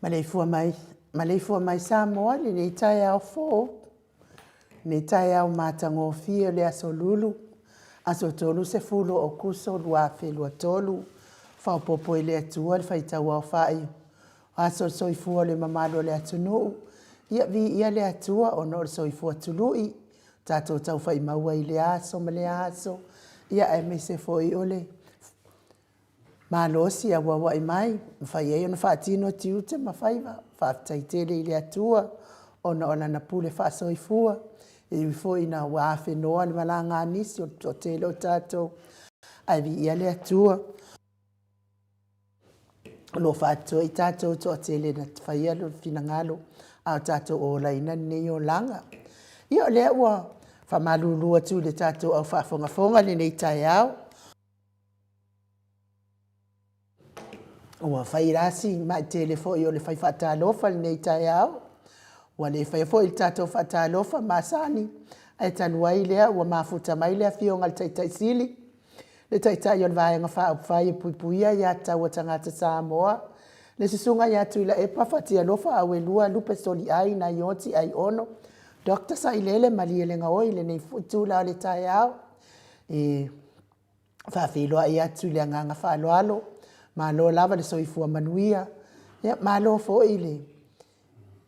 Maleifua mai, maleifua mai Samoa i lenei taeao fou, lenei taeao matagofie o le Aso Lulu, aso 30 o Aokuso 2023, faaopoopo e le Atua le faitauaofai o aso o le soifua o le mamalu o le atunuu. Ia viia le Atua ona o le soifua tului tatou taufai maua i lea aso ma lea aso, ia aemaise foi o le malosi auauai mai, mafai ai ona faatino tiute ma faiva. Faafetai tele i le Atua ona o Lana pule faasoifua, e ui foi ina ua afenoa le malaga a nisi o le toatele o tatou, ae viia le Atua o lo o faatotoe i tatou e toatele na te faia lona finagalo a o tatou olaina lenei olaga. Ia o lea ua faamalulu atu i le tatou au faafogafoga i lenei taeao, ua fai lava si maitele foi o le fai faatalofa i lenei taeao, ua le faia foi le tatou faatalofa masani, ae talu ai lea ua mafuta mai le Afioga i le Taitai Sili, le Taitai o le Vaega Faaupufai e Puipuia Aia Tatau a Tagata Samoa, le Susuga ia Tuilaepa Fatialofa Auelua Lupe Soliai Naioti Aiono Dr. Sailele Malielegaoi i lenei foi itula o le taeao. E faafeiloai atu i le agaga faaaloalo, malo lava le soifua manuia, malo foi le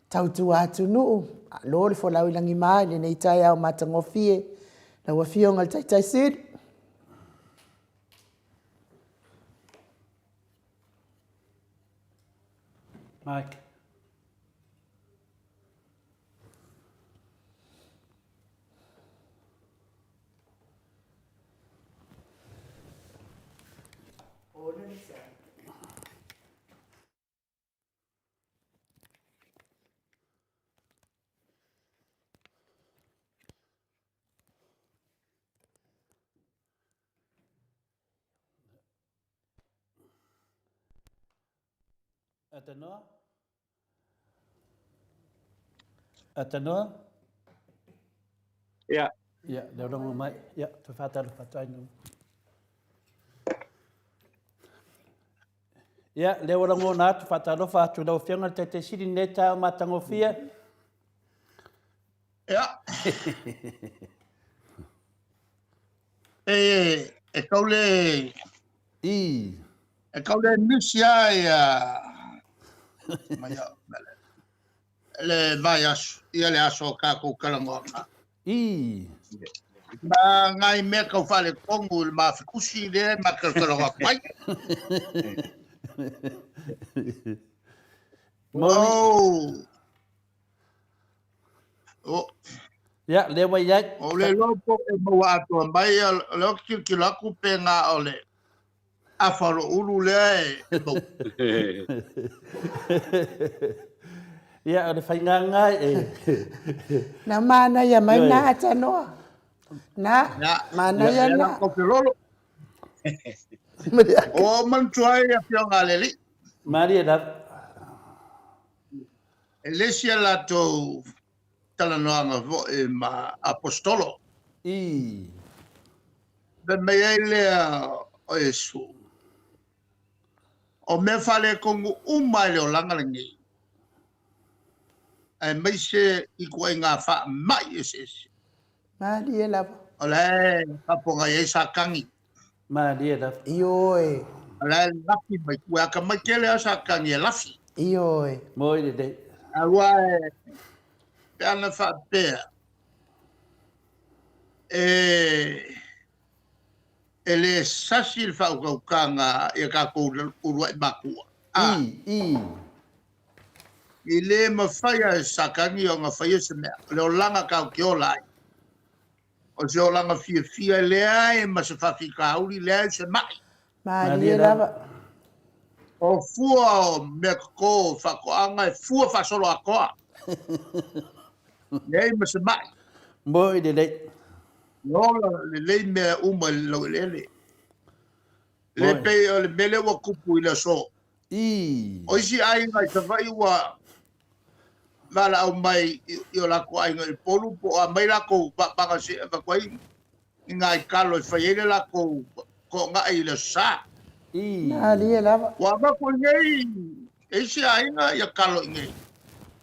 tautua atunuu, malo le folau i lagima i lenei taeao matagofie. Lau Afioga i le Taitai Sili. Mike. Atenor. Atanoa? Ia. Ia, lea rongo mai. Ia, toe whātalofa atu ai nō. Ia, lea ua rangona atu, whātalofa atu lau afioga le Taitai Sili nei taeao matagofie. Ia. E, e kau le... I. E kau le nisi a ia... Mai au, le vaiaso, ia le aso o kākou talanoaga. I. Ma ngai mea kau faaletonu i le mafikusi lea e matalotaloga atu ai. Moni. Oh. Ia, lea ua i ai. O le iloa po e maua atoa mai, o lea ou te tilotilo atu pe na o le afa o lou ulu lea e maua. Ia, o le faigāgā e. Na manaia mai na Atanoa. Na, manaia na. Ko te lolo. O manatua ai afioga a le alii. Malie lava. E le isi a latou talanoaga foi ma Aposetolo. I. Fai mai ai lea o Iesu, O mea faaletonu uma i le olaga lenei, aemaise i ituaiga faamai eseese. Malie lava. O la e faafofoga i ai Satani. Malie lava. Ioe. O la e lafi mai tua, e atamai tele lava Satani e lafi. Ioe. Moi lelei. Aua e, pe ana faapea, e, e le sasi le faautautaga i a tatou uluai matua. A. I, i. I le mafai lava e Satani ona faia se mea. O le olaga tatou te ola ai, O se olaga fiafia e leai ma se faafitauli, leai se maʻi. Malie lava. O fua o mea toto o faatoaga e fua faasoloatoa. Leai ma se maʻi. Moi lelei. E ola lelei mea uma i le laueleele. Le pei o le mea lea ua tupu i le aso. I. O isi aiga i Savaii ua valaau mai i o latou aiga i Upolu po o a mai latou vaavaga se i avatu ai i nai talo e fai ai le latou toonai i le Aso Sa. I. Malie lava. Ua avatu i nei e isi aiga ia talo i nei.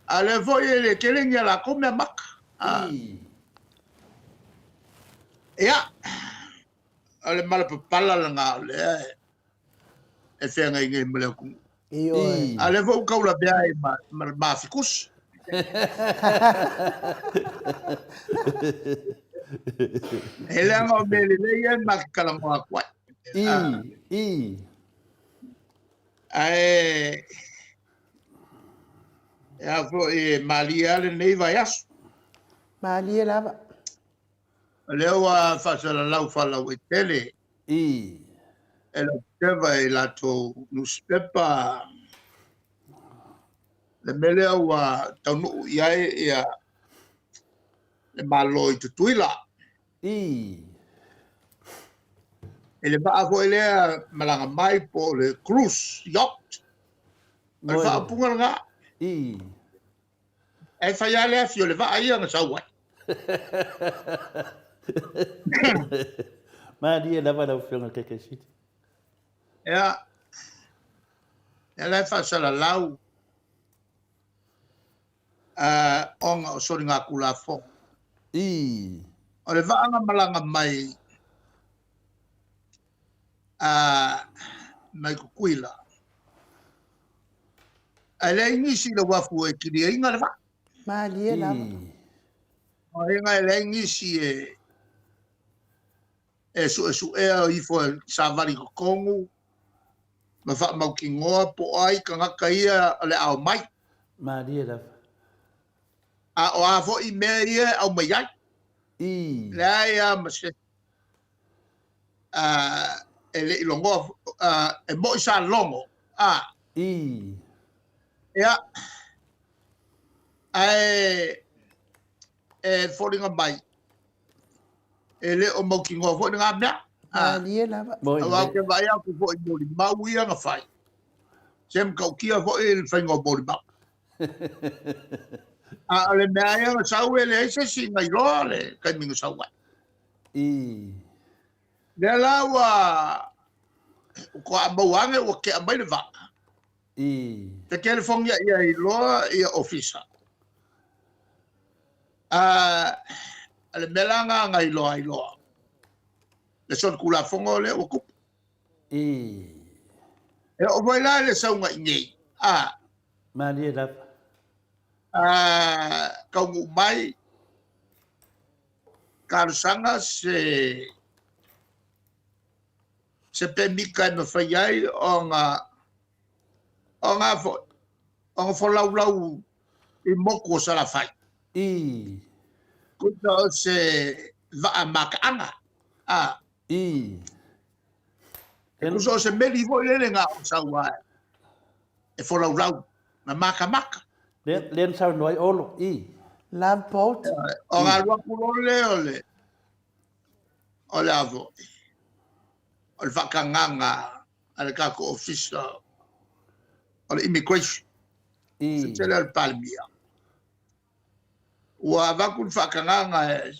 A o lea foi e le tele ni a latou mea maka. I. Ia, o le malapapala lena o lea e feagai nei ma le atunuu. Ioe. A o lea foi ua taulavea ai ma, ma le mafikusi. E leaga o mea lelei ia ma te talanoa atu ai. I, i. Ae e a foi e malie lava lenei vaiaso. Malie lava. O lea ua faasalalau faalauaitele I. E lau Keva i latou nusipepa le mea lea ua taunuu i ai ia le Malo i Tutuila. I. I le vaa foi lea malaga mai po o le cruise yacht. O le faaupuga lena. I. E fai lava le afi o le vaa ia na sau ai. Malie lava lau Afioga i le Taitaisili. Ia, ia la e faasalalau ona o soligatulafono. I. O le vaa na malaga mai mai Tutuila, Ae leai nisi i le uafu e kiliaina le vaa. Malie lava. O aiga e leai nisi e e suesuea ifo e savali i totonu ma faamautinoa po o ai tagata ia o le a omai. Malie lava. A o a foi mea ia e aumai ai. I. Leai lava ma se e le i logoa, e moʻi sa logo, a. I. Ia, ae e foliga mai, e le o mautinoa foi lena mea. Malie lava. Aua ou te vaai atu foi i molimau ia na fai, se matautia foi le faiga o molimau. A o le mea ia na sau e leai se isi na iloa le taimi na sau ai. Lea la ua faatoa maua ane ua tea mai le vaa. Te telefonia ia iloa ia ofisa. A le mea la na na iloa ai loa, le solitulafono lea ua tupu. E oo foi la i le sauga i nei, a. Malie lava. A taunuu mai talosaga se se pemita e mafai ai ona ona foi ona folaulau i motu o Salafai. Tusa o se vaa mataaga. A. E tusa o se meli foi lele na o sau a e folaulau na matamata. Lea na saunoa ai Olo. Love boat. O alu atu loa lea o le o le a foi o le faatagaga a le tatou ofisa o le immigration. Se tele o le Palemia. Ua avatu le faatagaga e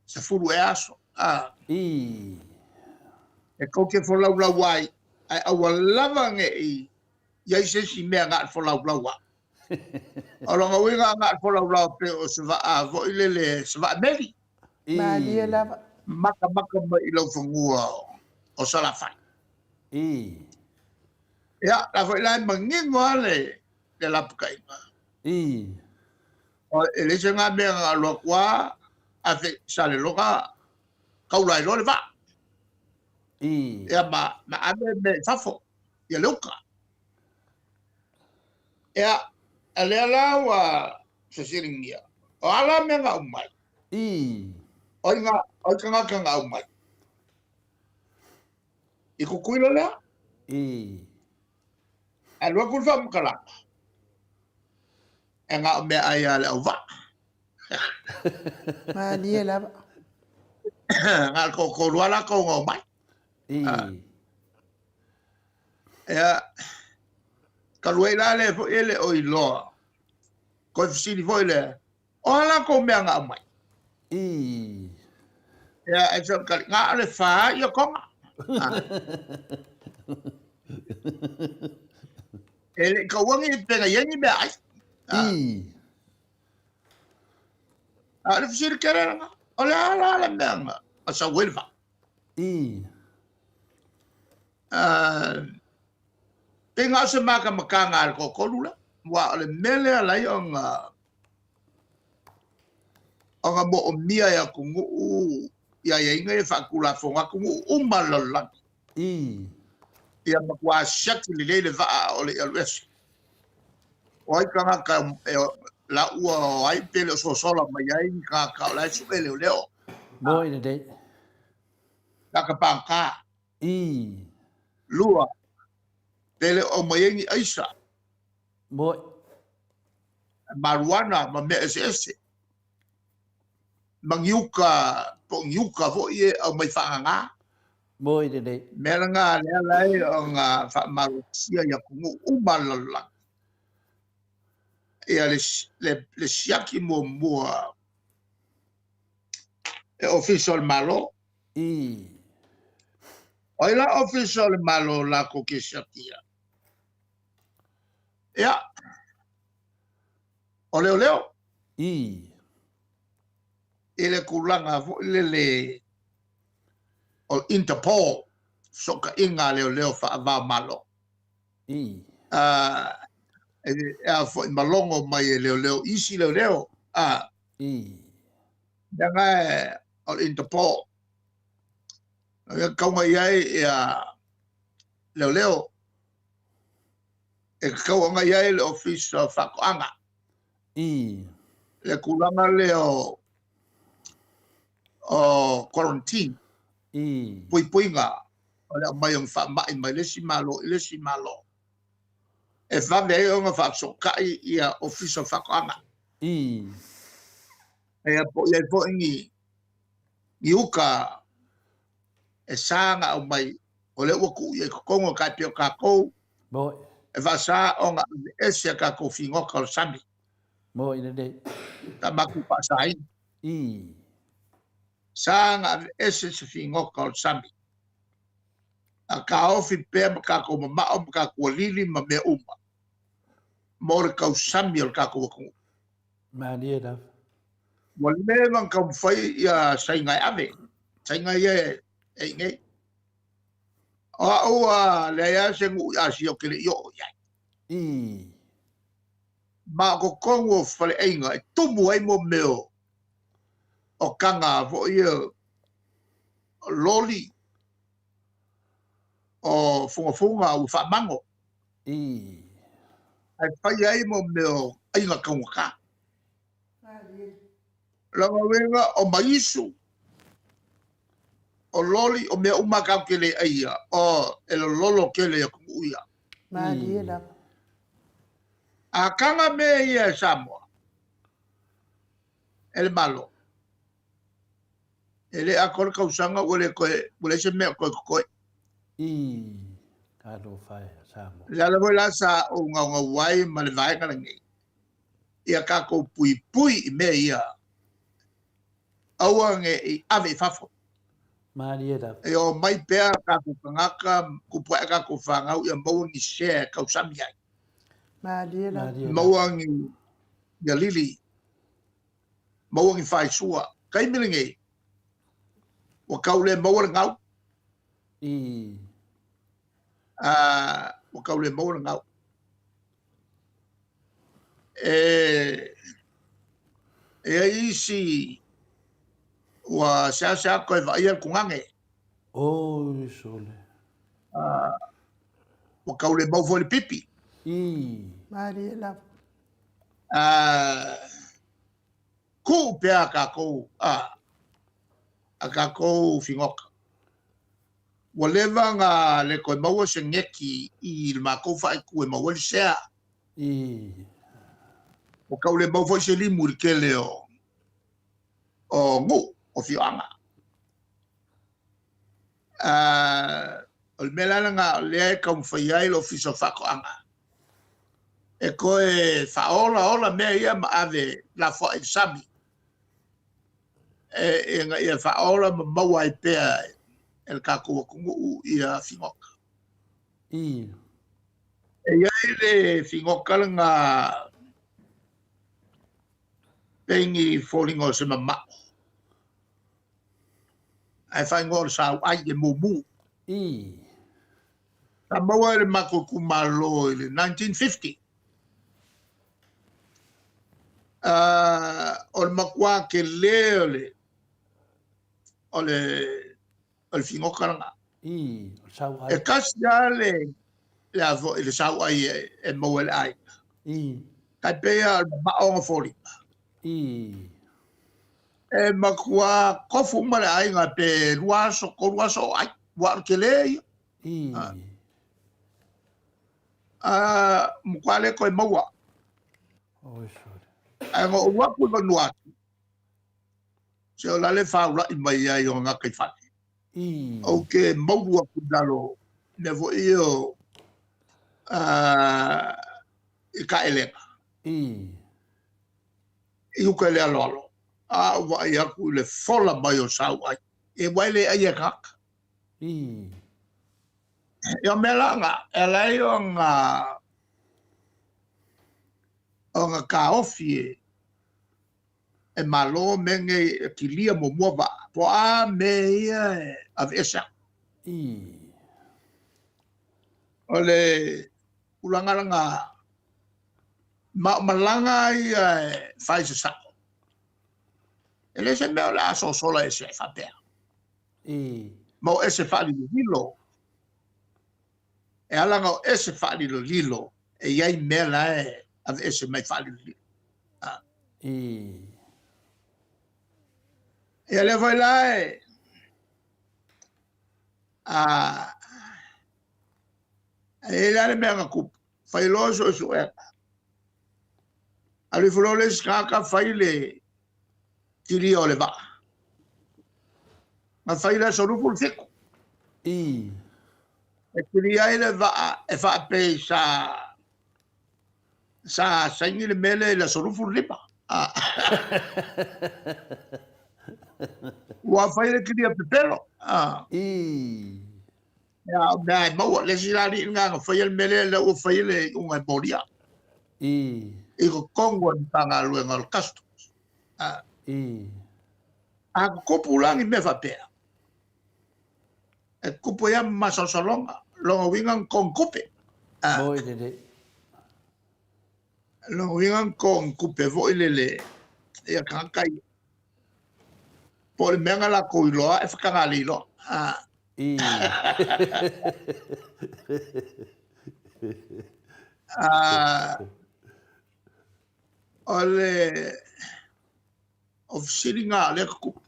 10 ea aso. A. E tou te folaulau ai, ae aua lava ne i i ai se isi mea na o le folaulau ai. O lona uiga na o le folaulau pei o se vaa foi lele, se vaa meli. Malie lava. Matamata mai i laufanua o Salafai. Ia, la foi la e manino lava le lapataiga. E leai se ga mea na alu atu lava afe i Saleloga taula ai loa le vaa. Ia ma ave mea i fafo, ia le uka. Ia, a lea la ua fesiligia, o a la mea na aumai? O ai tagata na aumai? I Tutuila lea? Ae alu atu le faamatalaga, e na o meaai a le auvaa. Malie lava. Na o le toatolu lava latou na omai. Ia, talu ai la lea foi e le o iloa, toe fesili foi lea, o a latou mea na aumai? Ia, ae sau tali, na o le fa ia toga. E le i taua ni pega i ai ni meaai. A o le fesili tele lena, o le a la le mea na sau ai le vaa? Pei na o se matamataga a le toatolu lea, aua o le mea lea e ala ai ona ona moomia e atunuu i aiaiga ia faatulafono, atunuu uma o le lalolagi. Ia matua siaki lelei le vaa o le i alu ese. O ai tagata e la ua o ai pe le o sosola mai ai ni tagata o la e sue leoleo. Moi lelei. Tagata pagata. Lua, pe le o aumai ai ni aisa. Moi. Marijuana ma mea eseese. Ma niuka, po o niuka foi e aumai faagaga. Moi lelei. Mea lena lea la e ona faamalosia i atunuu uma o le lalolagi. Ia le siaki muamua e Ofisa o le Malo. O ai la Ofisa o le Malo latou te siakia? Ia, o leoleo. I le tulaga foi lele o Interpol, fesootaiga a leoleo faava-o-Malo. E a foi malogo mai e leoleo isi leoleo. Leaga o le Interpol. E tauga i ai ia leoleo. E tatau ona i ai le Ofisa o Faatoaga. Le tulaga lea o quarantine. Puipuiga o le aumai o ni faamai mai le isi Malo i le isi Malo. E vave ai ona faafesootai ia Ofisa o Faatoaga. Ia po o i ai foi ni uka e sa ona aumai, o lea ua tuu i ai i totonu o tai pei o tatou, e faasa ona aveese a tatou figota o le sami. Moi lelei. Sa matou faasaina. Sa na aveese se figota o le sami, a taofi pea ma tatou mamao ma tatou alili ma mea uma mo le tausami o le tatou atunuu. Malie lava. Ua leva ona taumafai ia Saina e ave, Saina ia e i nei. O au a leai lava se nuu i Asia ou te le i oo i ai. Ma o totonu o faleaiga e tumu ai mo mea o taga foi ia o loli, o fugafuga ua faamago. Ae fai ai mo mea o aiga taugata. Lona uiga o maisu, o loli, o mea uma tatou te le aia, o e lololo tele i atunuu ia. Malie lava. A taga mea ia e Samoa, e le Malo, e le atoa le tausaga ua le toe, ua leai se mea o toe totoe. Talofa e Samoa. Le ala foi la sa ou gaugau ai ma le vaega lenei, ia tatou puipui i mea ia, aua ne i ave i fafo. Malie lava. E o mai pea tatou tagata, tupu ae tatou fanau ia maua ni sea e tausami ai. Malie lava. Malie lava. Maua ni alili, maua ni faisua. Taimi lenei, ua tau le maua le gau. Ua tau le maua le gau. E i ai isi ua seasea toe vaaia le tugane. Oi sole. Ua tau le maua foi le pipi. Malie lava. Tuu pea a tatou, a tatou figota. Ua leva na le toe maua se geti i le matou faaitu e maua ai le sea. Ua tau le maua foi se limu i le tele o nuu, o afioaga. O le mea la lena o lea e taumafai ai le Ofisa o Faatoaga e toe faaolaola mea ia ma ave lafoai i le sami ina ia faaola ma maua ai pea e le tatou atunuu ia figota. E i ai le figota lena pei ni foliga o se mamao, ae faaigoa o le sauai e mumu. Sa maua e le matou itumalo i le 1950. O le matua tele o le o le o le figota lena. O le sauai. E tasi lava le le a foi le sauai e maua e le aiga. Tai pei lava o le mamao ona foliga. E matua tofu uma le aiga pe 2 aso, 3 aso o ai. Ua o le tele ia. Matua le toe maua. Oi sole. Ae na ou atu i Vanuatu, se o la le faulai mai ai o gataifale. Ou te maulu atu i lalo, mea foi ia o i taelega. I uka i le aloalo. A ou vaai atu i le fola mai o sauai. E aua e le ai e tagata. Ia o mea la na, e ala ai ona ona taofi e e Malo mea nei e kilia muamua vaa, po o a mea ia e aveese aku. O le tulaga lena, ma o malaga ia e fai se sao. E le se mea o le a sosola ese ai faapea. Ma o ese faalilolilo. E ala ona o ese faalilolilo e i ai mea la e aveese mai faalilolilo. Ia lea foi la e e i ai la le mea na tupu, fai loa suesuega. Alu ifo loa le isi tagata fai le kilia o le vaa. Na fai le aso 27. E kilia ai le vaa e faapei sa saini le mea lea i le aso 25. Ua fai le kilia pepelo. I. Ia, o mea e maua. Le isi la alii lena na faia le mea lea, lea ua fai le iuga e molia. I. I totonu o le Matagaluega o le Customs. I. A tutupu la ni mea faapea, e tutupu ai lava ma masalosaloga. Lona uiga na totogi tupe. Moi lelei. Lona uiga na totogi tupe foi lele ia tagata ia. Po o le mea na latou iloa e fatagalei loa. I. O le o fesiliga o lea tutupu.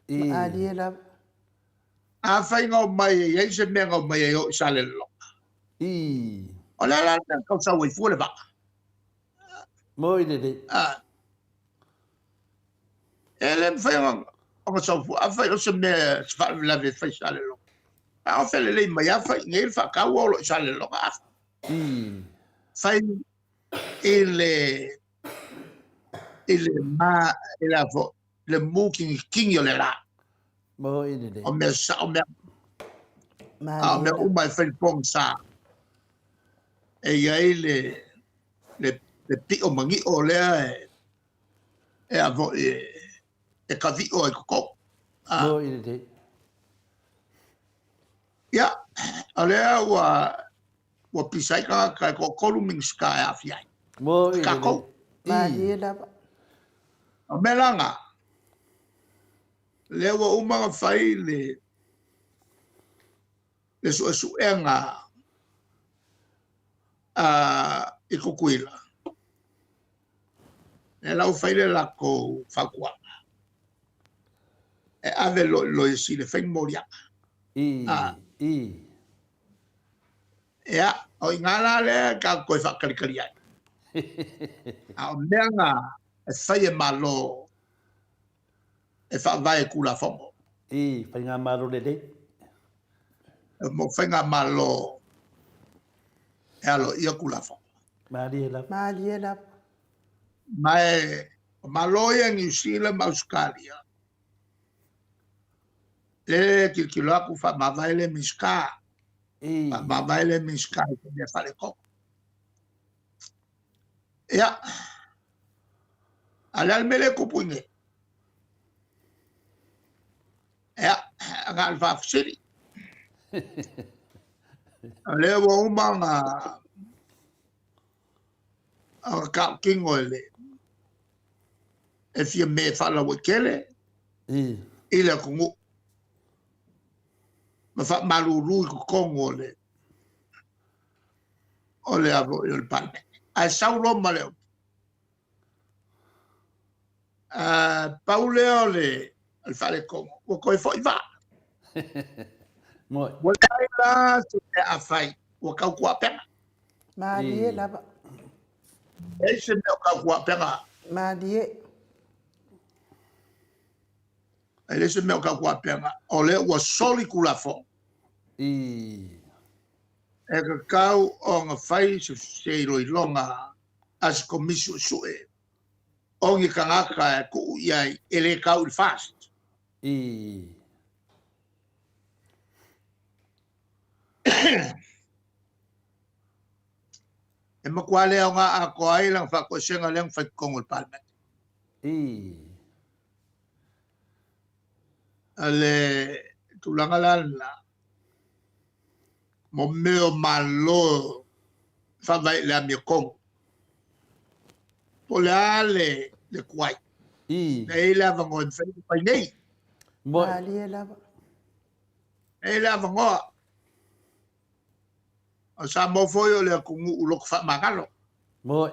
I. Malie lava. Afai na omai e i ai se mea na omai ai o i Salelologa. I. O le a la le mea na tau sau ai fua le vaa? Moi lelei. E le mafai ona sau fua. Afai o se mea, se faalavelave e fai i Salelologa. A o felelei mai lava fai i inei le faataua o lo o i Salelologa. I. Fai i le i le ma i le afo le mu kingikini o le la. Moi lelei. O mea sao mea. A o mea uma e fai le pogisa. E i ai le le le pio manio lea e e a foi e e kavio ai totonu. Moi lelei. Ia, o lea ua ua pisa ai tagata e toatolu Minisita e aafia ai. Moi Tatou. Malie lava. O mea la na, lea ua uma ona fai le le suesuega a i Tutuila. Lea la ua fai le latou fautuaga e ave loa i le Loia Sili e fai ni moliaga. I, i. Ia, o i ina la lea tatou toe faatalitali ai. A o mea na e fai e Malo e faavae i Tulafono. I, Faigamalo lelei. Mo Faigamalo e aloaia Tulafono. Malie lava. Malie lava. Ma e, o Malo ia Niu Sila ma Ausetalia, le tilotilo atu faamavae le Minisita, faamavae le Minisita i se mea faaletonu. Ia, a o le a le mea lea e tupu i inei? Ia, na o le faafesili. O lea ua uma ona ona tautino e le e fia me faalauaitele i le atunuu ma faamalulu i totonu o le o le avo o le Palemene. Ae sau loa ma le upu. Pau lea o le o le faaletonu, ua toe foi vaa. Moi. Ua leai la se mea a fai, ua tautuaupega. Malie lava. Leai se mea o tautuaupega. Malie. E leai se mea o tautuaupega, o lea ua soli Tulafono. I. E tatau ona fai se iloiloga a se Komisi Suesue o ni tagata e tuu i ai e le tau i le FAST. I. E matua le aoga atoa ai lana faatoesega lea na fai i totonu o le Palemene. I. O le tulaga la lena, mo mea o Malo faavae i le amiotonu. Po o le a le le tuai. I. E i ai le avanoa e mafai ona fai nei. Moi. Malie lava. E i ai le avanoa. O Samoa foi o le atunuu loto faamagalo. Moi.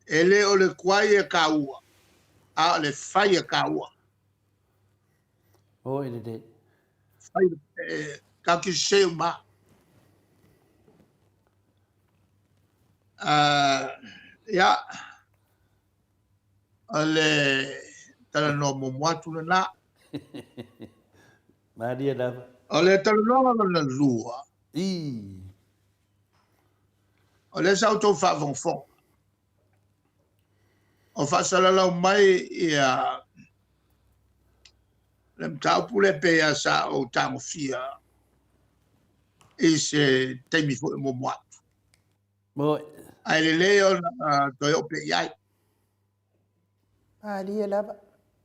E le o le tuai e taua, a o le fai e taua. Moi lelei. Fai e tatou te sese uma. Ia, o le talanoa muamua atu lena. Malie lava. O le talanoaga lona lua. I. O lea sa outou faafogafoga. O faasalalau mai ia le mataupu lea pei lava sa ou tagofia i se taimi foi muamua atu. Moi. Ae lelei ona toe oo pea i ai. Malie lava.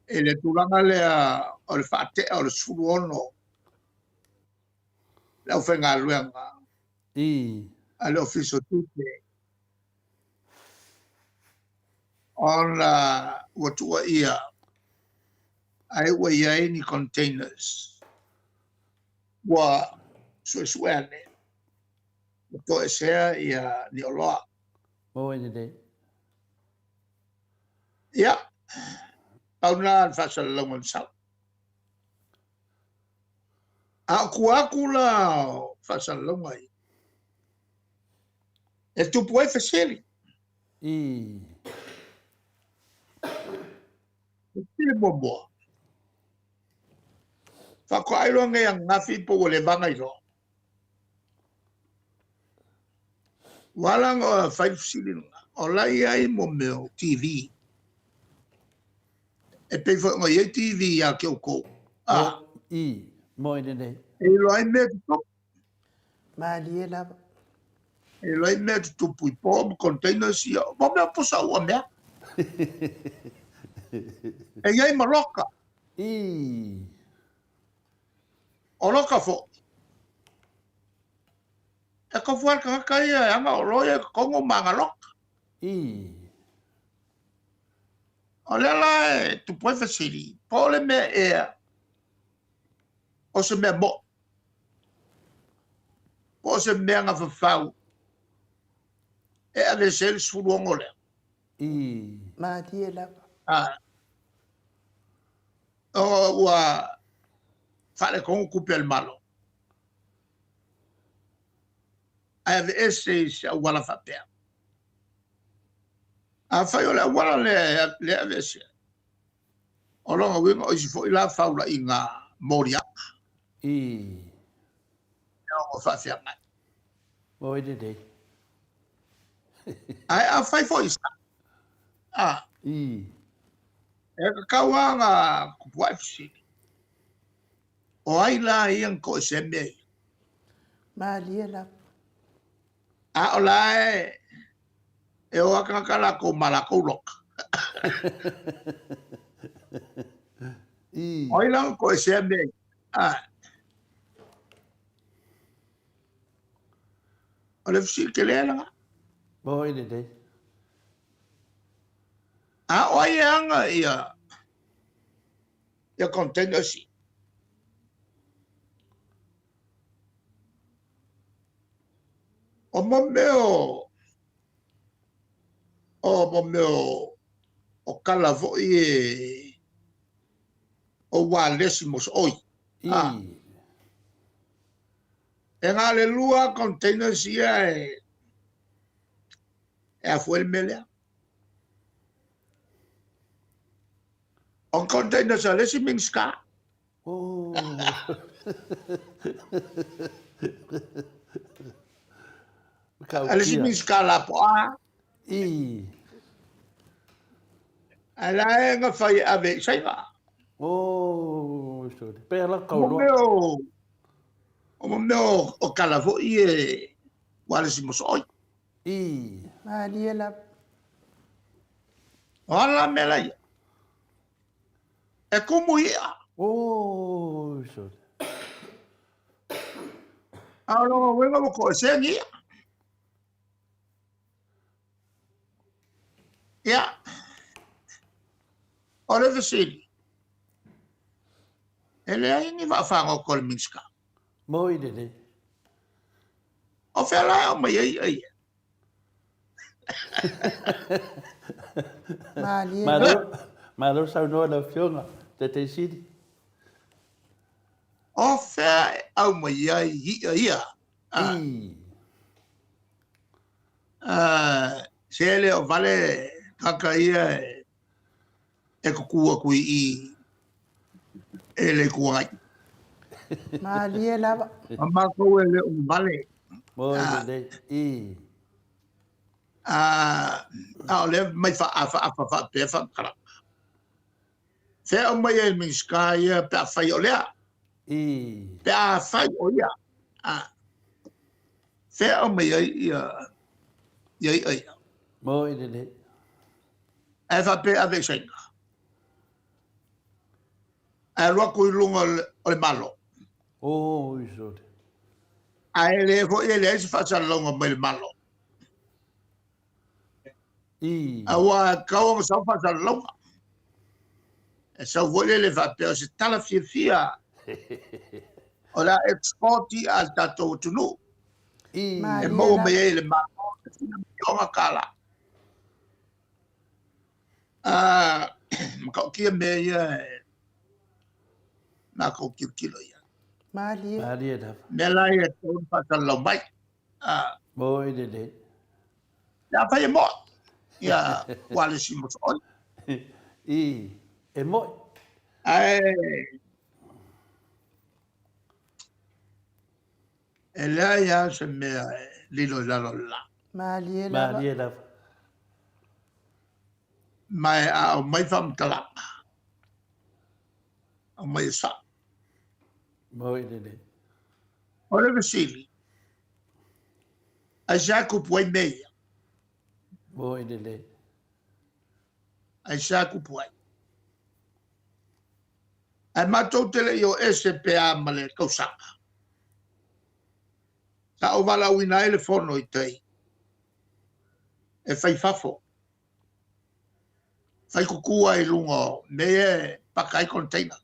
I le tulaga lea o le faatea o le 16 le aufaigaluega a le Ofisa o Tupe ona ua tuuaia ai ua i ai ni containers ua suesue ane ua toesea ia ni oloa. Oi lelei. Ia, pau lena le faasalalauga na sau. A o tua atu la o faasalalauga ia, e tupu ai fesili. Fesili muamua, faatoa iloa nei ananafi po ua leva ona iloa. Ua ala ona fai le fesili lena, o la e i ai mo mea o TV. E pei foi ona i ai TV ia te outou. Ah. I, moi lenei. E iloa ai mea tutupu. Malie lava. E iloa ai mea tutupu i po ma containers ia. Mo mea posa ua mea. E i ai ma loka. I. O loka foi. E kofu lava le tagata ia e aga oloa ia i totonu ma ana loka. I. O lea la e tupu ai fesili, po o le mea ea o se mea moʻi, po o se mea na fafau e aveese ai le 16 lea. I. Malie lava. A, o, ua faaletonu tupe a le Malo, ae aveese i se auala faapea. Afai o le auala lea e aveese, o lona uiga o isi foi la faulaiga moliaga. I. E ono faafeagai. Oi lelei. Ae afai foi sa, a. I. E tatau lava ona tupu ae fesili. O ai la ia na toesea mea ia? Malie lava. A o la e e o a tagata latou ma latou loka. I. O ai la na toesea mea ia? A. O le fesili tele lena. Oi lelei. A o ai e aga ia ia containers ia? O mo mea o o mo mea o o kala foi e o ualesi mo soʻoi. I. E na o le lua containers ia e e afua ai le mea lea. O containers a le isi Minisita. Oh. A le isi Minisita lapoa. I. Ae la e na fai e ave i Saina. Oh, sorry. Pe ala kau loa. Mo mea o, o mo mea o, o kala foi e ualesi mo soʻoi. I. Malie lava. O ala mea la ia. E kumu iʻa. Oh, sorry. A o lona uiga ua toesea ni iʻa. Ia, o le fesili, e leai ni vaafagota o le Minisita. Moi lelei. O fea la e aumai ai iʻa ia? Malie. Malo, malo saunoa lau Afioga, Taitaisili. O fea e aumai ai iʻa ia? I. Se le o vale tagata ia e tutū atu i i e le Itu Agai. Malie lava. Ma matou e le o vale. Moi lelei. I. A o lea mai faaafaafa faapea faamatalaga. Fea aumai ai le Minisita ia pe afai o lea? Pe afai o ia. Fea aumai ai ia ia i'a ia? Mo i lelei. Ae faapea ave i Saina. Ae alu atu i luga o le Malo. Oi sole. Ae le foi e leai se faasalalauga mai le Malo. Aua e tatau ona sau faasalalauga. E sau foi lele faapea o se tala fiafia o le a export i'a a le tatou atunuu e maua mai ai e le Malo le fia miliona tala. Matautia mea ia e matou tilotilo i ai. Malie. Malie lava. Mea la ia e tatau ona faasalalau mai. Moi lelei. Pe afai e moe, ia ua le simo sooi. I, e moe. Ae, e leai lava se mea e lilo i lalo o le la. Malie lava. Malie lava. Ma e a aumai faamatalaga, aumai e sao. Moi lelei. O le fesili, aisea tupu ai mea ia? Moi lelei. Aisea tupu ai? Ae matou te le i o ese pe a ma le tausaga. Sa ou valaauina ai le fono i tai e fai fafo, fai kukua i luga o mea ia e paka ai container.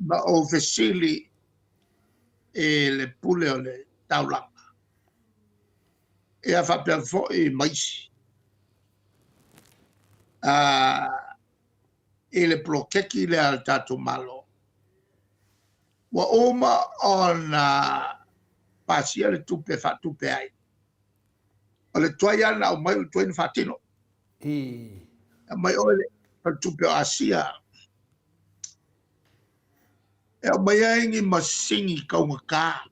Ma ou fesili i le pule o le taulaga, ia faapea foi ma isi, i le poloketi lea a le tatou Malo, ua uma ona pasia le tupe e faatupe ai. O le tuai lava na aumai o le tuai na faatino. Aumai oe le faletupe o Asia e aumai ai ni masini taugata.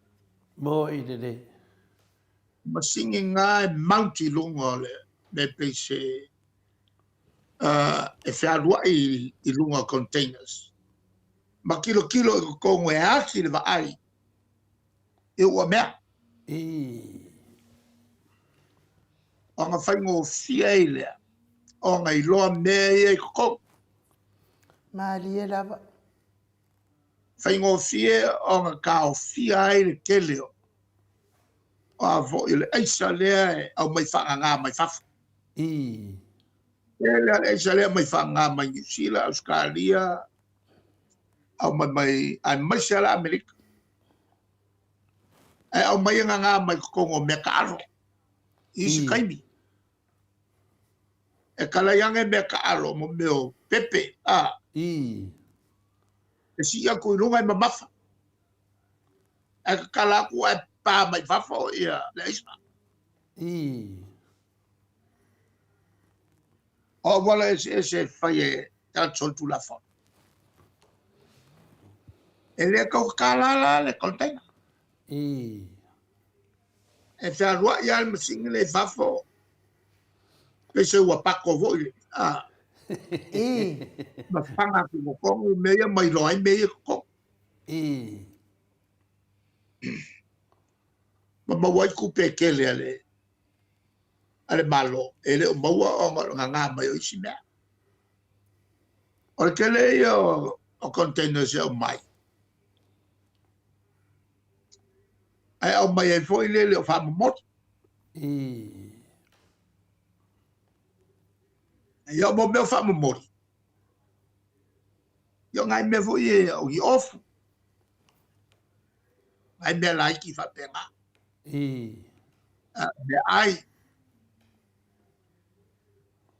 Moi lelei. Masini na e mount i luga o le mea pei se e fealuai i luga o containers. Ma tilotilo i totonu e ati le vaai i ua mea. Ona faigofie ai lea ona iloa mea ia i totonu. Malie lava. Faigofie ona taofia ai le tele o a foi o le aisa lea e aumai faagaga mai fafo. Tele lava le aisa lea e aumai faagaga mai Niu Sila, Ausetalia, aumai mai aemaise lava la Amerika. Ae aumai e gaga mai totonu o mea taalo i isi taimi. E kalai ane mea taalo mo mea o pepe, a. E sii atu i luga e mamafa. Ae tatala atu ae pa mai fafo ia le aisa. O auala eseese e fai e tagata solitulafono. E le tau tatala la le container. E fealuai lava le masini lea i fafo, pei se ua pako foi le, a. Ma faga atu i totonu mea ia ma iloa ai mea ia i totonu. Ma maua ai tupe e tele a le a le Malo e le o maua ona o le gaga mai o isi mea. O le tele ia o containers e aumai, ae aumai ai foi le le o faamomoli. Ia o mea o faamomoli, ia o nai mea foi ia o ni ofu, nai mea laiti faapena. Meaai.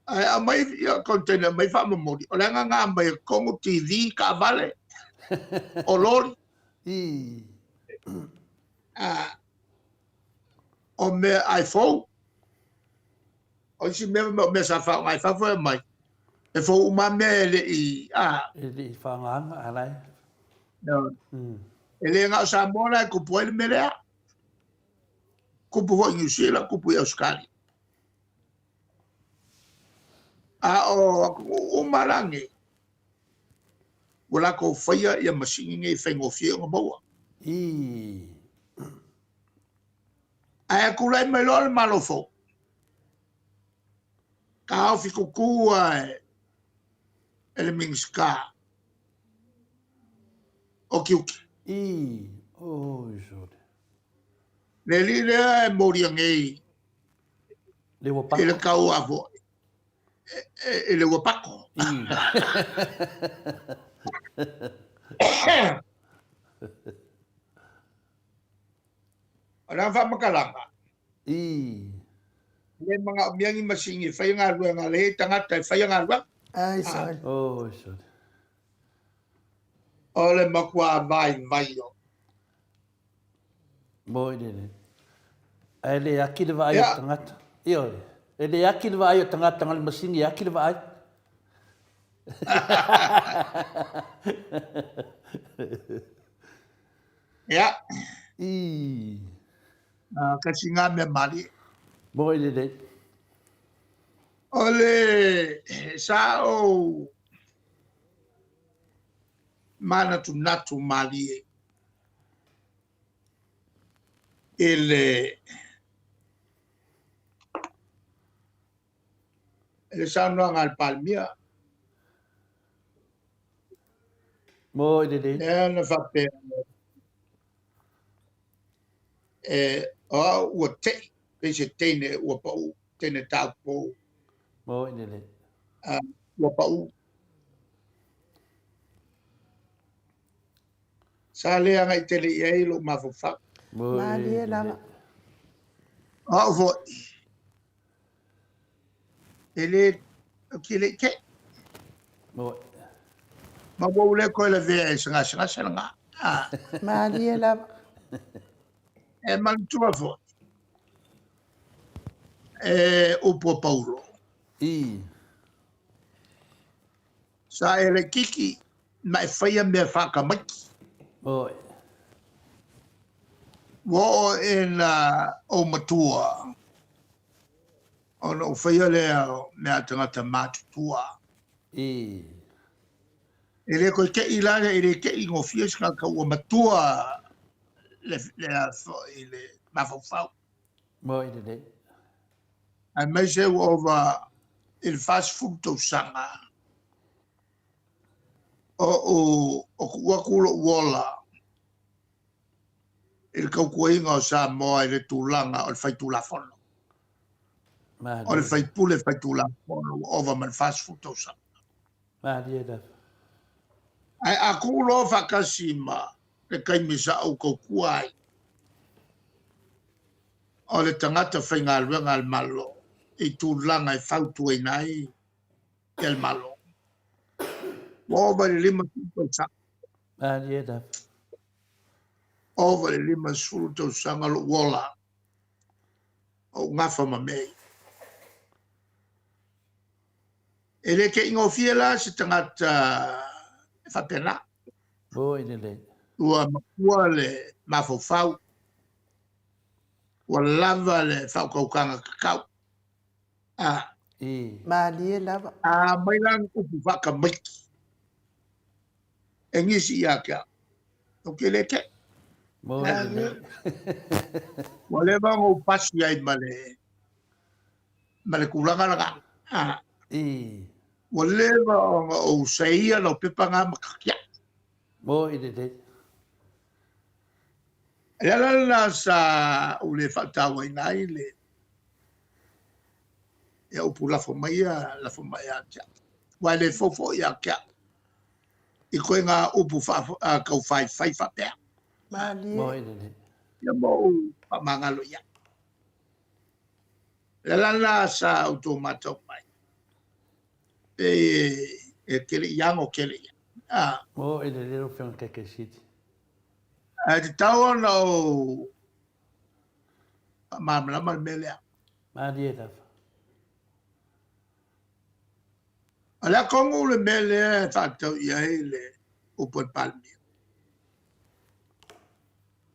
Ae aumai ia container aumai faamomoli, o le a gaga mai e totonu TV, taavale, o loli. O mea ai fou. O isi mea o mea sa faaaoga i fafo e aumai, e fou uma lava mea e le i, a. E le i faaaogaina, a la e. E le na o Samoa la e tupu ai le mea lea. Kupu foi i Niu Sila, kupu i Ausetalia. A o atunuu uma la nei, ua latou faia ia masini nei e faigofie ona maua. Ae tulai mai loa le Malo fou, taofi tutu lava e le Minisita o Tiute. Le alii lea e molia nei i le tau a foi i le ua pako. O lana faamatalaga, e le manaomia ni masini e faia galuega, o lea e i ai tagata e faia galuega. O le matua vaivai o. Moi lele. Ae le aki le vaai o le tagata. Ioe. E le aki le vaai o le tagata na o le masini e aki le vaai. Ia. Kasi ngā mea malie. Moi lelei. O le sa ou manatunatu malie i le le saunoaga a le Palemia. Moi lelei. Lea na faapea e o au ua tei pei se teine ua pau teine taupou. Moi lelei. Ua pau. Sa le agai tele i ai lou mafaufau. Malie lava. O au foi, e le, ou te le i tei. Ma ua ou le toe lavea i se gasegase lena. Malie lava. E manatua foi, e upu a Paulo. Sa e le kiki ma e faia mea faatamaiti. Oi. Ua oo ina ou matua, ona ou faia lea o mea a tagata matutua. E le toe tei la, e le tei gofie se tagata ua matua le, le, foi, le mafaufau. Moi lelei. Aemaise ua ova i le 40 tausaga o o tuu atu lou ola i le tautuaina o Samoa i le tulaga o le faitulafono. O le faipule faitulafono ua ova ma le 40 tausaga. Malie lava. Ae a tuu loa faatasi ma le taimi sa ou tautua ai, o le tagata faigaluega a le Malo i tulaga e fautuaina ai le Malo. Ua ova i le 50 tausaga. Malie lava. Ova i le 50 tausaga lou ola o ou gafa ma mea ia. E le te i gofie la se tagata e faapena. Oi lelei. Ua matua le mafaufau, ua lava le faautautaga tatau. A. Malie lava. A aumai la ni upu faatamaiti e nisi ia te au, ou te le tei. Oi lelei. Ua leva ona ou pasi ai ma le ma le tulaga lena. A. Ua leva ona ou saia lau pepa na ma tatiai. Moi lelei. O le ala lena sa ou le faatauaina ai le ia upu lafo mai ia, lafo mai ia te au. Aua e le fou foi ia te au i koe ngā upu taufaifai faapea. Malie. Moi lelei. Ia ma ou faamagalo i ai. O le ala lena sa outou matau mai, pei e tele i ano tele ia. A. Moi lelei lau Afioga Taitaisili. Ae tatau ona ou faamalamalama le mea lea. Malie lava. O le a tonu le mea lea e faatatau i ai le upu a le Palemia?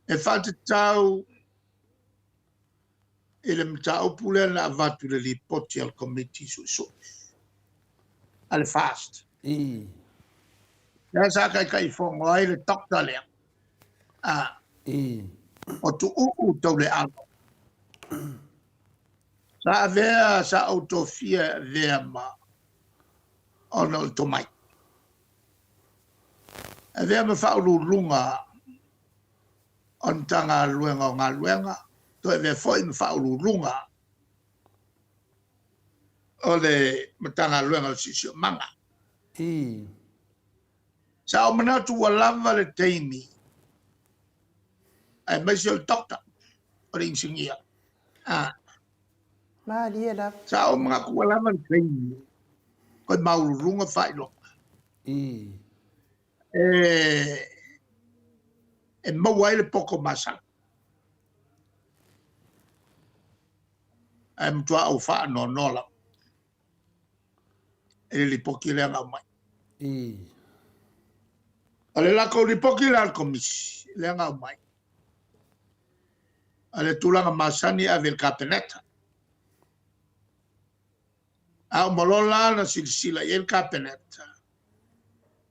E faatatau I le mataupu lea na avatu i le lipoti a le Komiti Suesue a le FAST. Lea sa Taitaifono ai le doctor lea, a, o Tuuu Taulealo. Sa avea, sa ou tofia e avea ma ona o le tomai. Avea ma faauluuluga o le Matagaluega o Galuega, toe avea foi ma faauluuluga o le Matagaluega o le Siosiomaga. Sa ou manatu ua lava le taimi, aemaise o le doctor, o le inisinia. Malie lava. Sa ou manatu ua lava le taimi, koe maualuluga faailoga. E maua ai le poto masani. Ae matua ou faanoanoa lava i le lipoti lea na aumai. O le latou lipoti la a le Komisi lea na aumai, o le tulaga masani e ave i le Kapeneta. A uma loa la ona silasila i ai le Kapeneta,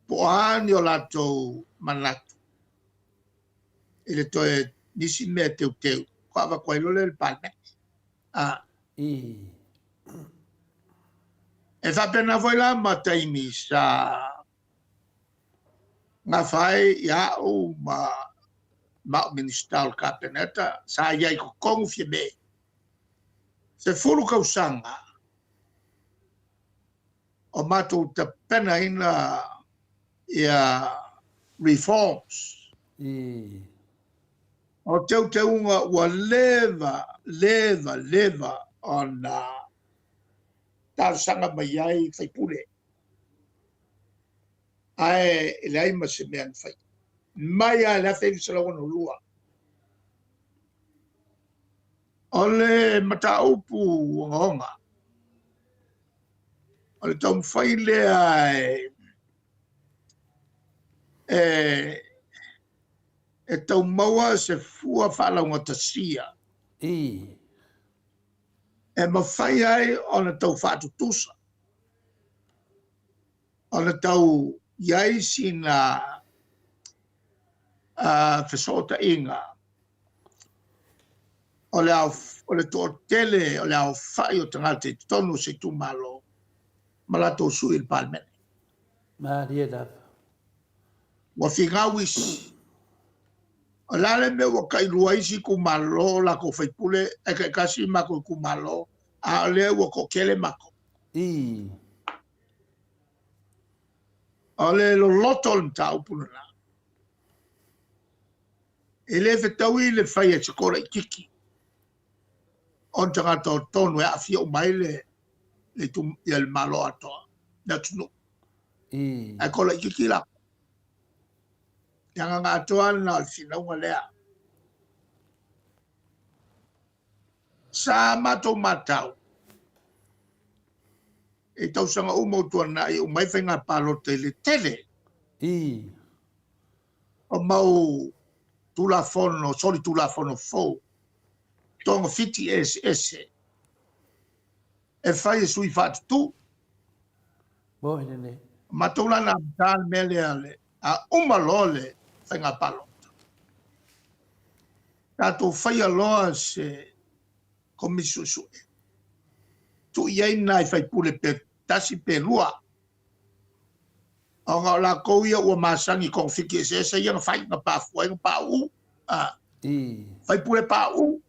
po o a ni o latou manatu i le toe nisi mea e teuteu, faatoa avatu ai loa lea i le Palemene. E faapena foi la ma taimi sa gafa ai ia au ma au Minisita o le Kapeneta, sa i ai i totonu Fiame, 10 tausaga o matou tapenaina ia reforms. O teuteuga ua leva, leva, leva ona talosaga mai ai sui usufono. Ae leai ma se mea na faia. Mai lava i le 1962. O le mataupu ogaoga, o le taumafai lea e tau maua se fua faalaugatasia e mafai ai ona tau faatutusa, ona tau i ai sina fesootaiga o le toatele o le aofai o tagata i totonu o se itumalo ma latou sui i le Palemene. Malie lava. Ua finau isi, o le a le mea ua tailua ai isi itumalo o latou faipule ae taitasi matou itumalo, a o lea ua toatele matou. O le loloto o le mataupu lena, e le fetaui le fai e se kolaititi o ni tagata o totonu e aafia uma ai le Malo atoa, le atunuu. Ae kolaititi la. Le agaga atoa lena o le finauga lea. Sa matou matau i tausaga uma ua tuanai, uma ai faiga palota i le tele o mau tulafono, solitulafono fou, togafiti eseese e fai e sui faatutu. Matou la na amata le mea lea, a uma loa le faiga palota, tatou faia loa se Komisi Suesue, tuu i ai nai faipule pe tasi pe lua, ona o latou ia ua masani i togafiti eseese ia na fai, na pafua ai na pauu, faipule pauu,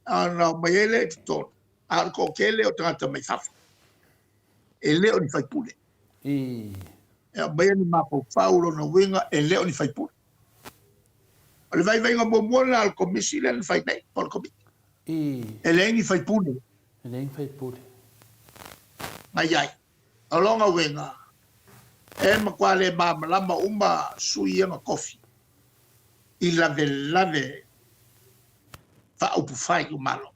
ona omai ai lea i totonu, a o le toatele o tagata mai fafo, e le o ni faipule. E aumaia ni mafaufau lona uiga e le o ni faipule. O le vaivaiga muamua lena a le Komisi lea na fai nei, po o le Komiti. E leai ni faipule. E leai ni faipule. Na i ai. O lona uiga, e matua le malamalama uma sui ia na tofi i lavelave faaupufai o Malo.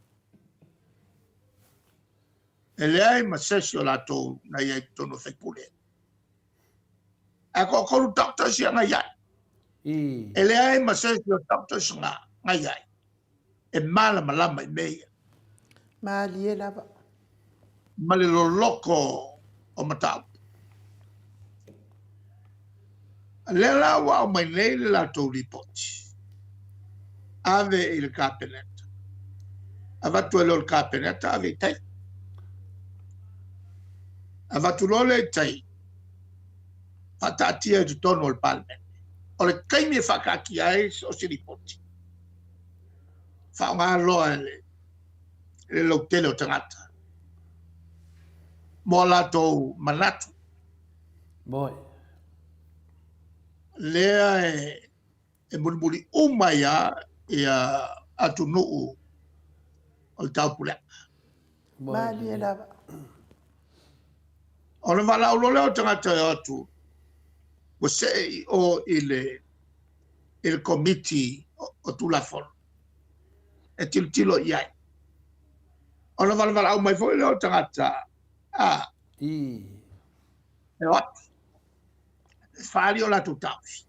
E leai ma se isi o latou na i ai i totonu o faipule. Ae toatolu doctors ia na i ai. E leai ma se isi o doctors na i ai. e malamalama i mea ia. Malie lava. Ma le loloko o mataupu. Lea la ua aumai nei le latou lipoti, ave i le Kapeneta. Avatu ai loa i le Kapeneta ave i tai. Avatu loa lea i tai, faataatia i totonu o le Palemene. O le taimi e faataatia ai o se lipoti, faaaoga loa e le lautele o tagata mo a latou manatu. Moi. Lea e mulimuli uma ai lava ia atunuu o le taupulega. Malie lava. Ona valaau loa lea o tagata e o atu ua see i o i le i le Komiti o Tulafono e tilotilo i ai. Ona valavalaau mai foi lea o tagata a e o atu e faaali o latou taofi.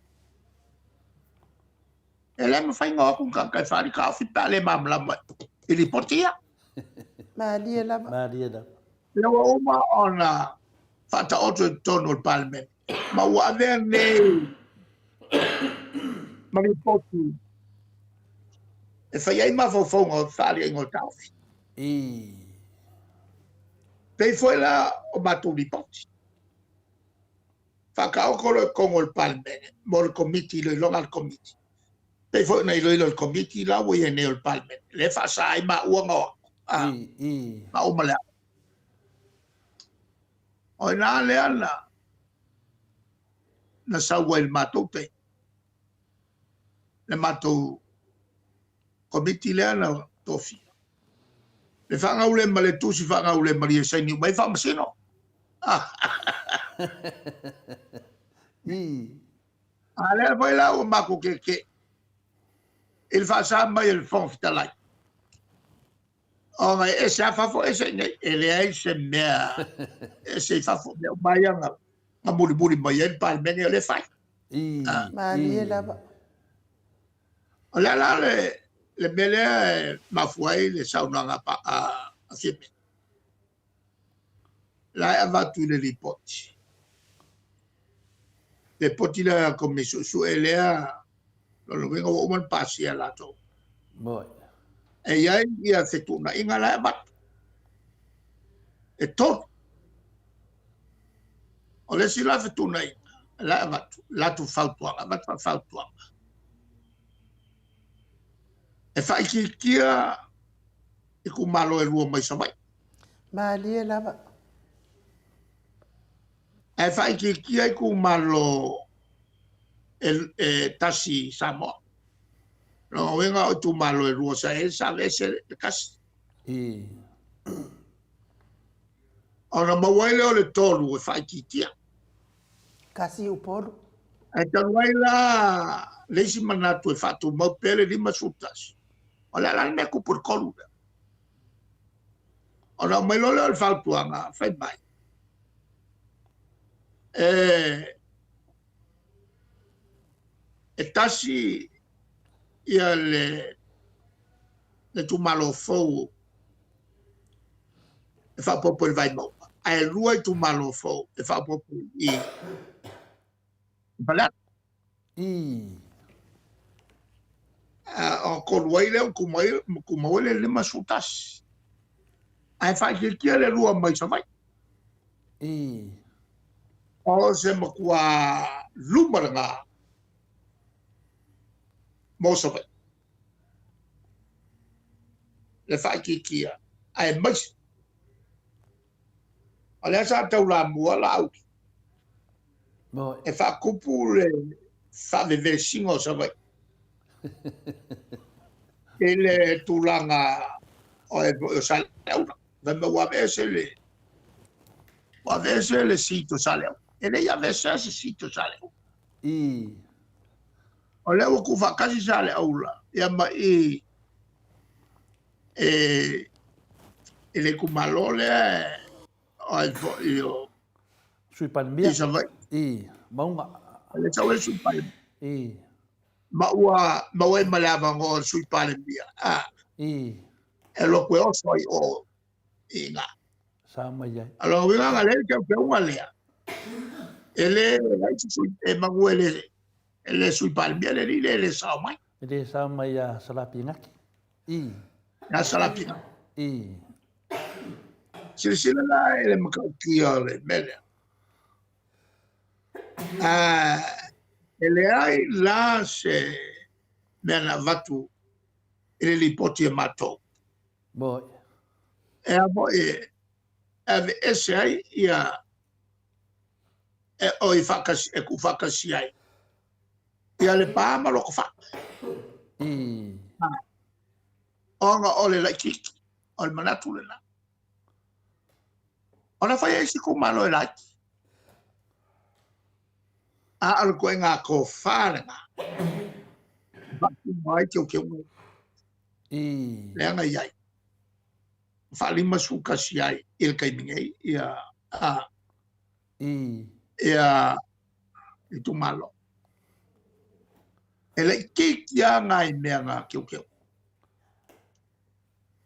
E le mafai ona o atu ni tagata e faaali taofi pe a le malamalama i lipoti ia. Malie lava. Malie lava. Lea ua uma ona faataoto i totonu o le Palemene, ma ua avea nei ma lipoti e fai ai mafaufauga o fefaaliaiga o taofi. Pei foi la o matou lipoti. Faataoto loa i totonu o le Palemene mo le Komiti, iloiloga a le Komiti. Pei foi ona iloilo e le Komiti la ua i ai nei o le Palemene, lea e faasa ai maua ona o atu, maua ma Leaana. O i ina lea na na sau ai i le matou taimi, le matou Komiti lea na tofia, le faagaulema, le tusi faagaulemalie e saini uma ai Faamasino. A lea foi la ua matou tietie i le faasa mai e le Fofoga Fetalai, ona e ese lava fafo ese i inei, e leai se mea ese i fafo, mea uma ia na mulimuli mai ai le Palemene o lea e fai. Malie lava. O le a la le mea lea e mafua ai le saunoaga a Fiamē? La e avatu i le lipoti. Lipoti lea a Komisi Suesue lea, lona uiga ua uma ona pasia e latou. E i ai ia fetuunaiga la e avatu. E tolu. O le isi la fetuunaiga la e avatu, latou fautuaga, avatu faafautuaga. E faaitiitia itumalo e lua mai Savaii. Malie lava. Ae faaitiitia itumalo e tasi i Samoa. Lona uiga o itumalo e lua sa i ai sa aveese le tasi. Ona maua ai lea o le tolu e faaitiitia. Tasi i Upolu. Ae talu ai la le isi manatu e faatumau pea le 51, o le a la le mea e tupu i le tolu lea? Ona aumai loa lea o le fautuaga, fai mai, e tasi ia le itumalo fou e faaopoopo i le Vaimauga, ae lua itumalo fou e faaopoopo i Faleata. Ona tolu ai lea, tumau ai le 51. Ae faaitiitia le lua mai Savaii. O se matua luma lena mo Savaii. Le faaitiitia, aemaise o lea sa taulamua Laauli e faatupu le faavevesiga o Savaii i le tulaga o Saleaula. Fai mai ua aveese le ua aveese le seat o Saleaula. E le i aveesea se seat o Saleaula. O lea ua tuufaatasi Saleaula ia ma i e i le itumalo lea o ai foi o Sui Palemia. I Savaii. I Mauga. Le sau e Sui Palemia. Ma ua maua ai ma le avanoa o le Sui Palemia. I. E alu atu e oso ai o i ina. Sa mai ai. A lona uiga na lea le teuteuga lea, e le leai se sui, e manu e le, e le sui Palemia le alii lea e le sao mai. E le sao mai ia Salapigaki. I. Ia Salapigaki. I. Silasila la i le matautia o le mea lea. E leai la se mea na avatu i le lipoti a matou. Moi. E a foi e aveese ai ia e oi faatasi e tuufaatasi ai ia Lepa ma Lotofaga. I. Ona o le laitiiti, o le manatu lena. Ona fai ai se itumalo e laiti. A o le ituaiga tofa lena e faatino ai teuteuga I. lea na i ai. Faa-51 ai i le taimi nei ia a I. ia itumalo. E laitiiti lava nai mea na teuteu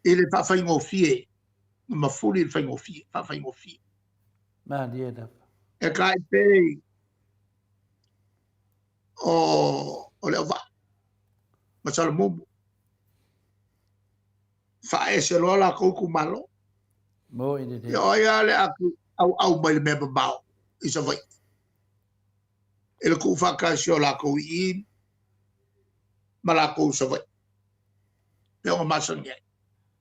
i le faafaigofie, na mafuli i le faigofie, faafaigofie. Malie lava. E tai pei o, o Leauvaa ma Salamumu. Faaese loa lakou itumalo. Moi lelei. Ia o ai lava le a auau mai le mea mamao i Savaii i le tuufaatasi o lakou i i ma lakou i Savaii pei ona masani ai.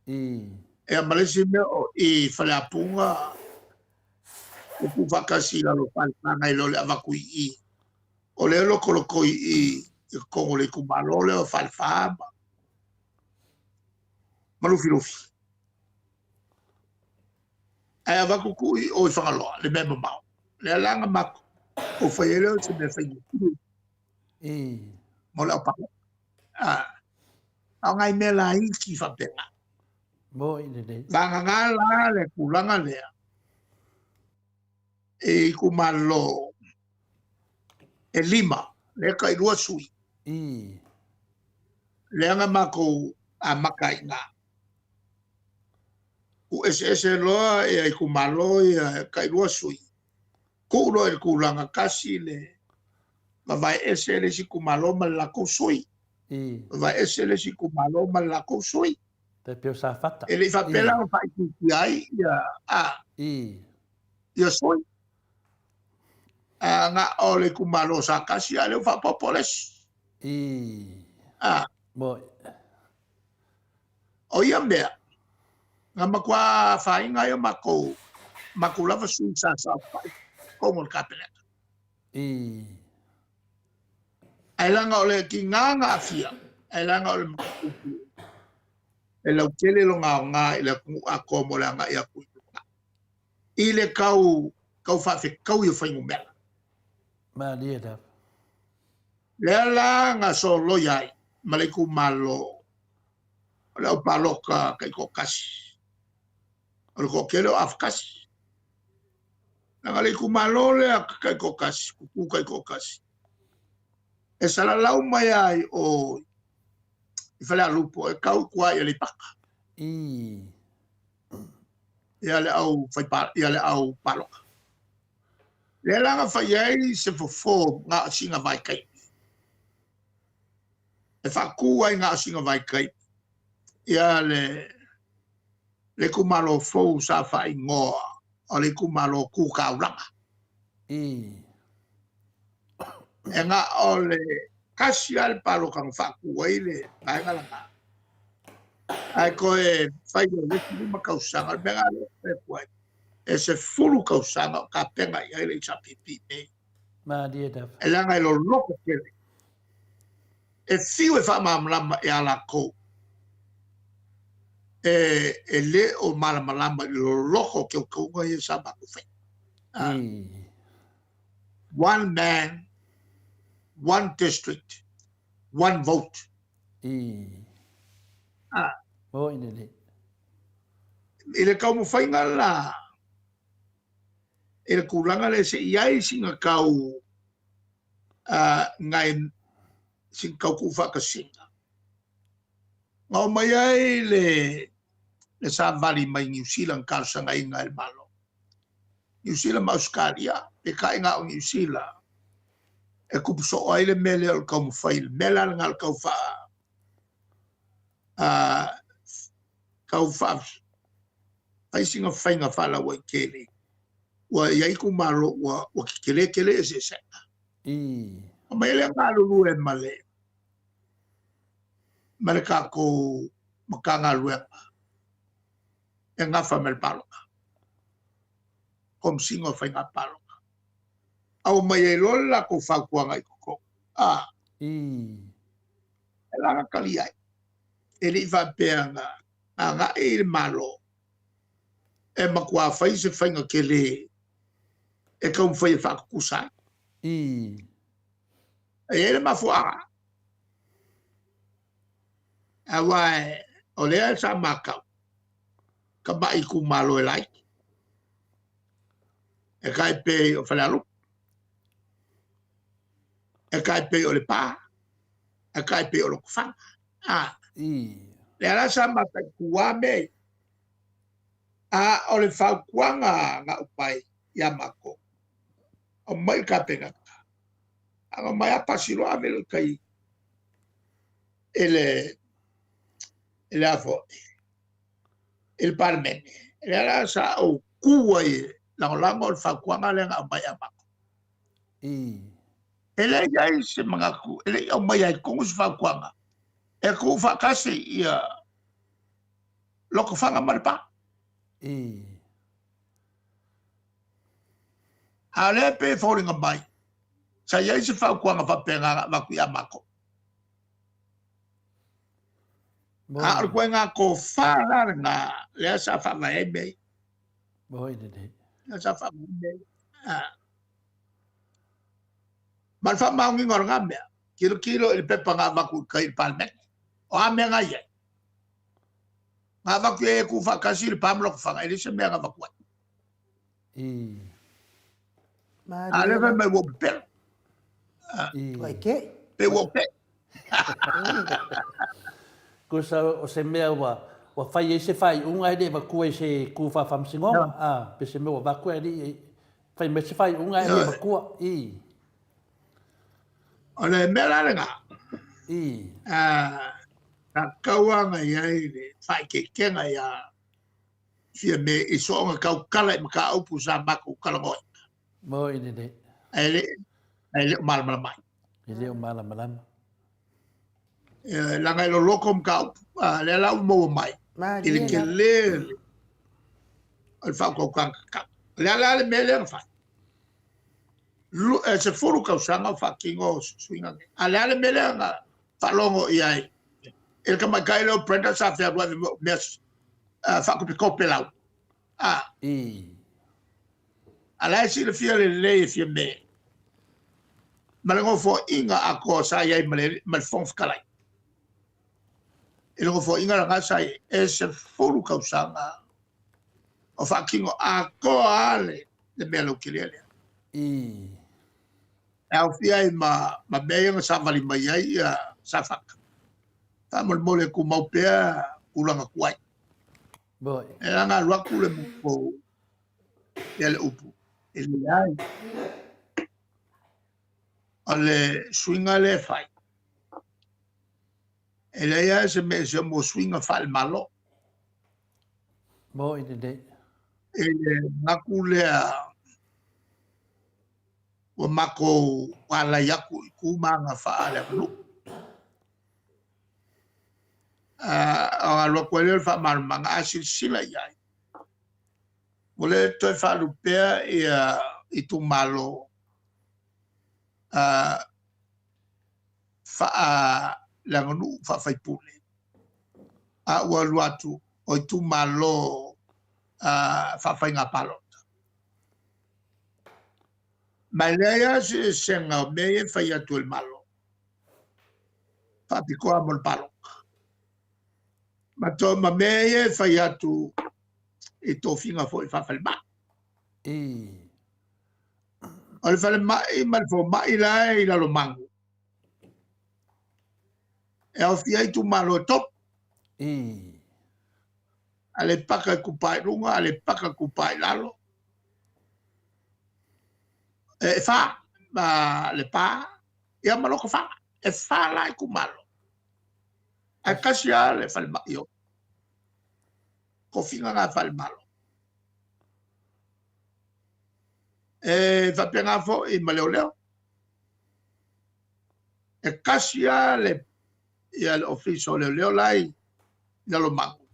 I. Ia ma le isi mea o i Faleapuga ua tuufaatasi i lalo o Falepaga i lo le avatu i i. O lea e lokoloko i i i totonu o le itumalo lea o Falefa ma ma Lufilufi. Ae avatu tuu i o i Fagaloa, le mea mamao. Lea la na matou fai ai lea o se mea faigofie I. mo le aupalota. A, a o nai mea laiti faapena. Moi lelei. Vagana la le tulaga lea e itumalo e lima, lea e tailua sui. I. Lea na matou amata ai i ina. Tuueseese loa ia itumalo ia e tailua sui. Tuu loa i le tulaga tasi le vavae ese le isi itumalo ma le latou sui. I. Vavae ese le isi itumalo ma le latou sui. Tai pei o Safata. E le i faapea la ona faaitiitia ai ia a. I. Ia sui. A na o le itumalo sa tasi a o lea ua faaopoopo le isi. I. A. Moi. O ia mea, na matua afaina ai o matou, matou lava sui sa saofai i totonu o le Kapeneta. I. Ae leaga o le tiga na aafia, ae leaga o le mataupu e lautele lona aoga i le atunuu atoa mo le agai atu i luga i le tau tau faafetaui o fuainumera. Malie lava. Lea la na soloia ai ma le itumalo o le aupalota taitoatasi, o le toatele o afatasi. Leaga le itumalo lea taitoatasi, tutu taitoatasi, e salalau mai ai o i Falealupo e tau i tua i Aleipata. I. Ia le au fai ia le au palota. Lea la na fai ai se fofo na o sina vaitaimi. E faatu ai na o sina vaitaimi ia le le itumalo fou sa faaigoa o le itumalo Tu Taulaga. I. E na o le tasi lava le palota na faatu ai le vaega lena. Ae toe fai loa i le isi 5 tausaga, o le mea lena lea ou te fai atu ai, e 10 tausaga o tapena i ai le HRPP nei. Malie lava. E leaga e loloto tele. E fiu e faamalamalama ia latou e, e le o malamalama i le loloto o teuteuga ia sa matou faia. I. One man, one district, one vote. I. A. Moi lelei. I le taumafaiga la i le tulaga lea se i ai sina tau nai sina tau tuufaatasiga. Na oo mai ai le le savali mai Niu Sila na talosagaina e le Malo. Niu Sila ma Ausetalia, peitai na o Niu Sila e tupu soo ai le mea lea o le taumafai, le mea la lena o le tau faa tau faa fai sina faiga faalauaitele ua i ai itumalo ua ua tetele tele eseesega. Aumai lea galulue ma le ma le tatou Matagaluega e nafa ma le palota, Komesina o Faiga Palota. Aumai ai loa le latou fautuaga i totonu, a, e la na tali ai. E le i faapea na agai le Malo e matua fai se faiga tele e taumafai e faatutusa ai. E i ai le mafuaaga, aua o lea sa matau tamai itumalo e laiti, e tai pei o Falealupo, e tai pei o Lepa, e tai pei o Lotofaga. A, lea la sa mataitu lava mea ia. A o le fautuaga na aumai ia matou, aumai i le Kapeneta, a na omai lava pasi loa ave loa i tai i le i le a foi, i le Palemene. Lea la sa ou tu ai e lagolago le fautuaga lea na aumai ia matou. E leai ai se manatu, e le i aumaia ai i totonu se fautuaga e tuufaatasi ia Lotofaga ma Lepa. A o lea e pei e foliga mai, sa i ai se fautuaga faapena na avatu ia matou. A o le ituaiga tofa la lena lea sa faavae ai mea ia. Lea sa faavae ai mea ia. Ma le faamaoniga o lena mea, tilotilo i le pepa na avatu i tai i le Palemene. O a mea na i ai? Na avatu i ai e tuufaatasi Lepa ma Lotofaga, e leai se mea na avatu ai. A lea fai mai ua ou pepelo. Ua eke. Pe ua ou tei. Tusa o se mea ua ua fai ai se faaiuga e le avatua i se tu faafaamasinoga, a, pe se mea ua avatu e le i fai mai se faaiuga e le avatua. I. O le mea la lena, I. sa tatau lava ona i ai le faaeteetega ia Fiame i soona tautala i mataupu sa matou talanoaina. Moi lelei. Ae le, ae le o malamalama ai. E le o malamalama. E, leaga e loloto mataupu, a lea la ua maua mai i le tele o le faautautaga tatau. O le a la le mea lea na fai? E 10 tausaga o faatino suiga nei. A le a le mea lea na faalogo i ai i le tamaitai lea o Brenda sa fealuai mea faakopikope lau. A. A la e silafia lelei e Fiame ma le nofoaiga atoa sa i ai ma le, ma le Fofoga Fetalai. I le nofoaiga lena sa i ai, e 10 tausaga o faatino atoa lava le, le mea lautelea lea. E aofia ai ma, ma mea ia na savali mai ai ia Safata. Faamolemole e tumau pea tulaga tuai. E leaga alu atu le matou ia le upu, e leai. O le suiga lea e fai, e leai lava se mea e se mo suiga faale-Malo. Moi lelei. E le manatu lea ua matou alai atu i tu ma aga faaleaganuu. Ona alu atu ai lea o le faamalamalamaga, a silasila i ai, ua le toe faalupea ia itumalo faaleaganuu faa-faipule, a ua alu atu o itumalo faafaiga palota. Ma e leai lava se eseesega o mea ia e fai atu e le Malo faapitoa mo le palota, ma to ma mea ia e fai atu i tofiga foi faa-falemai. O le falemai ma le fomai la e i Lalomanu, e aofia ai itumalo e 3. Ii. Aleipaka Itupa i Luga, Aleipaka Itupa i Lalo. E fa, ma Lepa, ia ma Lotofaga. E fa la itumalo. Ae tasi lava le falemai o tofiga na faale-Malo. E faapena foi ma leoleo. E tasi lava le ia le ofisa o leoleo la i Lalomanu.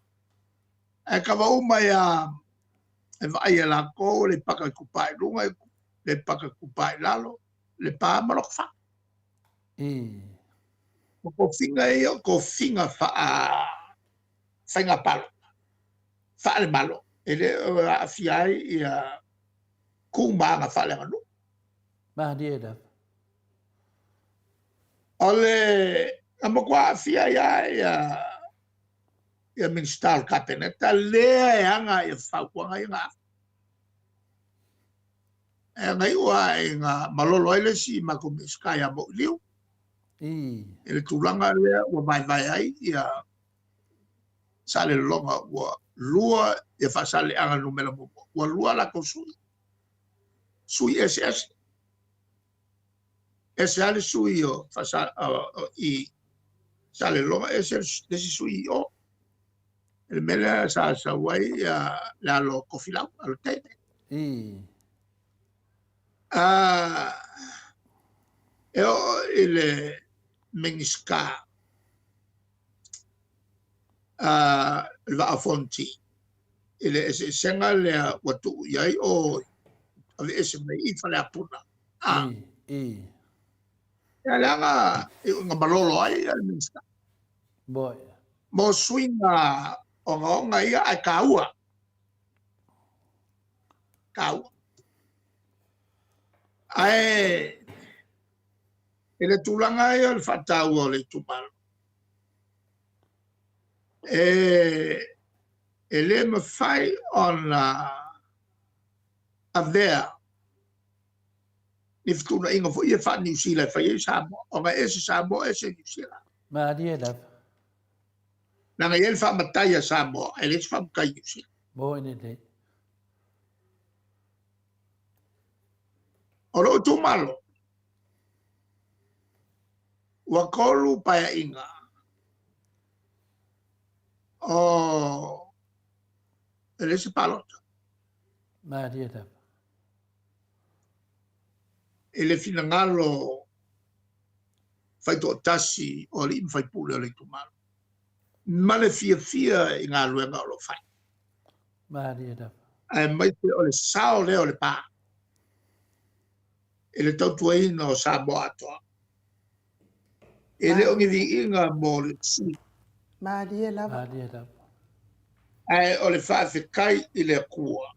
Ae kava uma ia e vaai e latou Aleipata Itupa i Luga, Aleipata Itupa i Lalo, Lepa ma Lotofaga. O tofiga ia o tofiga faa faiga palota, faale-Malo, e le o aafia ai ia tu ma aga faaleaganuu. Malie lava. O le na matua aafia ai lava ia ia Minisita o le Kapeneta lea e aga ia fautuaga ia na ave. E agai'u lava ina malolo ai le isi matou Minisita ia Mo'iliu i le tulaga lea ua vaevae ai ia Salelologa ua lua ia Faasaleleaga numera muamua, ua lua latou sui, sui eseese. Ese lava le sui o Faasa i Salelologa, ese le isi sui i o. Le mea lea sa sau ai ia le alo o Tofilau, alo teine. E oo i le Minisita le Vaa o Fonoti i le eseesega lea ua tuu i ai o aveese mai i Faleapuna. Ia leaga iuga malolo ai le Minisita. Mo suiga ogaoga ia ae taua. Taua. Ae i le tulaga ia o le faataua o le itumalo, e le mafai ona avea ni fetuunaiga foi ia faa-Niu Sila e fai ai Samoa, ona e ese Samoa, ese Niu Sila. Malie lava. Leaga e i ai le faamatai a Samoa, ae leai se faamatai i Niu Sila. Moni lelei. O lou itumalo, ua 3 paeaiga o e leai se palota. Malie lava. I le finagalo faitoatasi o alii ma faipule o le itumalo, ma le fiafia i galuega o lo o fai. Malie lava. Aemaise o le sao lea o Lepa i le tautuaina o Samoa atoa. E le o ni viiga mo le sui. Malie lava. Malie lava. Ae o le faafetai i le Atua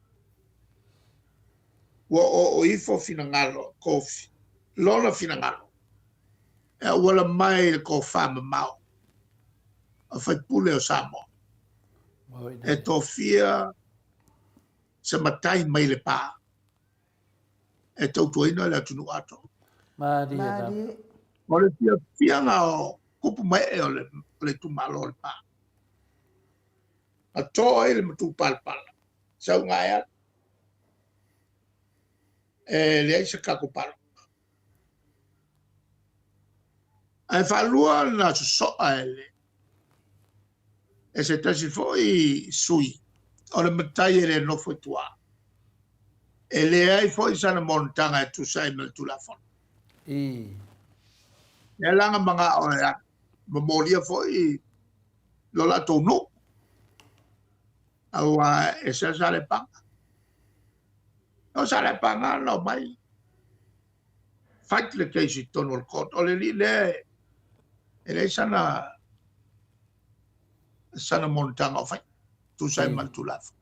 ua oo ifo finagalo, kofi, lona finagalo e auala mai i le tofa mamao o faipule o Samoa e tofia se matai mai Lepa e tautuaina le atunuu atoa. Malie lava. O le fiafiaga o kupu mae o le itumalo o Lepa. Na to ai le matupalapala, sauga e alu. E leai se tatou palota. Ae faalua na sosoa e le e se tasi foi sui o le matai e le nofo i tua. E leai foi sana monotaga e tusa ai ma le Tulafono. Lea la na manao e momolia foi lo latou nuu. Aua e se Salepaga. O Salepaga na omai fight le case i totonu o le court. O le alii lea e leai sana sana monotaga o fai tusa ai ma le Tulafono.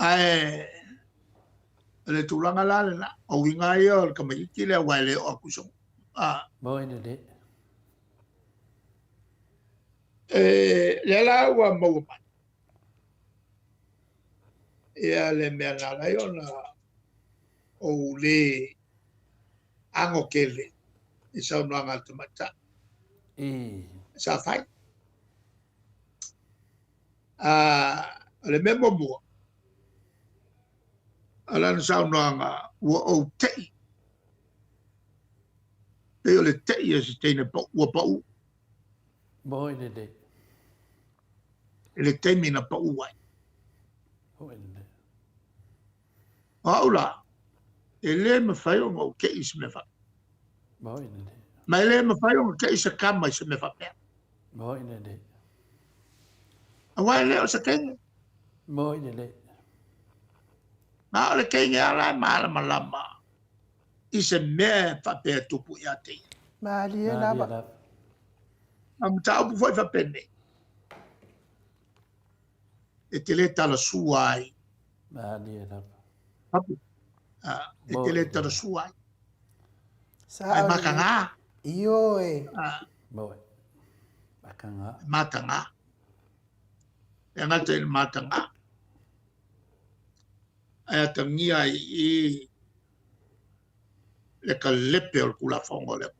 Ae o le tulaga la lena, o uiga ia o le tamaitiiti lea aua e le oo atu i se Moni lelei. E, lea la ua maua mai ia le mea na ala ai ona ou le ago tele i saunoaga a le tamaitai. Sa fai. O le mea muamua, o lana saunoaga, ua ou te'i, pei o le te'i a se teine ua pa'u. Moi lelei. I le taimi na pa'u ai. Moi lelei. O au la, e le mafai ona ou te'i i se mea faapea. Moi lelei. Ma e le mafai ona te'i se tama i se mea faapea. Moi lelei. Aua e le o se teine. Moi lelei. Na o le teine ala e malamalama i se mea e faapea e tupu ia te ia. Malie lava. A mataupu foi faapenei, e te le talasua ai. Malie lava. Papu. E te le talasua ai. Ai mataga. Ioe. Moe. Mataga. Mataga. E gata i le mataga. Ae atagia ai i le kalepe o le Tulafono lea.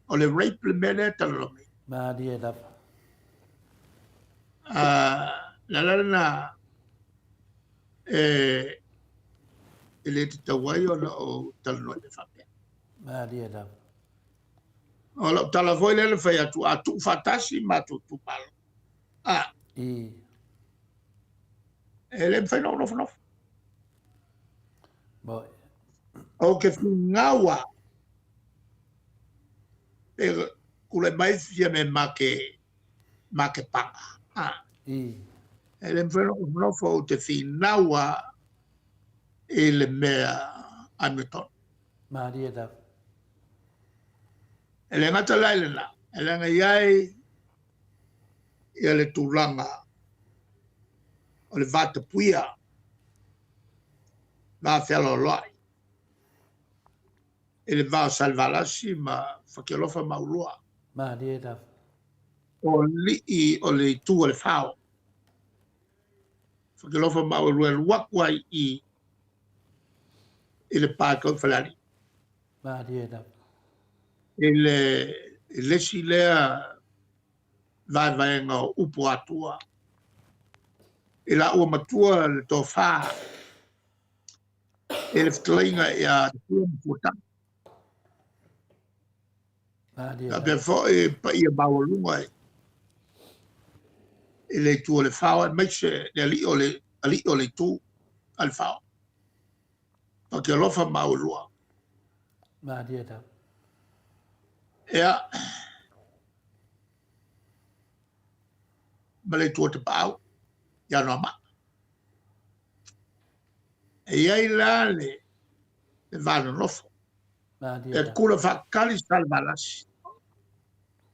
O le rape le mea lea e talanoa nei. Malie lava. Le ala lena e le tatau ai ona ou talanoa i mea faapea. Malie lava. O lau tala foi lea na fai atu, a tuu faatasi matou itumalo, I. E le mafai ona ou nofonofo. Moi. Ou te finau lava, pe tulai mai Fiame ma te, ma te paga. E le mafai ona ou nofonofo, ou te finau lava i le mea amiotonu. Malie lava. E le gata la i lena, e leaga i ai ia le tulaga o le vatapuia va fealoaloai i le va o Salevalasi ma Fatialofa ma Aulua. Malie lava. O alii o le itu o le fao. Fatialofa ma Aulua e alu atu ai i i le pa tau i Falealili. Malie lava. I le i le isi lea vaevaega o upu atua. I laua matua le tofa i le fetalaiga ia Tafua ma Fuatau. Faapea foi paia maualuga i le itu o le fao aemaise le alii o le alii o le itu a le fao. Fatialofa ma Auelua. Malie lava. Ia, ma le itu o Tapaau, i Anoamaa. E i ai la le va nonofo. E kula faatali Salevalasi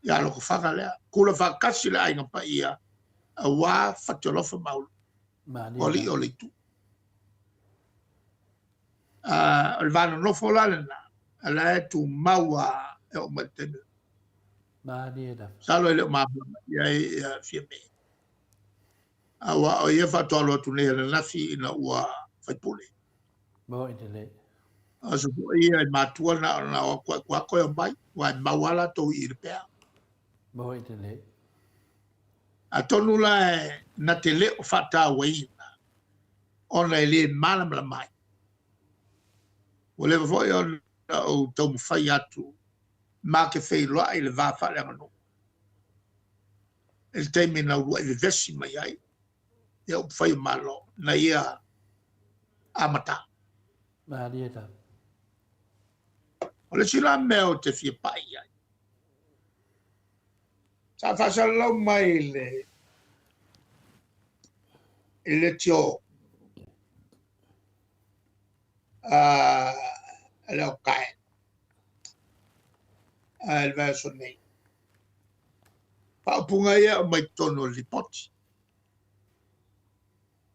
ia Lotofaga lea. Kula faatasi le aiga paia aua Fatialofa ma Auelua. O alii o le itu. O le va nonofo la lena, a la e tumau lava e oo mai i le taimi lenei. Malie lava. Masalo e le o malamalama i ai ia Fiame. Aua o ia faatoa alu atu nei ananafi ina ua faipule. Moi lelei. O aso foi ia i matua na ona o atu ai koe omai, aua e mau lava latou i i Lepea. Moi lelei. Atonu la e na te le o faatauaina ona e le malamalama ai. Ua leva foi ona ou taumafai atu ma te feiloai i le va faaleaganuu i le taimi na uluai vevesi mai ai ia upufai o Malo na ia amata. Malie lava. O le isi la mea ou te fia pai i ai, sa faasalalau mai le i le tio a le Okae a le vaiaso nei. Faaupuga ia e aumai totonu o le lipoti.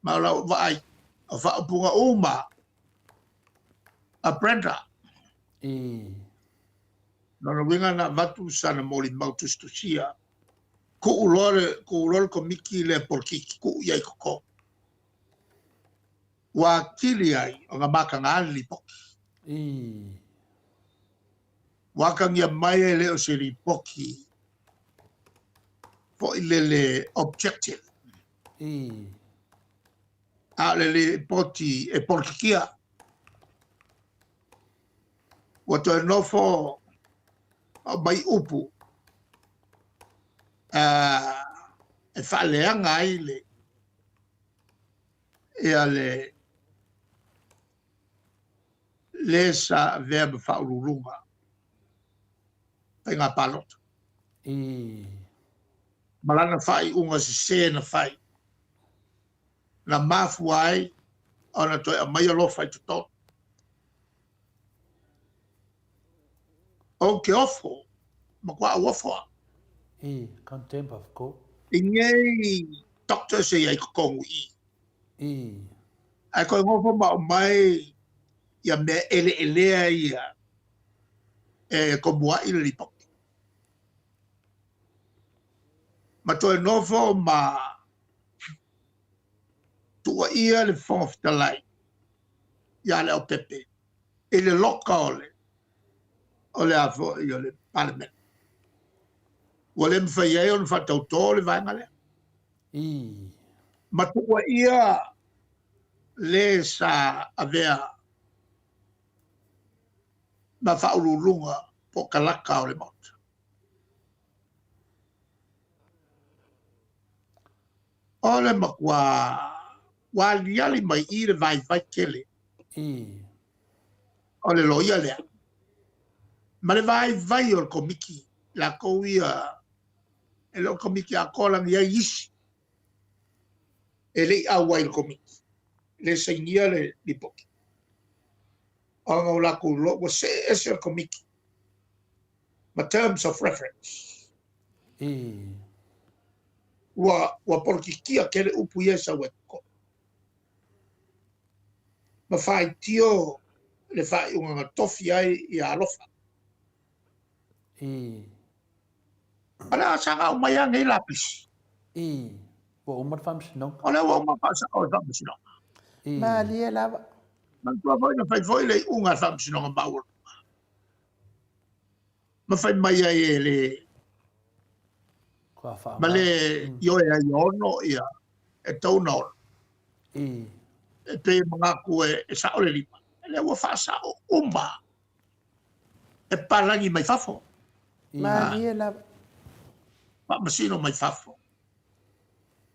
Ma o lau vaai, o faaupuga uma a Brenda. I. Lona uiga na avatu sana molimau tusitusia, kuu loa le, kuu loa le komiti lea polokiki, kuu i ai i totonu. Ua atili ai ona mataga le lipoti. I. Ua atagia mai e le o se lipoti. Foi lele objective. I. A o le lipoti e polokikia. Ua toe nofo aumai upu e faaleaga ai le ia le le sa avea ma faauluuluga faiga palota. I. Ma lana faaiuga sese na fai, na mafua ai ona toe aumai alofa i totonu. Ou te ofo, matua ou ofo au. I. Contempt of court. I nei doctors e i ai totonu i i. I. Ae toe nofo ma aumai ia mea eleelea ia e tomua'i le lipoti. Ma toe nofo ma tuuaia le Fofoga Fetalai ia Leaupepe i le loka o le o le a foi o le Palemene. Ua le mafai ai ona faatautō le vaega lea. I. Ma tuuaia le sa avea ma faauluuluga po o kalaka o le Maota. O le matua ua aliali mai i le vaivai tele. I. O le loia lea. Ma le vaivai o le komiti, latou ia, e le o le komiti atoa leaga e i ai isi e le i auai i le komiti, le sainia le lipoti. Ona o latou iloa ua see ese le komiti ma terms of reference. I. Ua, ua polokikia tele upu ia e sau ai totonu. Ma faitio le faaiuga na tofi ai ia Alofa. I. O le a saga aumai lava nei lapisi. I. Ua uma le faamasinoga. O lea ua uma faasao e le faamasinoga. I. Malie lava. Manatua foi na fai foi le iuga a le faamasinoga maualuga. Ma fai mai ai e le ma le ioe ai e ono ia e tatau ona ono. I. E pei e manatu e sao le lima. Lea ua faasao uma e palagi mai fafo. Malie lava. Faamasino mai fafo.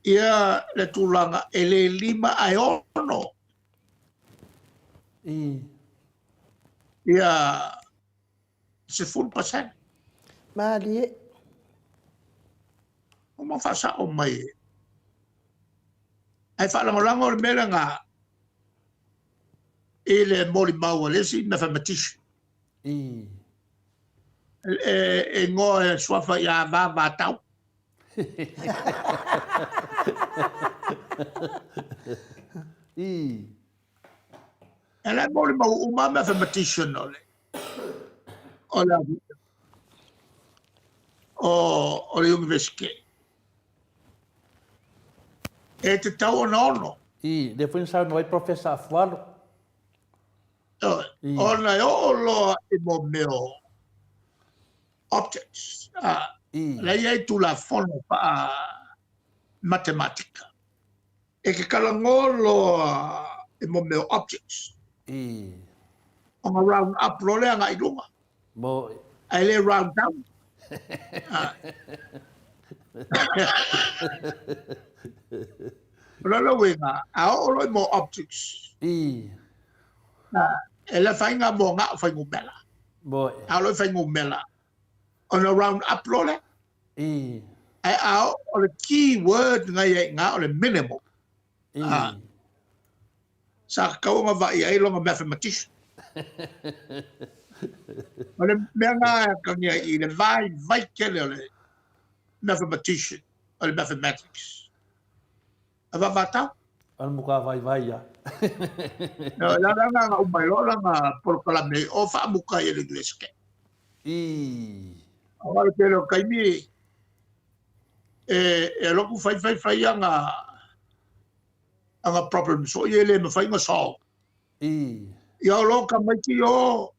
Ia le tulaga e le lima ae ono. I. Ia 10%. Malie. Uma faasao mai. Ae faalagolago le mea lena i le molimau a le isi mathematician. I. E igoa e suafa ia Vavatau. I. E la e molimau uma mathematician o le o le o le Universite. E tatau ona ono. I, lea foi na saunoa ai Professor Afualo. Ioe, ona e oo loa i mo mea o objects, a, la e i ai Tulafono faa matematika. E ke talanoa loa i mo mea o objects. I. Ona round up loa lea agai i luga. Mo. Ae le round down. O lona uiga, a oo loa i mo objects. I. E le afaina mo gao fuainumera. Mo. A oo loa i fuainumera, ona round up loa lea. I. Ae a oo, o le key word na i ai i ina o le minimal. I. Sa tatau ona vaai ai lona mathematician. O le mea na e atagia i le vaivai tele o le mathematician, o le mathematics. A vavatau. O le matua vaivai ia. O le ala lena na uma ai loa lana polokalame o faamuta ai e le Universite. I. O le tele o taimi e alu atu fai fai fai ana ana problems foi e le mafai ona solve. I. Ia o lo tamaiti o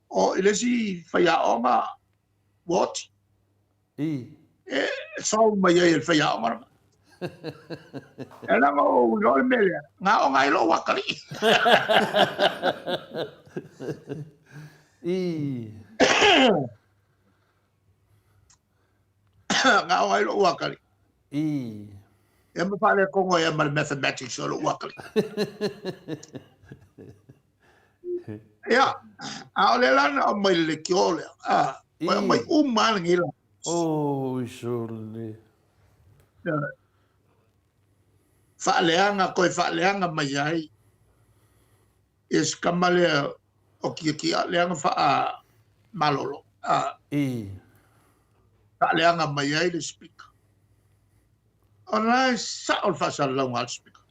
o i le isi faiaoga ua oti. I. E solve mai ai e le faiaoga lena. E leaga o ou iloa le mea lea, na aoga ai lou atalii. I. Na aoga ai lou atalii. I. Ia ma faaletonu ai ma le mathematics o lou atalii. Ia, a o lea la na aumai le lekiō lea, a, ua aumai uma lava lenei la. Oi sole. Faaleaga, toe faaleaga mai ai ia si tama lea o Kiakia lea na faamalolo, a, faaleaga mai ai le Speaker. O la e sao le faasalalauga a le Speaker.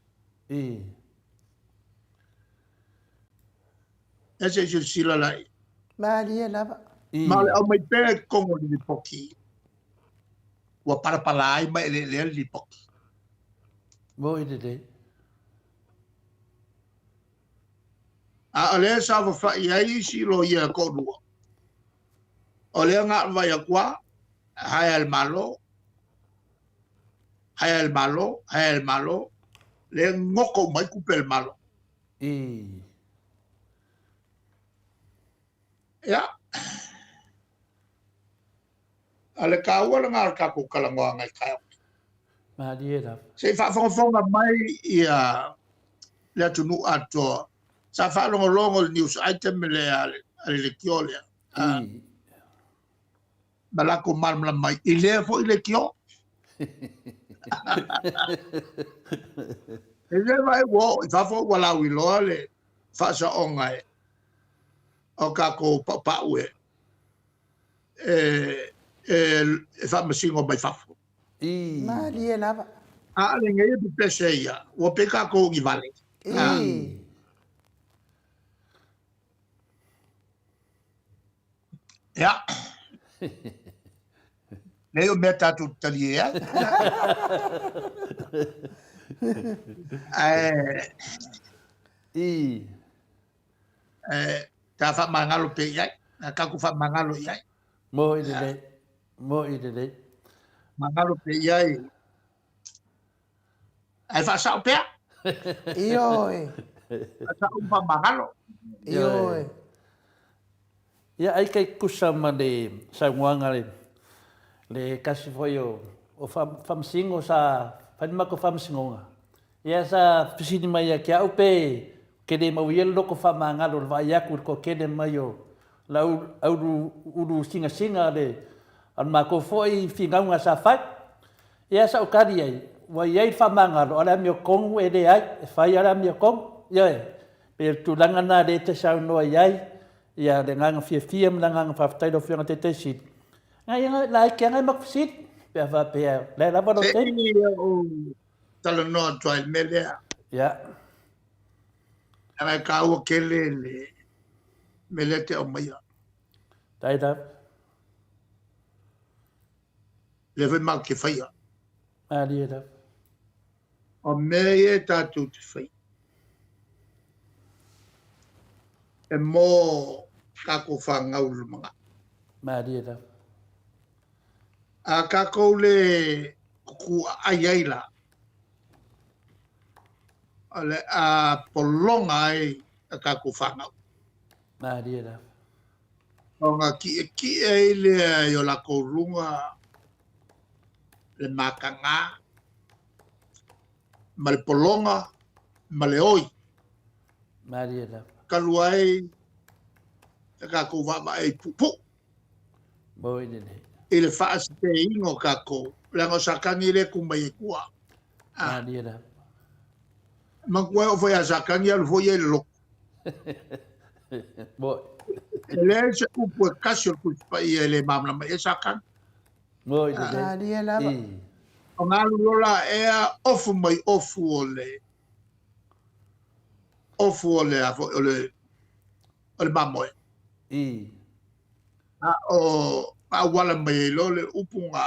Ia se i silasila la i. Malie lava. Ma o le aumai pea i totonu o le lipoti, ua palapala ai ma eleelea le lipoti. Moi lelei. A o lea e saofafai ai isi loia e toalua, o lea na vaai atu lava, hire e le Malo, hire e le Malo, hire e le Malo, lea e goto uma ai tupe a le Malo. I. Ia. A le taua lena o le tatou talanoaga i taeao nei. Malie lava. Se i faafogafoga mai ia le atunuu atoa. Sa faalogologo i le news item lea a le leitio lea. I. Ma latou malamalama ai i lea foi leitio. E le vaai ua oo i fafo ua lauiloa le faasaoga e o tatou paupau e e faamasino mai fafo. I. Malie lava. A o lenei e pepese ia, ua pei tatou ni vale. I. Ia. Nei o mea tatou te talie ai. Ae I. E, ta faamagalo pea i ai. Na tatou faamagalo i ai. Moi lelei. Moi lelei. Magalo pea i ai. Ae faasao pea. Ioe. Faasao ma faamagalo. Ioe. Ia ai kai tusa ma le saunoaga le le kasi foi o o Faamasino sa fai le matou faamasinoga. Ia sa fesili mai ia te au pe ke le mau ia le loko faamagalo le vaai atu i le toatele mai o le au ulu ulu singasinga le a le matou foi finauga sa fai. Ia sa ou tali ai, ua i ai le faamagalo a le amiotonu e leai, e fai lava le amiotonu. Ioe, pei o le tulaga lena lea e te saunoa i ai, ia le agaga fiafia ma le agaga faafetai i lau Afioga i le Taitaisili. Nai laiti lava nai matou fesili, pe a faapea o la e lava lou taimi. Se i ou talanoa atu ai i le mea lea. Ia. Leaga e taua tele le mea lea e te aumaia. Faafetai lava. Lea foi matou te faia. Malie lava. O mea ia e tatou te faia, e mō tatou fanau i le lumanai. Malie lava. A tatou le tutuaai ai la, o le a pologa ai a tatou fanau. Malie lava. Ona kiʻekiʻe ai lea i o latou luga le mataga ma le pologa ma le oi. Malie lava. Talu ai ta tatou vaavaai puupuu. Moi lelei. I le faaseseina o tatou, leaga o Satani lea e tu mai ai tua. Malie lava. Manatua e oo foi ia Satani alu foi ia i le lotu. Moi. E leai se upu e tasi o le Tusi Paia e le malamalama i ai Satani. Moi lelei. Malie lava. Ona alu loa la ea ofu mai ofu o le ofu o le a foi o le o le mamoe. I. A o auala mai ai loa le upu na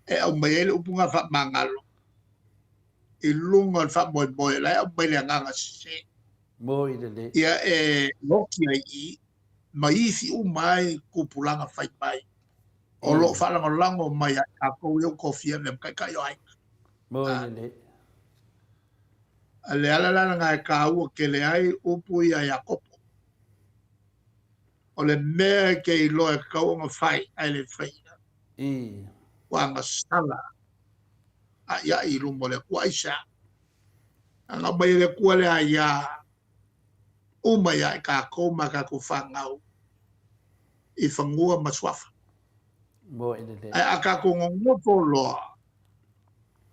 e aumai ai le upu na faamagalo i luga o le faamoemoe la e aumai le agaga sese. Moi lelei. Ia e loki ai i ma isi uma ai tupulaga fai mai. O lo o faalagolago mai ia i tatou ia ua tofia mea ma taitai o aiga. Moi lelei. A le ala la lena e taua tele ai upu ia a Iakopo. O le mea e te iloa e tatau ona fai ae le faia, ua agasala a'ia'i i luma o le Atua. Aisea? Ana aumai e le Atua le aia uma ia i tatou ma a tatou fanau i fanua ma suafa. Ae a tatou nonofo loa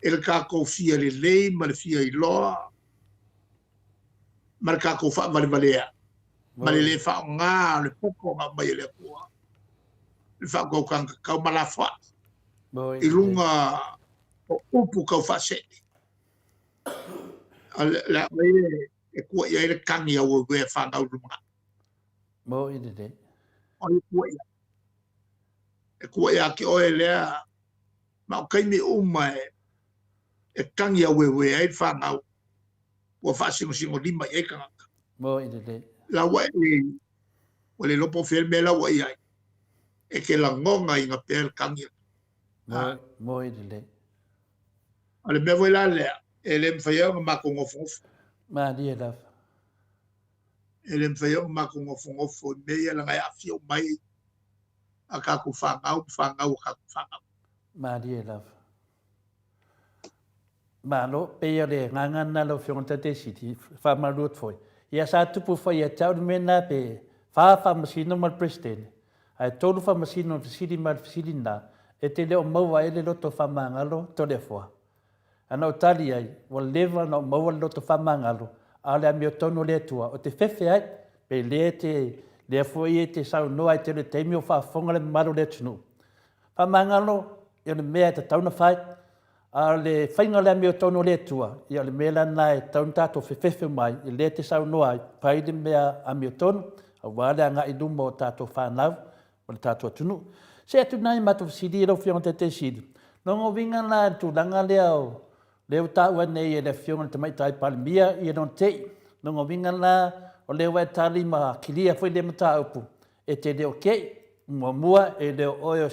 i le tatou fia lelei ma le fia iloa ma le tatou faavalevalea ma le le faaaoga o le poto na aumai e le Atua, le faautautaga tatau ma lafoai i luga o upu taufaasee, le a aumai e tua i ai le tagi a ueuea fanau i lumanai. Moni lelei. O ai e tua i ai? E tua ia te oe lea, ma o taimi uma e tagi a ueuea ai le fanau ua faasinosinolima i ai tagata. Moni lelei. La ua e, ua le iloa po o fea le mea la ua i ai, e te lagonaina pea le tagi atu. Moni lelei. O le mea foi la lea, e le mafai ai ona matou nofonofo. Malie lava. E le mafai ai ona matou nofonofo i mea ia leaga e aafia uma ai a tatou fanau ma fanau a tatou fanau. Malie lava. Malo, pei o le agaga lena lau Afioga i le Taitai Sili, faamalulu atu foi. Ia sa tupu foi ia te au le mea lena pe fa faamasino ma le Peresetene, ae tolu faamasino na fesili mai le fesili lena, e te le o maua ai le loto faamagalo Toleafoa? A na ou tali ai, ua leva ona ou maua le loto faamagalo, a o le amiotonu o le Atua, ou te fefe ai, pe lea te, lea foi e te saunoa ai tele taimi o faafofoga le mamalu o le atunuu. Faamagalo, o le mea e tatau ona fai, A o le faiga o le amiotonu o le Atua, ia o le mea la lena e tatau ona tatou fefefe uma ai, i lea e te saunoa ai, fai le mea amiotonu, aua le agai i luma o tatou fanau ma le tatou atunuu. See atu nai matou fesili lau Afioga i le Taitai Sili, lona uiga la i le tulaga lea o lea ua taua nei e le Afioga i le Tamaitai Palemia ia lona te'i, lona uiga la o lea ua e tali ma kilia foi lea mataupu, e te le o te'i, muamua e le o oe o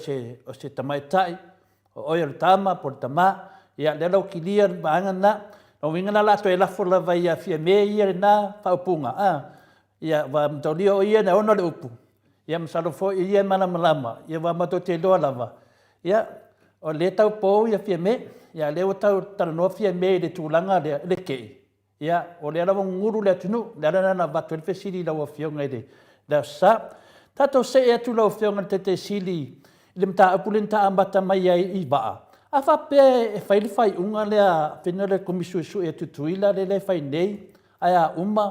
se tamaitai, O oe o le tama po o le tama, ia lea la ua kilia le vaega lena. O lona uiga la o le a toe lafo lava ia Fiame ia lena faaupuga, a, ia aua mataulia o ia na ona le upu, ia masalo foi o ia e malamalama, ia aua matou te iloa lava, ia o lea e tau pou ia Fiame, ia a o lea ua tau talanoa Fiame i le tulaga lea i le kei, Ia, o lea lava gugulu le atunuu, o le ala lena na avatu ai le fesili i lau Afioga i le Aso Sa. Tatou see atu lau Afioga i le Taitai Sili i le mataupu lea na ta amata mai ai i vaa. A faapea e fai le faaiuga lea fai o le Komisi Suesue a Tutuila lea e fai nei, ae a uma,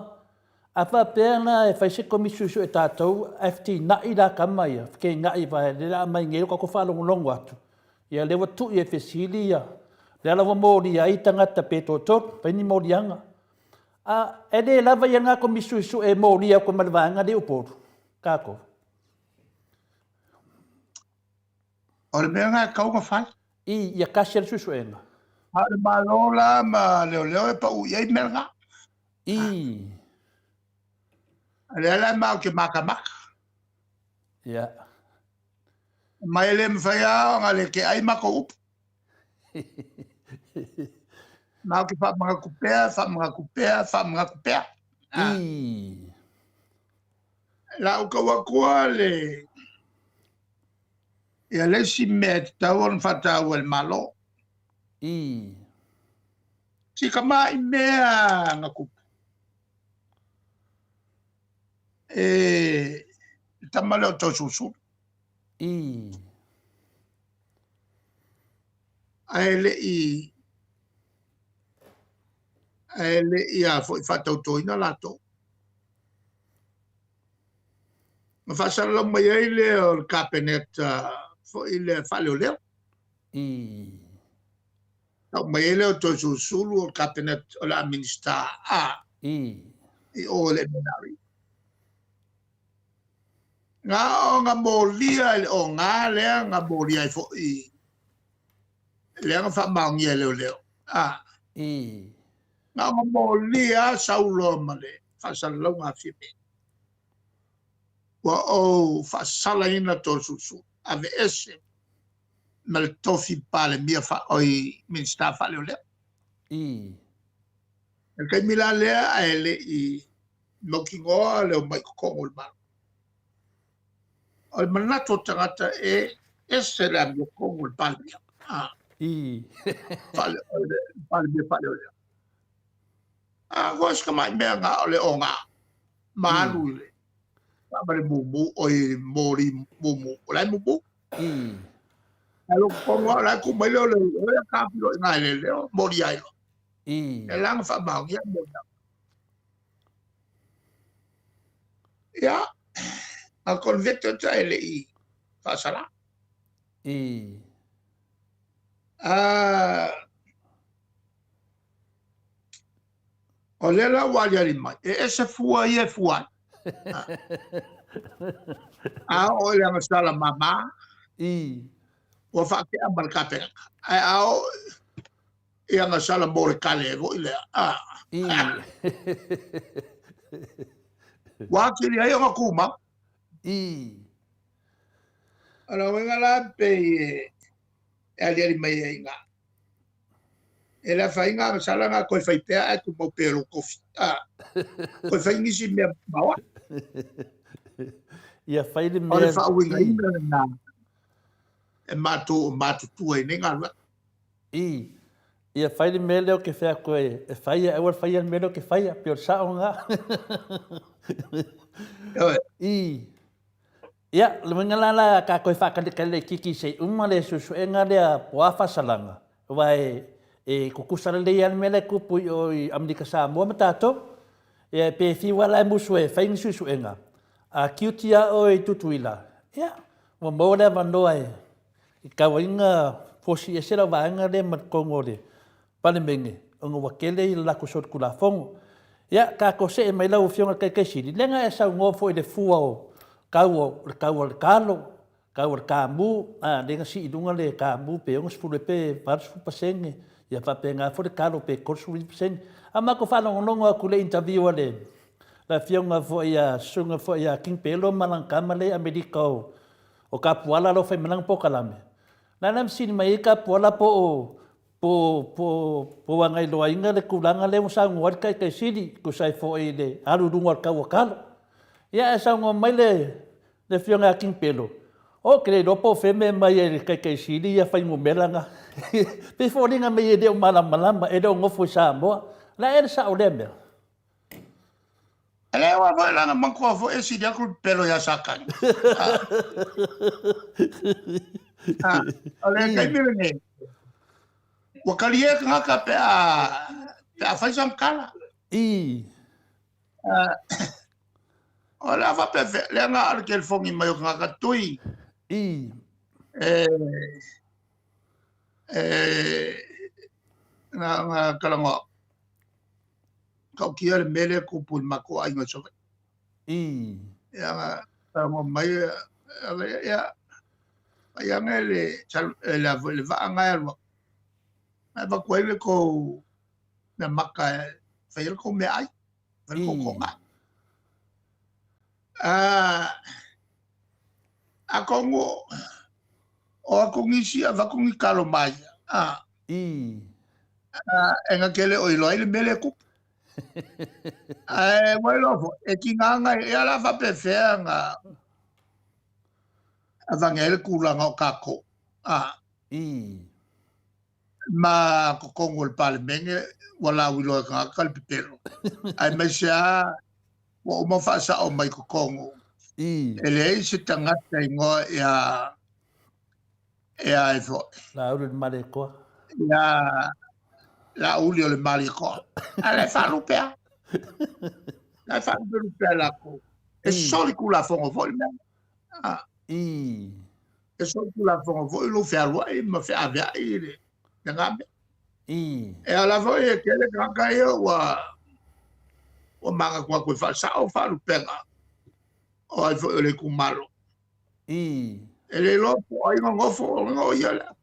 a faapea la e fai se Komisi Suesue a tatou ae fetinai la tama ia, fekega'i aua o lea o le a aumai nei ua tatou faalogologo atu, Ia lea ua tui e fesili ia, lea la ua molia ai tagata pe toatolu, fai ni moliaga. A, e le lava ia lena Komisi Suesue e molia atu ai ma le vaega lea i Upolu, tatou. O le mea lena e tatau ona fai. I, ia tasi le suesuega. A o le Malo la ma leoleo e pau i ai mea lena. I. O lea la e matou te matamata. Ia. Ma e le mafai lava ona le te ai matou upu. Matou te faamanatu pea, faamanatu pea, faamanatu pea. I. La ou tau atua le ia le isi mea e tatau ona faataua e le Malo. I. Si tamai mea na tupu. E le tama lea o Toesulusulu. I. Ae le i ae le i a foi faatautoina latou. Na faasalalau mai ai lea o le Kapeneta foi lea faaleoleo. I. Tau mai ai lea o Toesulusulu o le Kapeneta o le a Minisita A. I. I o le MNRE. Na ona molia i le oga lea na molia ai foi lea na faamaonia e leoleo. A. I. Na ona molia sau loa ma le faasalalauga a Fiame. Ua ou faasalaina Toesulusulu, aveese. ma le tofi Palemia fa, oi Minisita faaleoleo. I le taimi la lea ae le i mautinoa le omai i totonu o le Malo. O le manatu o tagata e ese le amiotonu o le Palemia. Ah. Faale, o le Palemia faaleoleo. A ko se tamai mea na o le oga ma alu i le taavale mumu, oi moli mumu, o la e mumu. Ae lou tonu lava o la e tu mai lea o le o le tafilo i ina i le leo, moli ai loa. E la na faamaonia moli ai. Ia, a convicted e le i faasala. Ah, O lea la ua aliali mai, e ese fua ia e fua ai. A oo i le agasala mama, ua faatea ma le Kapeneta. Ae a oo i agasala mo le kale foi lea, ua atili ai ona tumau. O le uiga la pei e aliali mai ai i ina. E le afaina agasala na toe fai pea ae tumau pea lou tofi. A, toe fai nisi mea maoa. Ia fai le mea. O le faauigaina lena e matou o matutua i nei galuega. I, ia fai le mea lea ou te fai atu e fai, ae aua le faia le mea lea ou te faia, pei o le sao lena. I, Ia, o le uiga la la ka toe faakalikali laitiiti se i uma le suesuega lea po o a faasalaga, aua e, e tutusa lelei lava le mea la e tupu i o i Amerika Samoa ma tatou. Ia, pe fiu lava la e musu e fai ni suesuega, a guilty lava oe i Tutuila, ia, ua maua le avanoa e tau ai ona fosi ese lau vaega lea ma totonu o le Palemene, ona ua tele le latou solitulafono. Ia, tatou see mai lau Afioga i le Taitaisili, lea na e saunoa foi i le fua o tau o le tau o le talo, tau o le kamu, a, lea na sii i luga le kamu pe 60 pe 80%, ia faapena foi le talo pe 35%. A matou faalogologo atu i le interview a le Afioga foi ia Susuga foi ia King Pelo ma lana tama lea i Amerika o Kapuala o lo o fai mai lana polokalame, na la e fesili mai ai Kapuala po o Po, po, po ua gailoaina le tulaga lea ua saunoa ai le Taitaisili, tusa ai foi i le alu i luga o le tau o talo. Ia ae saunoa mai le, le Afioga ia King Pelo, Oh, ou te le iloa po o fea mea e aumai ai e le Taitaisili ia fuainumera na. Pei e foliga mai e le o malamalama, e le o nofo i Samoa. O le a ea le sao o lea mea? E le aua foi lana matua foi e sili atu le pepelo ia Satani. Ah, o le taimi lenei, ua talie tagata pe a, pe a fai sana tala. I. Ah, o le a faapefea, leaga o le telefoni mai o tagata tui. I. E, e, na, na talanoa. Tautia le mea lea e tupu i le matou aiga i Savaii. Ia, tago mai, ia, fai ane le, le, le vaa na e alu atu. Ae avatu ai le tou mea maka e fai ai le tou meaai, fai le tou toga. Atonu o atu nisi avatu ni talo ma ia. E na te le o iloa ai le mea lea e tupu. Ae ua iloa foi, e tiga na ia la faapefea na avane ai le tulaga o tatou. Ma totonu o le Palemene ua lauiloa e tagata le pepelo. Aemaise lava ua uma faasao mai totonu. E leai se tagata igoa ia ia ai foi. Laauli o le Malietoa. Ia Laauli o le Malietoa. Ae la e faalupe lava. La e faalupelupe a latou. E soli Tulafono foi le mea. E soli Tulafono foi lou fealuai ma feaveai i le lena mea. E ala foi e tele tagata ia ua ua manatu atu e faasao faalupega o ai foi o le itumalo. E le iloa po o ai na nofo, o ia lea.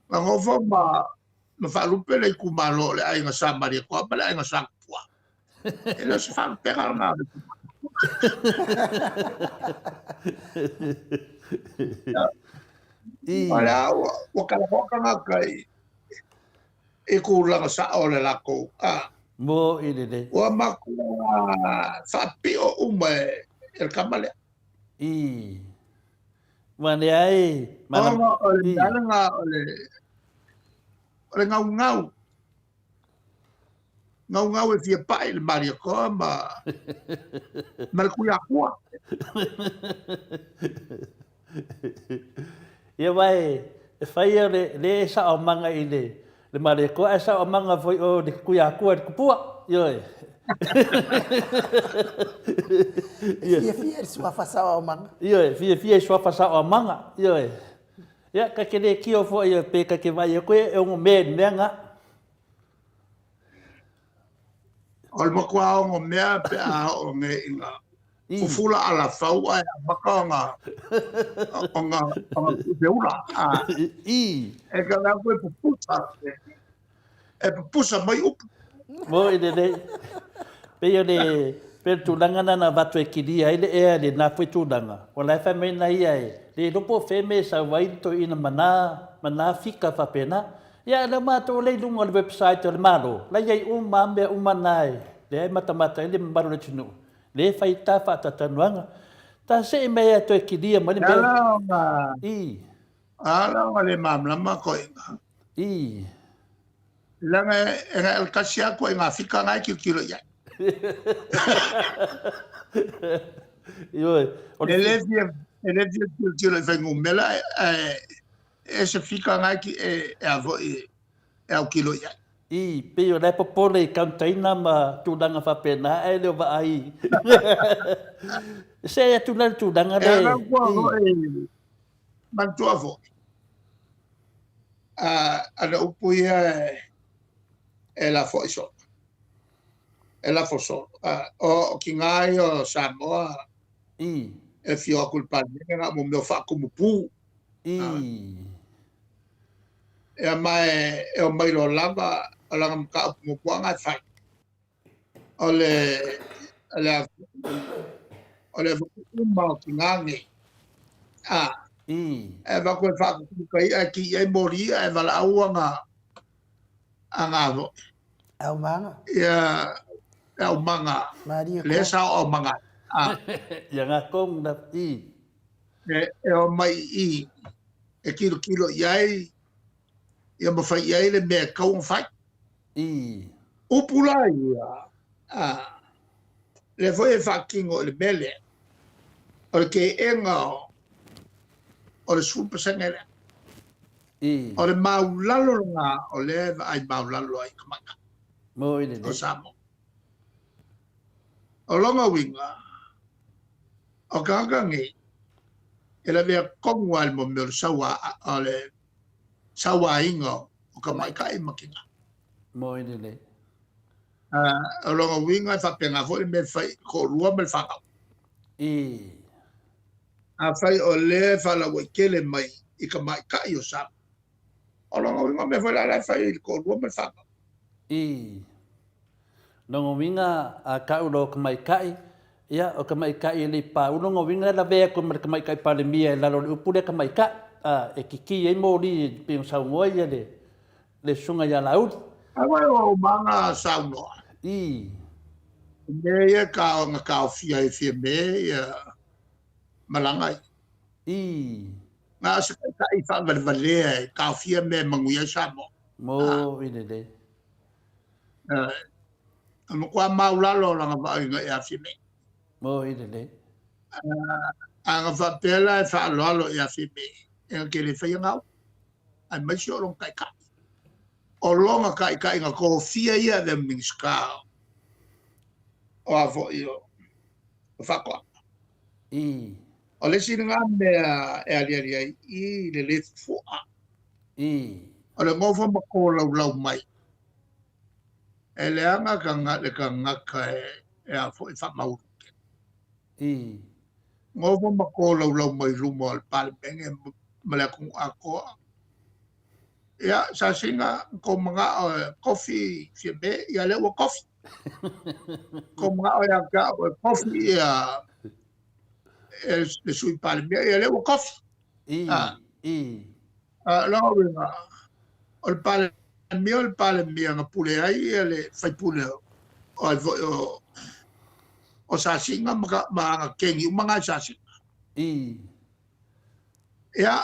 Na nofo ma ma faalupe le itumalo o le aiga Sa Malietoa ma le aiga Sa Tupua. E le o se faalupega lena o le itumalo. O le a ua kalafoa tagata i tulaga sa'o o le latou a. Mo i lelei. Ua matua faapio uma e le tama lea. I. Ua leai. Ona o le mea lena o le gaugau. Gaugau e fia pa'i i le Malietoa ma ma le Tuiatua. Ia aua e fai ia le le e saomaga i le le Malietoa ae saomaga foi o le Tuiatua i le Tupua. Ioe. E fiafia i le suafa saoaomaga. Ioe, fiafia i suafa saoaomaga. Ioe. Ia, ta te le tio foi pe ta te vaai atu e onomea i le mea na. O le matua onomea pe a oo nei ina fufula alafau ae amata ona ona ona tuuseula. E ka mea koe pupusa. E pupusa mai upu. Moni lelei. Pei o le pei o le tulaga lena na avatu e kilia ai le ea i lena foi tulaga, o la e fai mai na ia e le iloa po o fea mea e sau ai le toeaina ma na ma na fika faapena. Ia a o lea matou o lea i luga o le website o le Malo, la e i ai uma lava mea uma na e lea e matamata ai le mamalu o le atunuu, lea e fai ta faatatanuaga. Ta see mai ai toe kilia mai le mea. Ala ona ala ona le malamalama toeaiina. Leaga e na o le tasi lava toeaiina fika na e tilotilo i ai. Ioe. E le fia e le fia tilotilo i fuainumera ae e se fika na e e a foi e autilo i ai. I, pei o la e popole i container ma tulaga faapena ae le o vaai. Se atu la le tulaga le. E ala kua foi manatua foi ana upu ia e lafo i solo. E lafo solo. O kiga ia o Samoa e afio atu i le Palemene na o mo mea o faatumupū. Ia ma e omai loa lava o lana mataupu muamua na e fai. O le o le o le avatu uma o tina nei. A e avatu e faatutu ka i'a e kii ai moli i'a e valaau ana ana foi. Aumaga. Ia e aumaga. Malie Le sao aumaga. A. Ia nga kong na i. E omai i i e kilokilo i ai ia ma fai i ai le mea e tatau ona fai. Upu la ia, a, lea foi e faatino i le mea lea, o le teena o le 10% lea. O le maulalo lena o lea e vaai maulalo ai tamaitai o Samoa. O lona uiga, o tagata nei, e lavea tonu lava i le mea o le sauaina o tamaitai ma tina. Moi lelei. O lona uiga e faapena foi le mea e fai i le toalua ma le fanau. Afai o lea e faalauaitele mai i tamaitai o Samoa, O lona uiga o mea foi la la e fai i le toalua ma le fanau. I lona uiga a kau loa o tamaitai, ia o tamaitai e le i paʻu, lona uiga e lavea atu ai ma le tamaitai Palemia i lalo o le upu lea tamaitai, a e kikī ai moli e pei ona saunoa ia le le susuga ia Laauli. Aua e o maga saunoa. I. O mea ia na taofia ai Fiame ia malaga ai. I. Na o se taitai faavalevalea e taofia mea e manuia ai Samoa. Mo i lelei. E matua maulalo o lana vaaiga ia Fiame. Mo i lelei. A na faapea la e faaaloalo ia Fiame, e na te le faia na upu, aemaise o lona taitai. O lona taitai na tofia ia e avea ma Minisita o a foi o Faatoaga. O le isi lena mea e aliali ai i le le fufu'a. O le nofo ma tolaulau mai, e leaga le tagata e a foi faamaulu tele. Nofo ma tolaulau mai luma o le Palemene ma le atunuu atoa. Ia, Sasina, tou mana'o e tofi Fiame, ia lea ua tofi. Tou mana'o ia te a'u e tofi ia e le Sui Palemia, ia lea ua tofi. I. A lona uiga, o le Palemia o le Palemia na pule ai ia le faipule o ai foi o o Sasiga ma ma ana kegi uma na i Sasiga. I. Ia,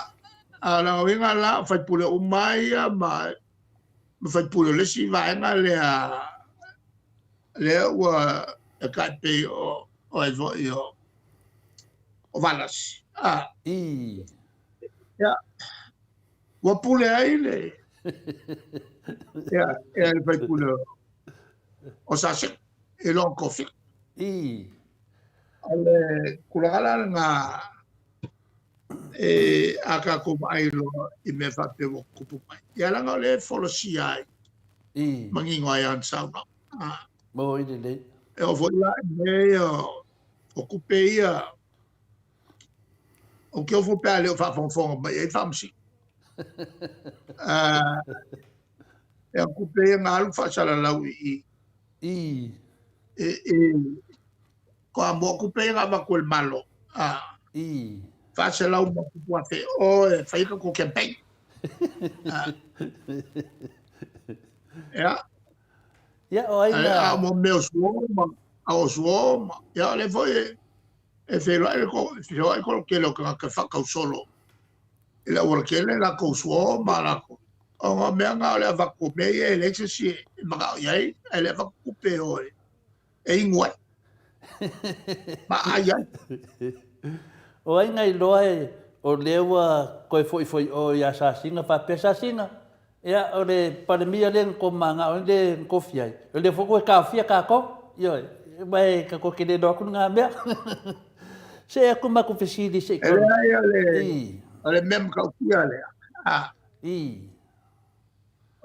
a o lona uiga la o faipule uma ia ma ma faipule o le isi vaega lea lea ua e tai pei o o ai foi o o Valasi. A. I. Ia, ua pule ai le ia, ia le faipule o Sasek i lona tofiga. I. O le tulaga la lena e a tatou vaai loa i mea faapea ua tutupu mai. Ia leaga o lea e folasia ai I. manino ai ana saunoaga. Ah. Mo i lelei. E oo foi la i mea ia o tupe ia Ou te ofo pe a le o faafogafoga mai ai Faamasino. Uh, e au kupe ia ngā alu faasalalau i i. I. E, e, ko a moa kupe ia ngā avatu e le Malo. Ah. I. 400 ma tupu afe o e whai ka ko campaign. Ah. Ia. Ia, o ai na... A mo mea o suo ma, a o suo ma, ia o le foi e, E feiloai le ko, feiloai ko tele o tagata faatausolo i le aualatele latou suo ma latou. O ngā mea ngā o le avatu o mea ia e leai se isi e manao i ai, ae le avatu tupe e o e inu ai, ma ai ai. O ai na iloa e o lea ua toe foifoi o ia Sasina faapea Sasina, Ia, o le Palemia lea na tou manao ai lea na tofi ai, o lea foi ua taofia tatou, ioe, ma e tatou te le iloa atu lena mea. See atu matou fesili se i E leai, o le, o le mea matautia lea, a. I.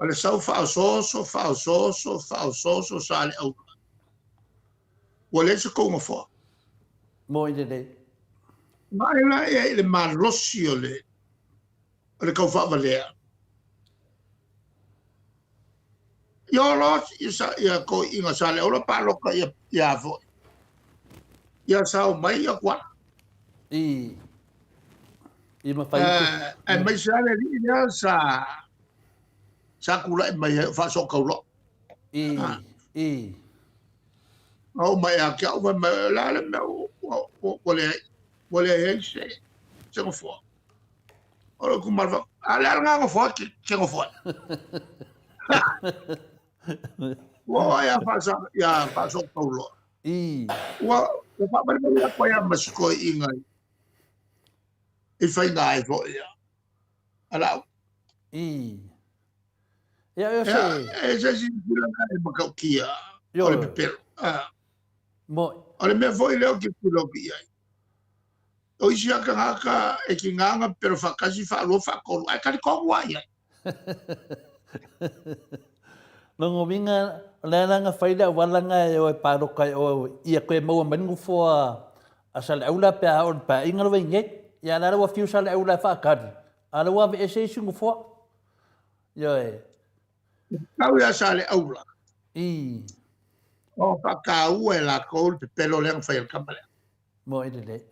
O le sau faaosooso, faaosooso, faaosooso sa le aula. Ua leai se tou nofoa. Moi lelei. Vaai la ia i le malosi o le o le taufaavalea. Ia olo ia sa ia toeaiina Saleaula palota ia ia foi. Ia sao mai ia Kuala. I i mafai uh, aemaise lava le alii lea sa sa tulai mai ai o Faasootauloa. I i Na oo mai ia te au fai mai o le a le mea ua leai ua leai ai se se nofoa. O le itumalo, a le a lena nofoa ke ke nofoa. Ua oo ia faasa ia Faasootauloa. I. Ua ua faamalimali atu ai lava ma si toeaina i faiga ai foi ia a Laauli. I. Ia, o se... Ia, e se silasila lena e matautia o le pepelo. Moi. O le mea foi lea ou te tilotilo i ai, o isi lava tagata e tiga ona pepelo faatasi, faalua, faatolu, ae talitonu lava i ai. Lona uiga, o le a la na fai le auala lena e o e palota ai oe ia toe maua mai le nofoa a Saleaula pe a oo i le paeaiga lea ua i nei. Ia a o le a la ua fiu Saleaula e faatali, a o lea ua aveese isi nofoa. Ioe. Tau ia Saleaula. I. O faataua e latou le pepelo lea na fai e le tama lea. Moi lelei.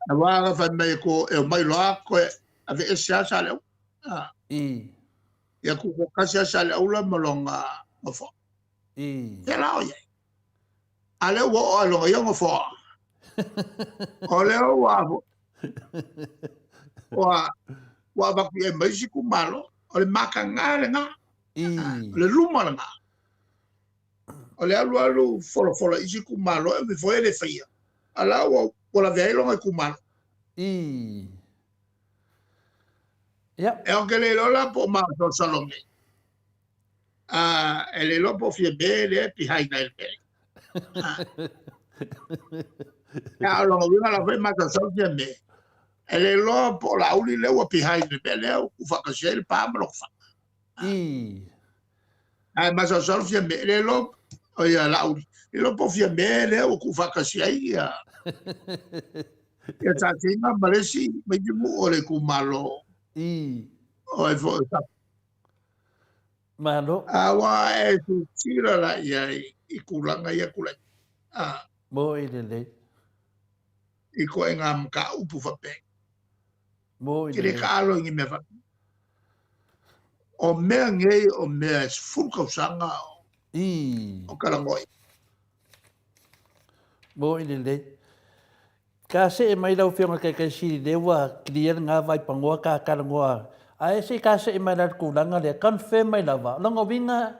Aua na fai mai ko e omai loa koe aveese lava Saleaula. Ah. I. Ia tutoatasi lava Saleaula ma lona nofoa. I. Fea la o i ai? A lea ua oo i lona ia nofoa. O lea ua ua ua avatu i ai ma isi itumalo. O le mataga lena. I. O le luma lena. O le alualu folafola i isi itumalo e umi foi e le faia. A la ua ua lavea ai lona itumalo. I. Ia. E ou te le iloa la po o masalosalo nei. A e le iloa po o Fiame lea e behind ai le mea lea. A o lona uiga la foi masalosalo Fiame. E le iloa po o Laauli lea ua behind le mea lea ua tuufaatasia ai le pa ma Lotofaga. I. Ae masalosalo Fiame, e le iloa, o ia Laauli, e le iloa po o Fiame lea ua tuufaatasi ai ia ia Sasina ma le isi ma isi nuu o le itumalo. I. O ai foi o Sape. Malo. A ua e silasila la i ai i tulaga ia tulai. A. Moi lelei. I ituaiga mataupu faapea. Mo i Ke le le. taalo i ni mea faapea. O mea nei o mea e 10 tausaga I. o talanoa i. Mo i lelei. Ka see mai lau Afioga i le Taitai Sili lea ua clear lena vaipagoa ka talanoa ae se i ka see mai la i le tulaga lea, confirm mai lava, o lona uiga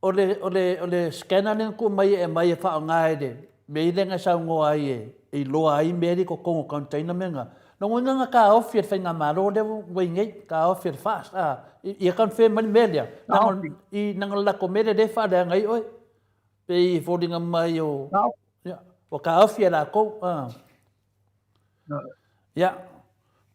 o le, o le, o le scanner lea na tuu mai e aumai e faaaoga i le mea lea na e saunoa ai e iloa ai mea ia i totonu o container mea na, lona uiga na taofi e le Faigamalo lea ua i nei, taofi e le FAST, a, ia confirm mai le mea lea, leaga, i, leaga o le latou mea lea lea e faaleaga ai oe. Pei e foliga mai o, ia, ua taofi e latou. A. Ia,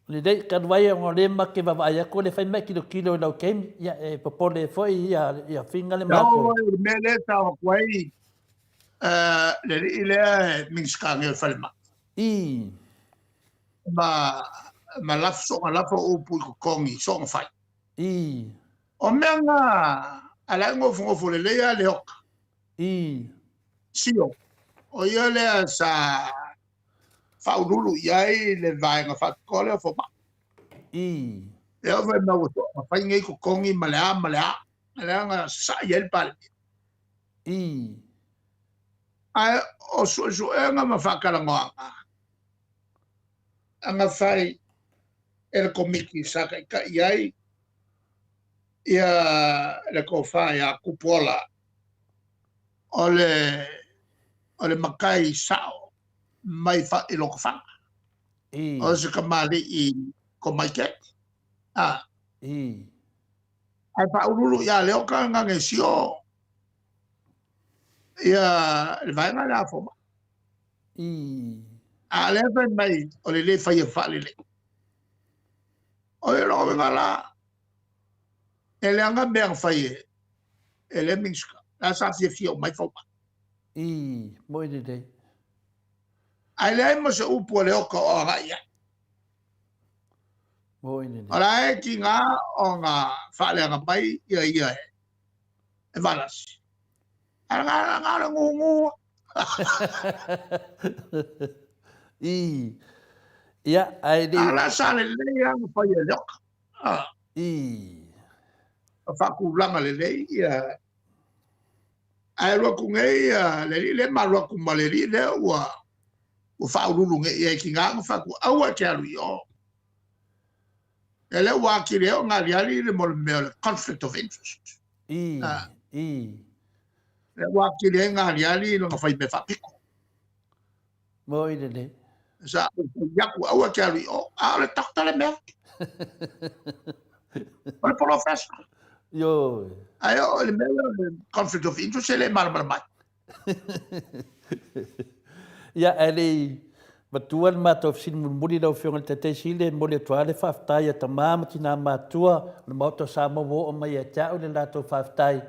lelei, talu ai ona o lea ma te vaavaai atu o lea fai ma e tilotilo i lau taimi, ia, e popole foi ia, ia finga le matou. O le mea lea e sao atu ai le alii lea e Minisita nei o le Falemai. I. Ma, ma lafo, soona lafo upu i totogi, soona fai. I. O mea na a le nofonofo lelei a le oka. I. Sio. O ia lea sa faauluulu i ai le vaega faapitoa lea o fomai. I. E oo fai mai ua soona fai nei totogi ma le a ma le a. Leaga sa'i ai le Palemia. I. Ae o suesuega ma faatalanoaga na fai e le Komiti sa taitai ai ia le tofa ia Tupuola o le o le matai sao mai fa, i Lotofaga. I. O se kamali'i komaiteti. A. I. Ae faauluulu ia Leoka na gesio ia le vaega lea a fomai. I. A o lea fai mai o le lē faia faalelei. O le lona uiga la, e leaga mea na fai e e lea Minisita. La sa fiafia uma ai fomai. I. Moi lelei. Ae leai ma se upu a Leoka o agai i ai. Moi lelei. O la e tiga ona faaleaga mai ia ia e e Valasi. Ae na na o le gugu. I. Ia, ae le. A la sa lelei lava na fai e Leoka. Ah. I. A faatulaga lelei ia. Ae alu atu nei ia le alii lea ma alu atu ma le alii lea ua ua faauluulu nei i ai tiga na fai atu, aua e te alu i o. E lea ua atili ai ona aliali le mo le mea o le conflict of interest. I. I. Lea ua atili ai ona aliali lona faimea faapito. Moi lelei. Sa ou fai atu, aua e te alu i o. A o le doctor le mea. O le polofesa. Ioe. Ae o le mea lea o le conflict of interest e le malamalama ai. Ia, ae le i matua le matou fesili mulimuli lau Afioga i le Taitai Sili, e momoli atu lava le faafetai a tama ma tina matutua o le Maota o Samoa ua oo mai ia te au le latou faafetai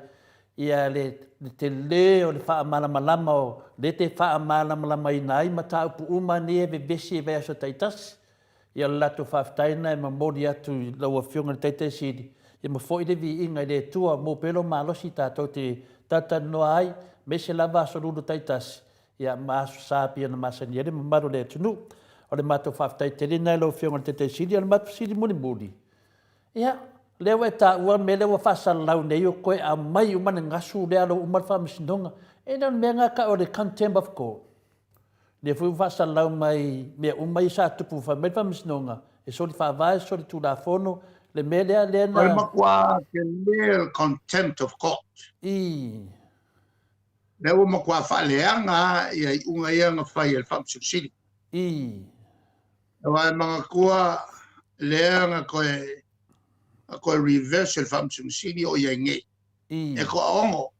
ia le tele o le faamalamalama o le te faamalamalamaina ai mataupu uma nei e vevesi i vaiaso taitasi. Ia o le latou faafetai lena e momoli atu i lau Afioga i le Taitai Sili, ia ma foi le viiga i le Atua mo pea lou malosi tatou te talatalanoa ai, aemaise lava aso lulu taitasi, ia ma aso sa pei ona masani ai le mamalu o le atunuu. O le matou faafetai tele lena i lau Afioga i le Taitai Sili. O le matou fesili mulimuli, ia, o lea ua e taua le mea lea ua faasalalau nei ua toe aumai uma le gasu lea a uma le Faamasinoga. E le o le mea lena e tau o le contempt of court. Lea foi ua faasalalau mai mea uma ia sa tupu fai mai le Faamasinoga, e soli faavae, soli tulafono, le mea lea, lea na... O le matua tele o le contempt of court. I. Lea ua matua faaleaga ia iuga ia na fai e le Faamasino Sili. I. Aua e manatua lea na toe na toe reverse e le Faamasino Sili o i ai nei. I. E toaono.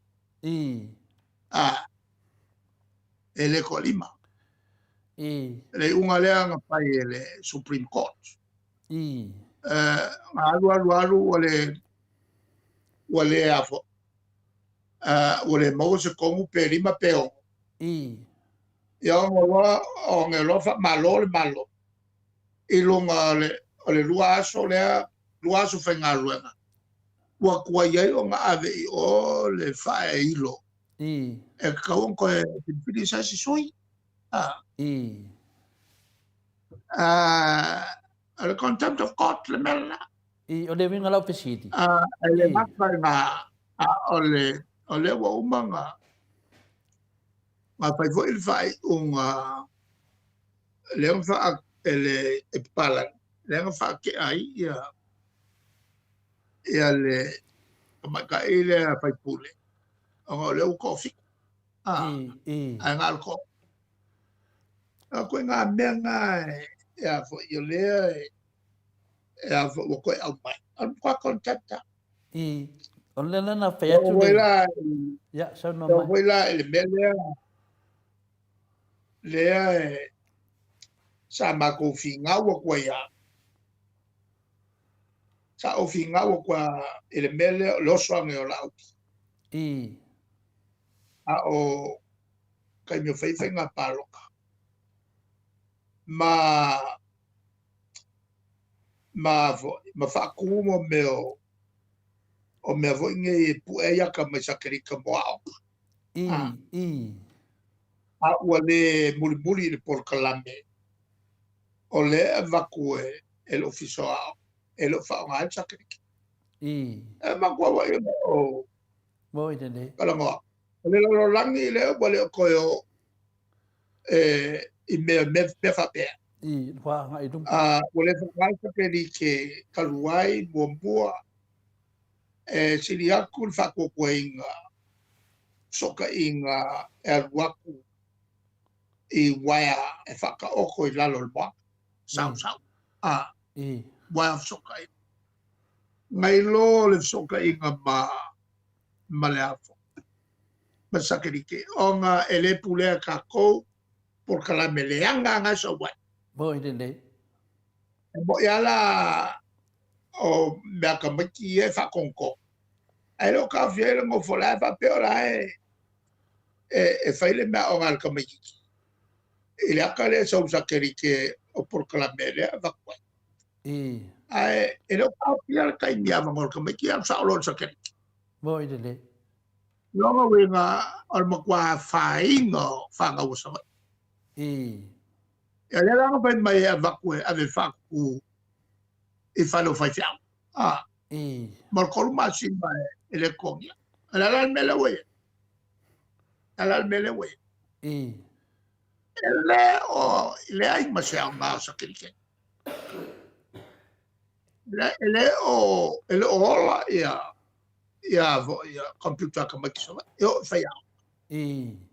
I. A. E le toalima. I. Le iuga lea na fai e le Supreme Court. I. Na alu alu alu ua le ua le afo ua le maua se tonu pe lima pe ono. I. Ia ona loa ona loa faamalo le Malo i luga o le o le lua aso lea lua aso faigaluega ua tuai ai ona ave i o le faaeilo. I. E tatau ona toe filifili se isi sui. I. O le contempt of court le mea lena. I, o le uiga lau fesili. E le gata i na, a o le, o lea ua uma na, na fai foi le faaiuga, lea na faa, e le, e papalagi, lea na faatea ai ia, ia le tamaitai lea faipule, ona o lea ua toafitu. I, i. Ae na o le toa. A koe ngā mea ngā e a foi, o lea e, e a foi, ua toe aumai. O le matua contempt lava. I, o le lea na fai atu le... La, Ia, saunoa mai. Foi la i le mea lea, lea e, sa matou finau atu ai lava. Sa ou finau atu lava i le mea lea o le oso ane o Laauli. I. A o taimi o fai faiga palota. Ma, ma foi, ma faatu mo mea o, o mea foi nei e pue ai ata mai satelita mo aoga. I, i. A ua le mulimuli i le polokalame o lea e avatu e, e le Ofisa o Aoga, e le o faaaoga ai le satelita. I. E matua wai o Mo i lelei. Talanoa. O le lalolagi lea ua le o toe o e, i mea, mea, mea faapea. I, ua agai i luma. A, ua le faaaoga satelite talu ai muamua e sili atu le faatuatuaina fesootaiga e alu atu i uaea e faataoto i lalo o le moana. Sao, sao. A, I. uaea fesootaiga. Nai lo le fesootaiga ma ma le a foi ma le satelite ona e le pulea e tatou polokalame leaga lava e sau ai. Moi lelei. E moi lava la o mea tamaiti ia e faatonutonu, ae le o taofia ai le nofo la e faapea o la e e fai le meaaoga a le tamaitiiti i le ata lea e sau i le satelite o polokalame lea e avatu ai. Ae e le o taofia le taimi avanoa o le tamaiti, e alu sao loa i le satelite. Moi lelei. Lona uiga o le matua afaina o fanau a Savaii. Ia lea la na fai mai e avatu e ave faatutu i fale o faifeau. A. Mo le 3 masina e le totogia. O le a la le mea lea ua i ai? O le a la le mea lea ua i ai? E le o leai ma se aoga o satelite. E le o e le o ola ia ia foi ia computer a tamaiti Savaii. E oo i faiaoga.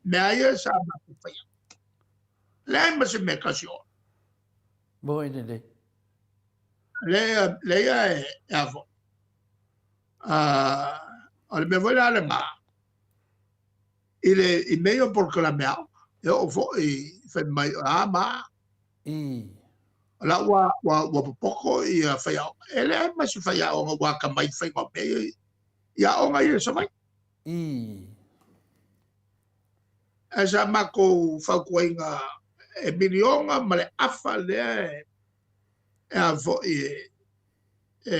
Mea ia sa matou faia. Leai ma se mea tasi o ola. Moi lelei. Lea lea e e a foi. O le mea foi la lena i le i mea ia o polokalame aoga e oo foi fai mai o a ma a. O la ua ua ua popoto ia faiaoga. E leai ma se faiaoga ua atamai i le faiga o mea ia i aoga ia i Savaii. Ae sa matou fautuaina e miliona ma le afa lea e e a foi e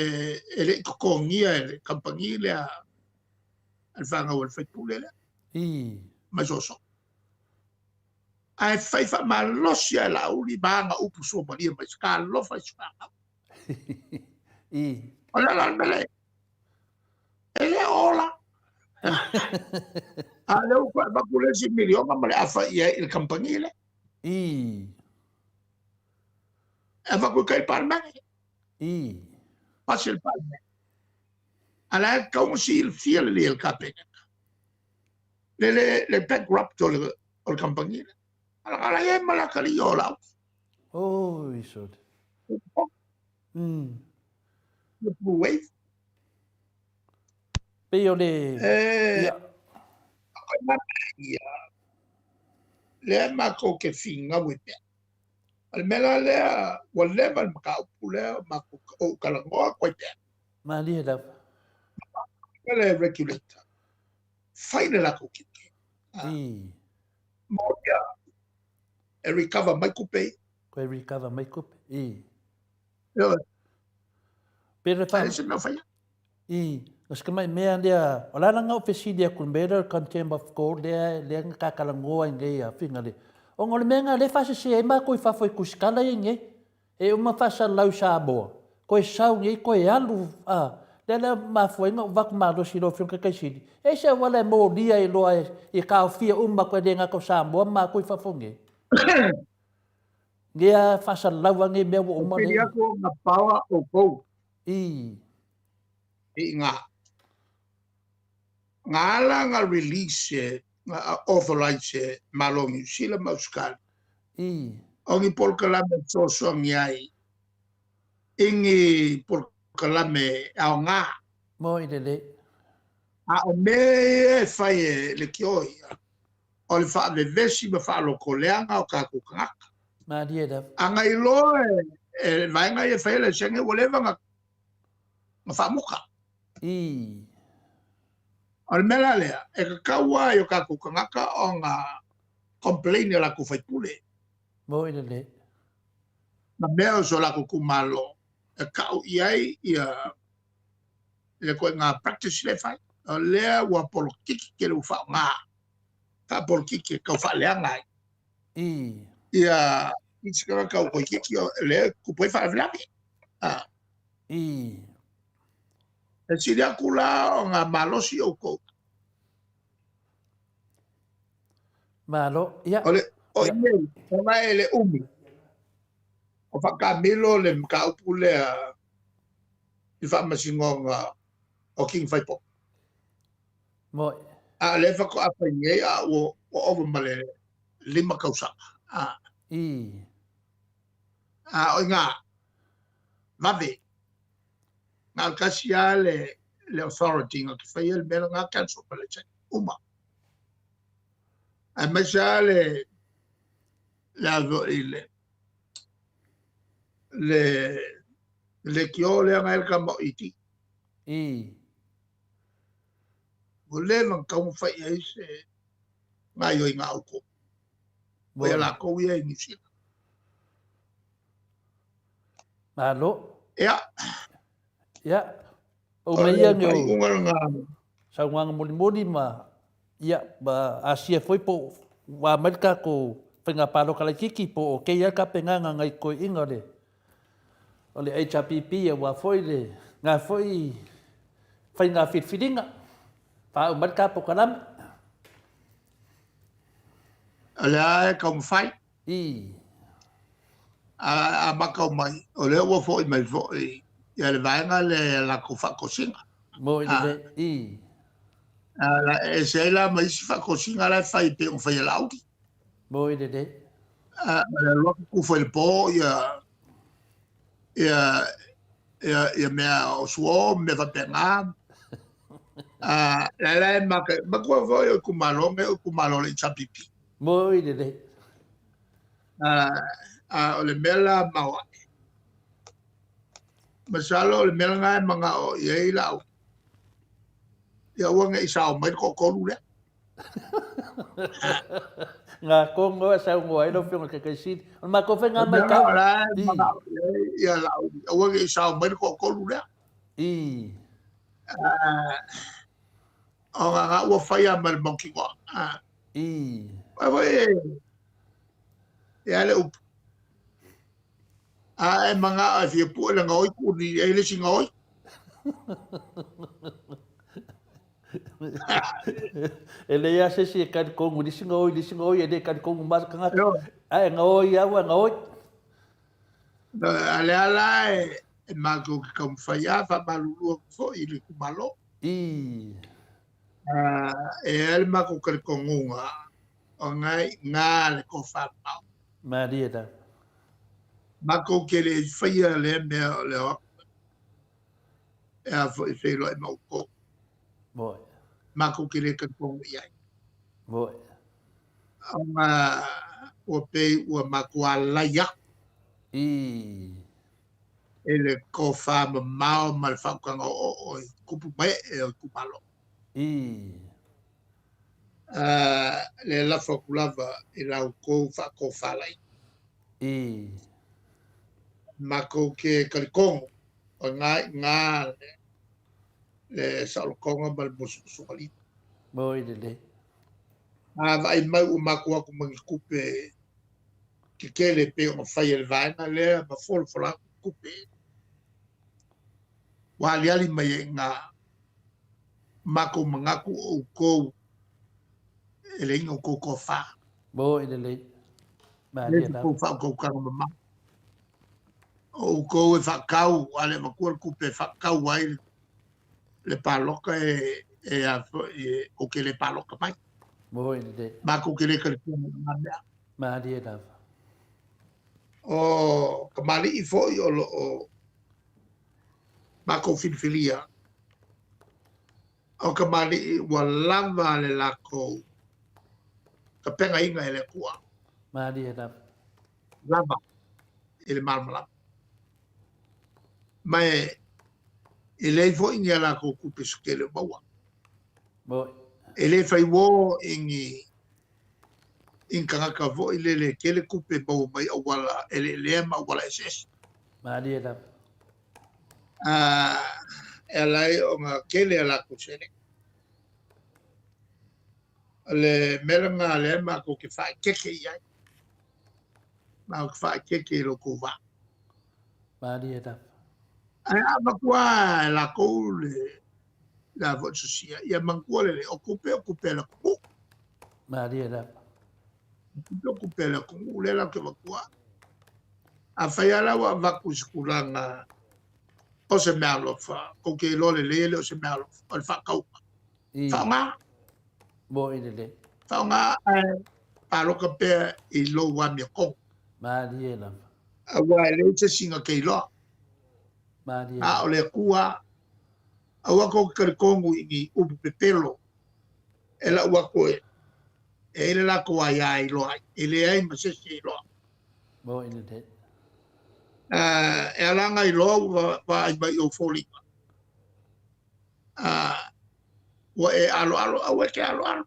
e le i totogia e le kamupani lea a le fanau a le faipule lea. Mai soosoo. Ae fai faamalosi lava e Laauli ma ana upu suamalie mai, Talofa i si fanau. O le a la le mea lea? E le o ola. A o lea ua toe avatu le isi miliona ma le afa i ai i le kamupani lea. E avatu i kai le Palemene. Pasi e le Palemene. A la e tatau ona silafia lelei e le Kapeneta le le le bankrupt o le o le kamupani lea. A la i ai ma le atalii o Laauli. Oi, sole. Le Blue Wave. Pei o le... E... Ia, lea matou te finau ai pea. O le mea la lea, ua leva le mataupu lea o matou ou talanoa atu ai pea. Malie lava. Le regulator, fai le latou tiute. Mo ia, e recover mai tupe ia. Koe recover mai tupe, i. Ioe. Pe le wha... se mea whaia. I, no se mai mea lea, o la langa o fesili aku le mea lea o le contempt of court lea, lea nga kakala ngoa i nei a finga le. Ona o le mea nga le whasese ai mākou i whafo i kusikala i nei. E uma faasalalau i Samoa, toe sau nei toe alu, a, lea la mafua ai ona ou avatu malosi i lau Afioga i le Taitaisili, e ai se auala e molia ai loa e taofia uma atu ai le gata o Samoa ma matou i fafo nei. Lea faasalalau lava nei mea ua uma. Pili atu o ngā paoa o kou. I. I ngā. Ngā ala ngā release e, ngā authorize e Malo Niu Sila ma Ausikali. I. O ni polokalame fesoasoani ai i ni polokalame aoga. Mo i lelei. A o mea ia e fai e le kio ia, o le faavevesi ma faalokoleaga o tatou tagata. Malie lava. A na iloa e vaega ia e fai e laisene ua leva na faamuta. I. O le mea la lea, e tatau lava i o tatou tagata ona complain i a latou faipule. Mo i lelei. Ma mea o so latou itumalo e tau i ai ia le ituaiga practice lea e fai. O lea ua polokiki tele ua faaaoga faapolokiki e tau faaleaga ai. I. Ia isi tagata ua toeitiiti lea e tupu ai faalavelave. I. E sili atu la ona malosi outou. Malo, ia. O le, o i nei, ona e le umi, o faataamilo le mataupu lea i faamasinoga o King Faipopo. Moi. A o lea faatoa fai nei a ua ova ma le 5 tausaga. A. I. A o iga, vave. Na o le tasi lava le, le authority na te faia le mea lena cancel ma le check uma. Aemaise lava le, le a foi le, le, leitio lea na e le tama o ET. I. Ua leva ona taumafai i ai se gaoioiga a outou. O ia latou ia i Niu Sila. Malo. Ia. Ia. Pau mai ia ni o saunoaga mulimuli ma ia ma asia foi po ua mai le tatou faiga palota laitiiti po o kei ai tapenaga nai toeaiina o le o le HRPP aua foi le na foi faiga filifiliga faauma mai le ta polokalame. O lea e taumafai. I. A matau mai, o lea ua foi mai foi ia le vaega lea ia latou faatosina. Mo i le i. A e ese ai la ma isi faatosina la e fai e pei ona fai e Laauli. Mo i le. A le alu atu tufa i le po ia ia ia ia mea o suo ma mea faapena. A la la e maka matua foi o itumalo nei o itumalo o le HRPP. Mo i le. A o le mea la maoae. Masalo o le mea lena e manao i ai Laauli. Ia aua ne i sao mai le toatolu lea. Ngā kongo e saunoa ai lau Afioga i le Taitaisili. O le matou faiga matau. O le mea la e manao i ai ia Laauli, aua ne i sao mai le toatolu lea. I. Ona na ua fai lava ma le mautinoa. I. Aua foi e e a le upu. A e manao e fia pue le gaoi, tuuni i ai le isi gaoi. E leai lava se isi e talitonu i le isi gaoi, le isi gaoi e le talitonu ma le tagata. Ae gaoi lava ua gaoi. A lea la e matou te taumafai lava, faamalulu atu foi i le itumalo. I. E i ai le matou talitonuga, o lena e i ina le tofamamao. Malie lava. Matou te le i faia lea mea o le o atu e a foi e feiloai ma outou. Moe. Matou te le talitonu i ai. Moe. Ona ua pei ua matou alai atu. I. E le tofamamao ma le faautaga oooo i tupu ma ee o itumalo. I. Le lafo atu lava i la outou faatofalaiga. I. Matou te talitonu o lena i ina le saolotoga ma le musumusugalima. Moi lelei. A vaai mai ua matou atu ma ni tupe tetele e pei ona fai e le vaega lea ma folafola atu tupe ua aliali mai ai iina matou manatu o outou e leai ni outou tofa. Mo i lelei. Leai se tou faautautaga mamao. O outou e faatau, a le avatua le tupe e faatau ai le palota e, e, a foi, e, ou te le palota mai. Mo i lelei. Matou te le talitonu i lena mea. Malie lava. O kamali'i foi o lo o matou filifilia, o kamali'i ua lava le latou tapenaina e le Atua. Malie lava. Lava i le malamalama. Ma e e leai foi ni a latou tupe se tele o maua. Moi. E le fai uō i ni i ni tagata foi lele e tele tupe maua mai auala eleelea ma auala eseese. Malie lava. E ala ai ona tele a latou seleni. O le mea lena lea matou te faaeteete i ai. Matou te faaeteete i lo outou vaa. Malie lava. Ae a avatu lava e latou le le a foi sosia, ia manatua lelei, o tupe o tupe a le atunuu. Malie lava. O tupe o tupe a le atunuu lea latou te avatua. Afai lava la ua avatu i se tulaga o se meaalofa, tou te iloa lelei e le o se meaalofa, o le faatauga. Faaaoga. Mo'i lelei. Faaaoga ae palota pea i lou amiotonu. Malie lava. Aua e leai se isi na te iloa. Malie. A o le Atua, aua tou te talitonu i ni upu pepelo e lau atu e e ai le latou aia e iloa ai. E leai ma se isi e iloa. Mo'i lelei. E ala ona iloa ua vaai mai i ou foliga. Ua e aloalo, aua e te aloalo.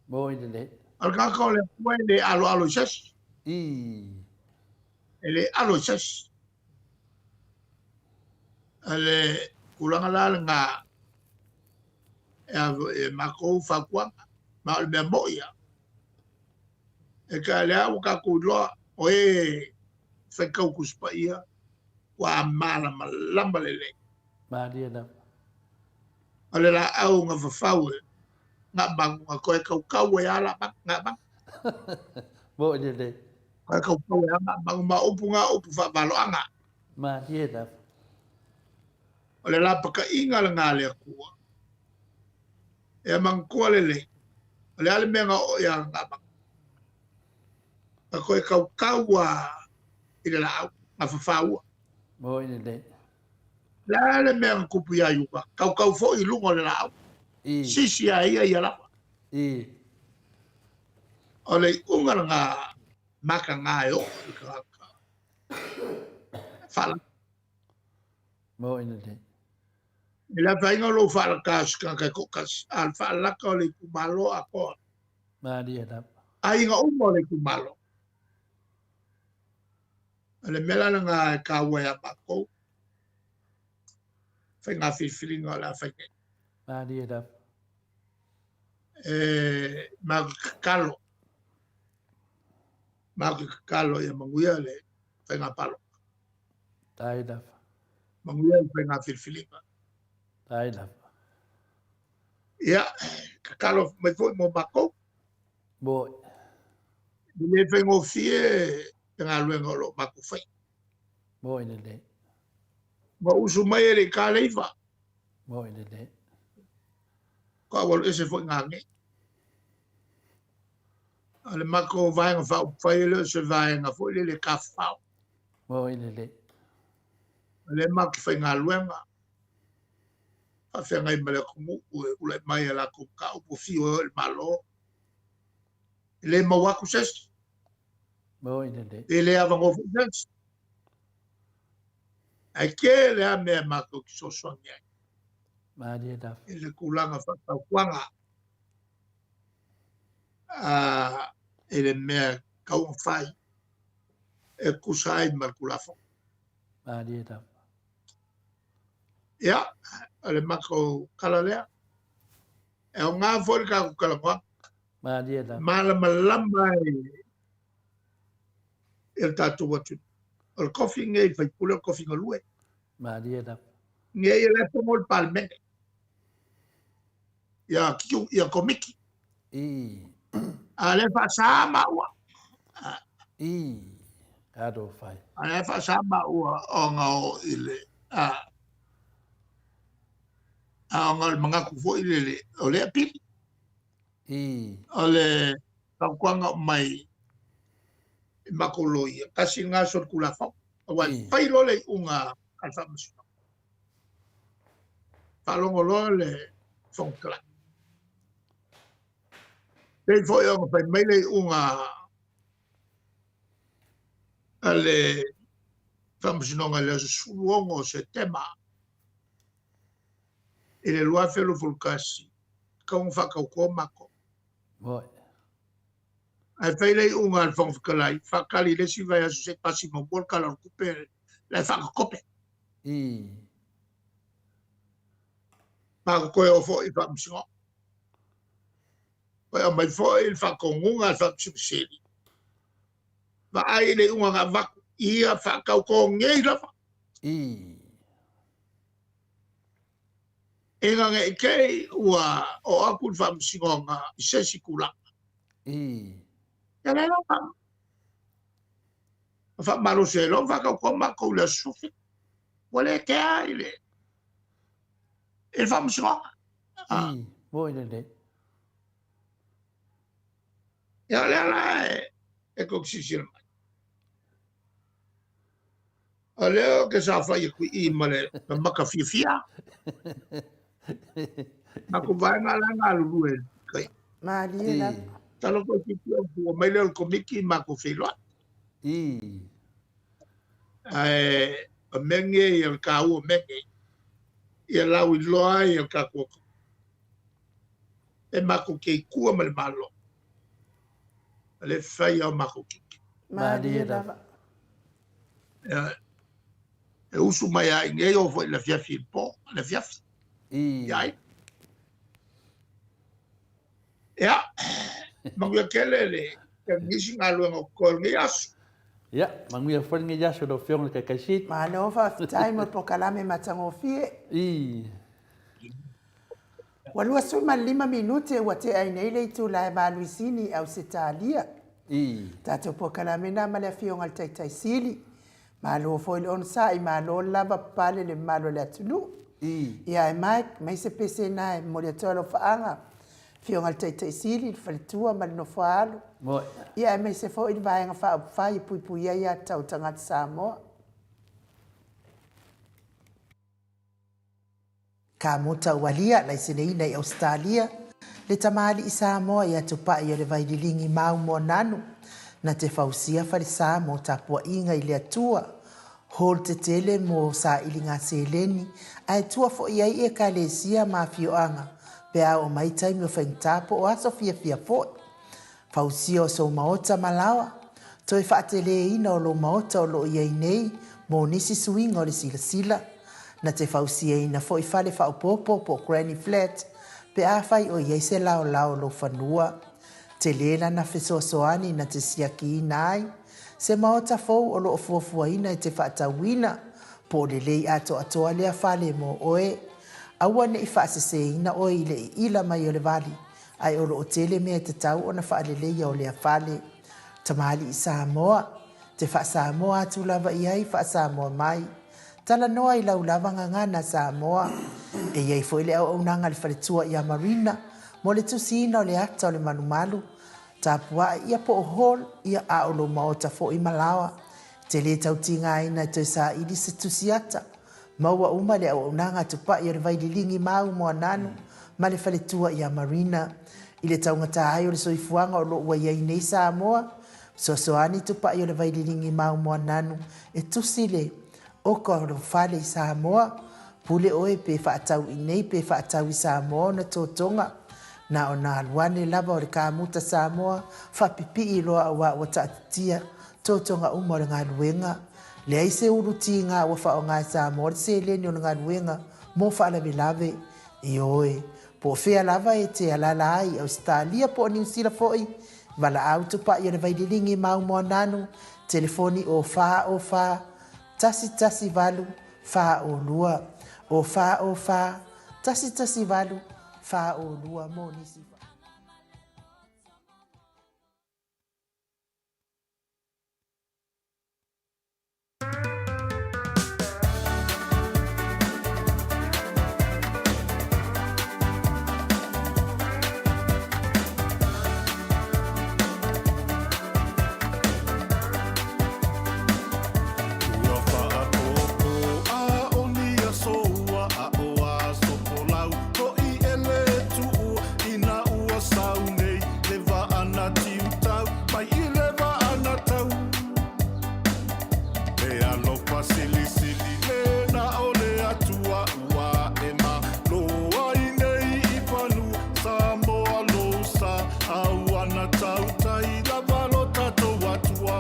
Mo'i lelei. O le tagata o le Atua e le aloalo i se isi. E le alo i se isi. O le tulaga la lena e a foi e matou fautuaga, ma o le mea mo'i lava. E ka lea ua tatou iloa o e faitau Tusi Paia ua malamalama lelei. Malie lava. O le laau na fafau e Ngamanu na toe kaukau ai lava Ngamanu. Mo'i lelei. Toe kaukau ai lava Ngamanu ma o upu na o upu faavaloaga. Malie lava. O le lapataiga lena a le Atua. Ia manatua lelei, o le a le mea na oo ia Ngamanu? Na toe kaukau lava i le laau, na fafaua. Mo'i lelei. O le a le mea na tupu iā Iuta? Kaukau foi i luga o le laau. Sisi a ia ia lava. O le iuga lena mataga e oo i le tagata faalata. Mo'i lelei. I le afaina o lou faalata o se tagata e toatasi, a o le faalata o le itumalo atoa. Malie lava. Aiga uma o le itumalo. O le mea la lena e taua ia matou, faiga filifiliga o le a fai nei. Malie lava. E matou te tatalo, matou te tatalo ia manuia le faiga palota. Tai lava. Manuia le faiga filifiliga. Tai lava. Ia, tatalo mai foi mo matou. Mo'i. E le faigofie le galuega o lo o matou faia. Mo'i lelei. Ua usu mai e le i ta le iva. Mo'i lelei. Ko au alu ese foi ngā nei. O le matou vaega faaupufai e le o se vaega foi lele e tafafao. Mo'i lelei. O lea matou te faigaluega faafeagai ma le atunuu e ula'i mai a latou mataupu, fiu e o i le Malo. E le maua atu se isi. Mo'i lelei. E le avanoa foi se isi. Ae tele lava mea matou te fesoasoani ai. Malie lava. I le tulaga faatautuaga i le mea e tatau ona fai e tusa ai ma le Tulafono. Malie lava. Ia, o le matou tala lea. E aoga foi le tatou talanoaga. Malie lava. Malamalama ai. i le tatou atunuu. O le tofi lenei i le faipule o le tofi galue. Malie lava. Nei o lea e pono le Palemene. Ia kiu ia komiti. I. A lea faasa maua. I. Alofa e. A lea faasa maua ona o i le a a ona o le manatu foi lele o lea pili. I. O le fautuaga mai i matou loia, tasi lena solitulafono. Aua e fai loa le iuga a le Faamasinoga, faalogo loa le Fofoga Fetalai. Pei foi ona fai mai le iuga a le Faamasinoga i le aso 16 o Setema i le 2021, tatau ona faatauto matou. Moi. Ae fai le iuga a le Fofoga Fetalai, faatali i le isi vaiaso se i pasi muamua le Tala o le Tupe la e faatotope. Ma toe o foi i Faamasinoga. Toe aumai foi le faatonuga a le Faamasino Sili. Vaai i le iuga na avatu, ia faatauto nei lava. Ina ne i te i ua oo atu le Faamasinoga i se isi tulaga. Ia lea la na faamalosi ai loa ma faatautoa matou i le aso 17. Ua le tea i le i le Faamasinoga. Moi lelei. Ia o lea la e tou te silasila mai. O lea ou te saofai atu i i ma le maka fiafia. Matou vaega la e galulue i le kai. Malie lava. Masalo toeitiiti ua mai lea o le Komiti matou feiloai. Ae o mea nei, o le taua o mea nei, ia lauiloa ai e le tatou atunuu e matou te i tua ma le Malo, o lea e fai lava o matou tiute. Malie lava. E usu mai lava i inei, oo foi i le afiafi i le po, le afiafi. Ia ai. Ia, manuia tele le nisi galuega o totoe o lenei aso. Ia, manuia foi lenei aso i lau Afioga i le Taitaisili. Malo faafetai mo le polokalame matagofie. Ua 25 minute ua tea ai nei le itula e 8 i Sini i Ausetalia. Tatou polokalame na ma le Afioga i le Taitaisili. Malo foi le onosai, malo le lava papale le mamalu o le atunuu. Ia e Mike, mai se pese na e momoli atu ai alofaaga, Afioga i le Taitaisili, le faletua ma le nofoaalo. Ia aemaise foi le Vaega Faaupufai e puipuia ai aiatatau a tagata Samoa. Ka mota ualia laiseneina i Ausetalia le tamalii Samoa ia Tupai o le Vaililigi Mau Moananu na te fausia falesa mo tapuaiga i le Atua hall tetele mo sailiga seleni ae tua foi ai Ekalesia ma afioaga pe a oo mai taimi o faigata po o aso fiafia foi. Fausia o sou maota ma laoa, toe faateleina o lou maota o lo o i ai nei mo nisi suiga o le silasila, na te fausiaina foi fale faaopoopo po o granny flat pe afai o i ai se laolao o lou fanua. Tele lana fesoasoani na te siakiina ai se maota fou o lo o fuafuaina e te faatauina po o lelei atoatoa lea fale mo oe. Aua ne i faaseseina oe i le iila mai o le vali Ae o lo o tele mea e tatau ona faaleleia o lea fale. Tamalii Samoa, te faa-Samoa atu lava i ai faa-Samoa mai. Talanoa i lau lava gagana Samoa. E i ai foi le auaunaga a le faletua ia Marina mo le tusiina o le ata o le malumalu, tapua'i ia po o hall ia a o lou maota foi ma laoa. E te le tau tigaina e toe saili se tusi ata. Maua uma le auaunaga a Tupai o le Vaililigi Mau Moananu ma le faletua ia Marina. I le taugata ai o le soifuaga o lo o ua i ai nei Samoa, fesoasoani Tupai o le Vaililigi Mau Moananu e tusi le oka o lou fale i Samoa. Pule oe pe faatau i nei pe faatau i Samoa ona totoga. Na ona alu ane lava o le kamuta Samoa faapipii loa aua ua taatitia totoga uma o le galuega. Leai se ulu tiga ua faaaoga e Samoa le seleni o le galuega mo faalavelave. Ioe. Po o fea lava e te alaala ai, Ausetalia po o Niu Sila foi, valaau tupai o le Vaililigi ma Moananu, telefoni o 4 o 4 1 1 8 4 o 2, o 4 o 4 1 1 8 4 o 2 mo nisi. Ua faapopo a o ni aso ua aʻo aso folau hoʻi e le tuʻu ina ua sau nei le vaa na tiutau mai i le vaa na tau E alofa silisili le na o le Atua ua e malo ai nei i fanua Samoa lou sa a ua na tautai lava lo tatou Atua.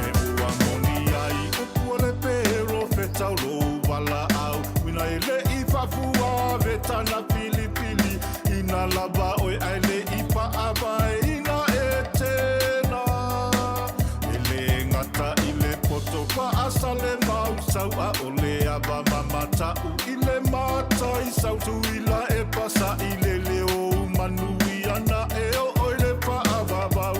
E ua moni ai upu o le perofeta o lou valaau uina e leʻi faafua vetana filifili ina lava oe ae leʻi faavaeina e tena e lē gata i le poto faasale mausau aʻole ava mamataʻu i le matai sau tuila e pasaʻi le leo manuia na e oo i le faavavau.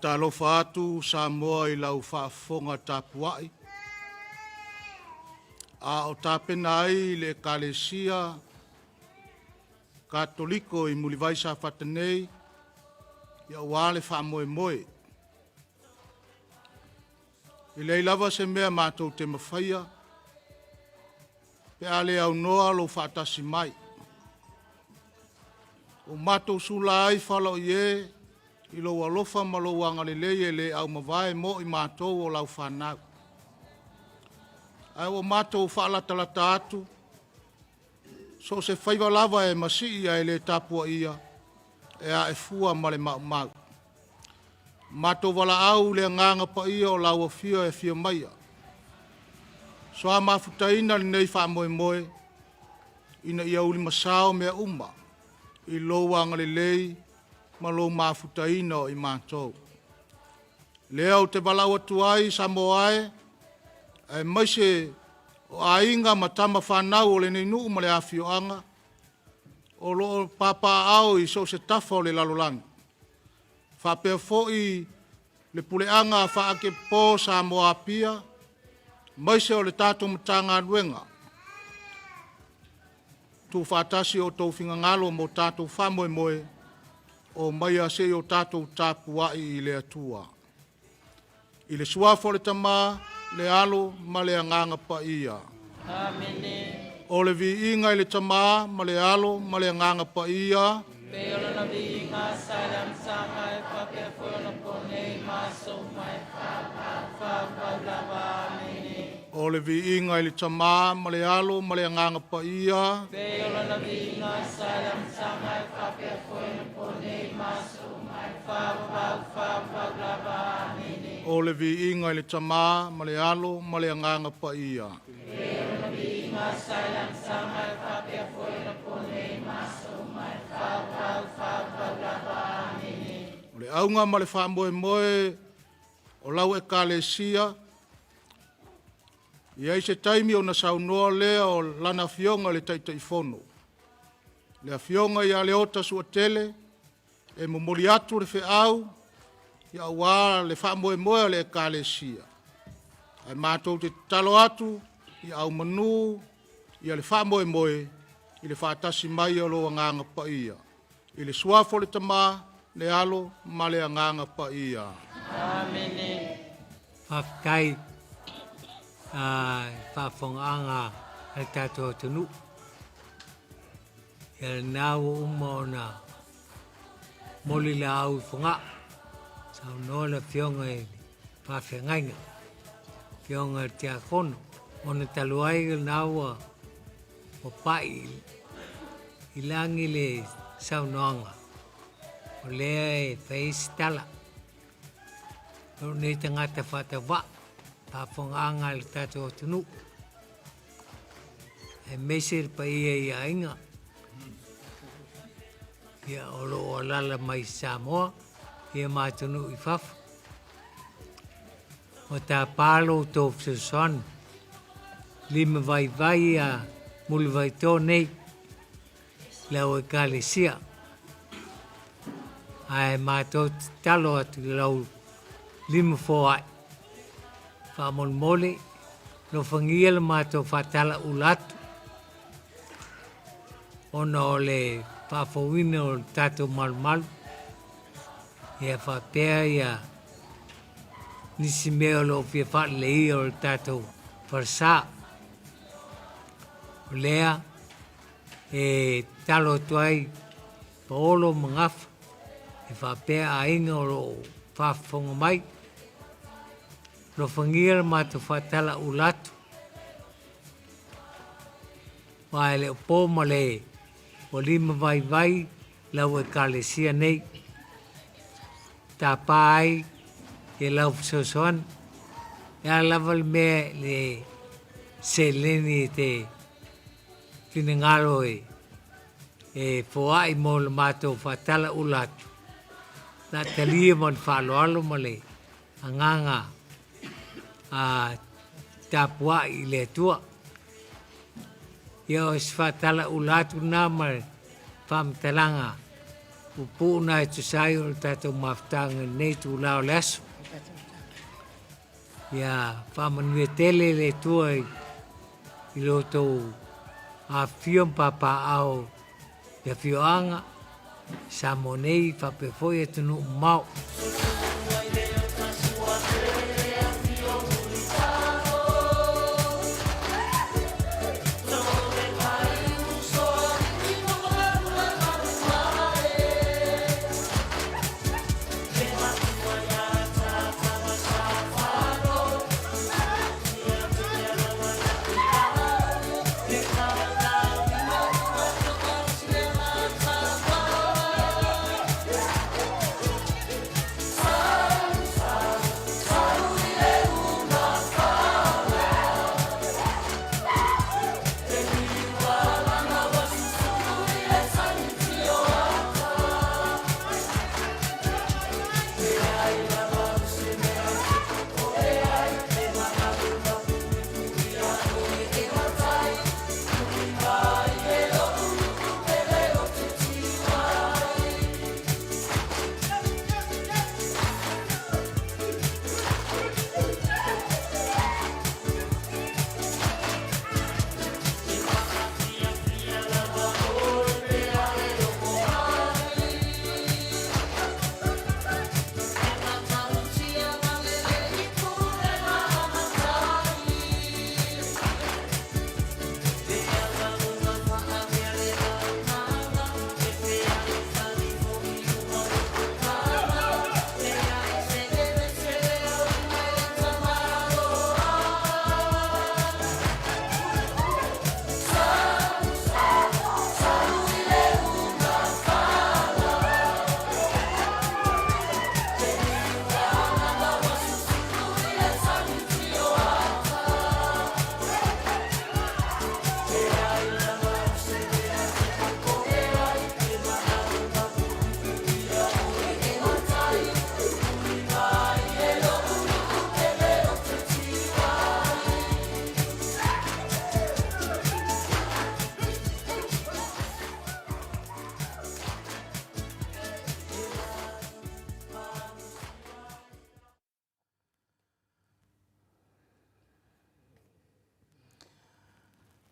Faatalofa atu Samoa i lau faafofoga tapuai, a o tapena ai le Ekalesia Katoliko i Mulivai Safata nei aua le faamoemoe. E leai lava se mea matou te mafaia pe a le aunoa lou faatasi mai. Ua matou sula ai fala o ie i lou alofa ma lou agalelei e le aumavae mo i matou o lau fanau. Ae ua matou faalatalata atu, so o se faiva lava e masii ae le tapuaia, e ae fua ma le maumau. Matou valaau i le Agaga Paia o lau Afio e afio maia, soa mafutaina lenei faamoemoe, ina ia ulimasao mea uma i lou agalelei ma lou mafutaina o i matou. Lea ou te valaau atu ai Samoa e, aemaise o aiga ma tama fanau o lenei nuu ma le afioaga, o lo o papaaao i so o se tafa o le lalolagi, faapea foi le puleaga faatepopo Samoa Apia, aemaise o le tatou Matagaluega, tuufaatasi o outou finagalo mo tatou faamoemoe, omaia se i o tatou tapuai i le Atua. I le Suafa o le Tama, le Alo ma le Agaga Paia. Amene. O le viiga i le Tama ma le Alo ma le Agaga Paia. Pei o lona viiga sa i le amataga e faapea foi ona po nei ma aso uma e faavavau lava. Amene. O le viiga i le Tama ma le Alo ma le Agaga Paia. Pei o lona viiga sa i le amataga e faapea foi ona po nei ma aso uma e faavavau, faavavau lava. Amene. O le viiga i le Tama ma le Alo ma le Agaga Paia. Pei o lona viiga sa i le amataga e faapea foi ona po nei ma aso uma e faavavau, faavavau lava. Amene. O le auga ma le faamoemoe o lau Ekalesia, e i ai se taimi ona saunoa lea o lana Afioga i le Taitaifono, le Afioga ia Leota Suatele, e momoli atu le feau aua le faamoemoe o le Ekalesia. Ae matou te tatalo atu ia aumanu ia le faamoemoe i le faatasi mai o lou Agaga Paia. I le Suafa o le Tama, le Alo ma le Agaga Paia. Amene. Faafetai i faafofogaaga a le tatou atunuu. Ia lena ua uma ona momoli laau i Fogaa, saunoa le afioga i le faafeagaiga, afioga i le Tiakono. Ona talu ai lena ua pai i lagi le saunoaga, o lea e fai ai se tala. Lou nei tagata faatauvaa, faafofogaaga a le tatou atunuu, aemaise le paia i aiga ia, o lo o alala mai i Samoa ia ma atunuu i fafo. Ua tapa lo outou fesoasoani lima vaivai a Mulivaito nei le au ekalesia. Ae matou tatalo atu i lau lima foai faamolemole alofagia le matou faatalaula atu ona o le faafouina o le tatou malumalu ia faapea ia nisi mea o lo o fia faaleleia o le tatou falesa. O lea e tatalo atu ai Paolo ma Gafa e faapea aiga o lo o faafofoga mai, alofagia le matou faatalaula atu, aua e le o po ma le ua limavaivai lau Ekalesia nei. Tapa ai ia lau fesoasoani. E a lava le mea le seleni e te finagalo e e foai mo le matou faatalaula atu, o le a talia ma le faaaloalo ma le agaga a tapuai i le Atua. Ia o se faatalaula atu lena ma le faamatalaga. Puupuu na e tusa ai o le tatou mafutaga i lenei itula o le aso. Ia faamanuia tele le Atua i, i lo outou afifio ma papaaao i afioaga i Samoa nei faapea foi atunuu mamao.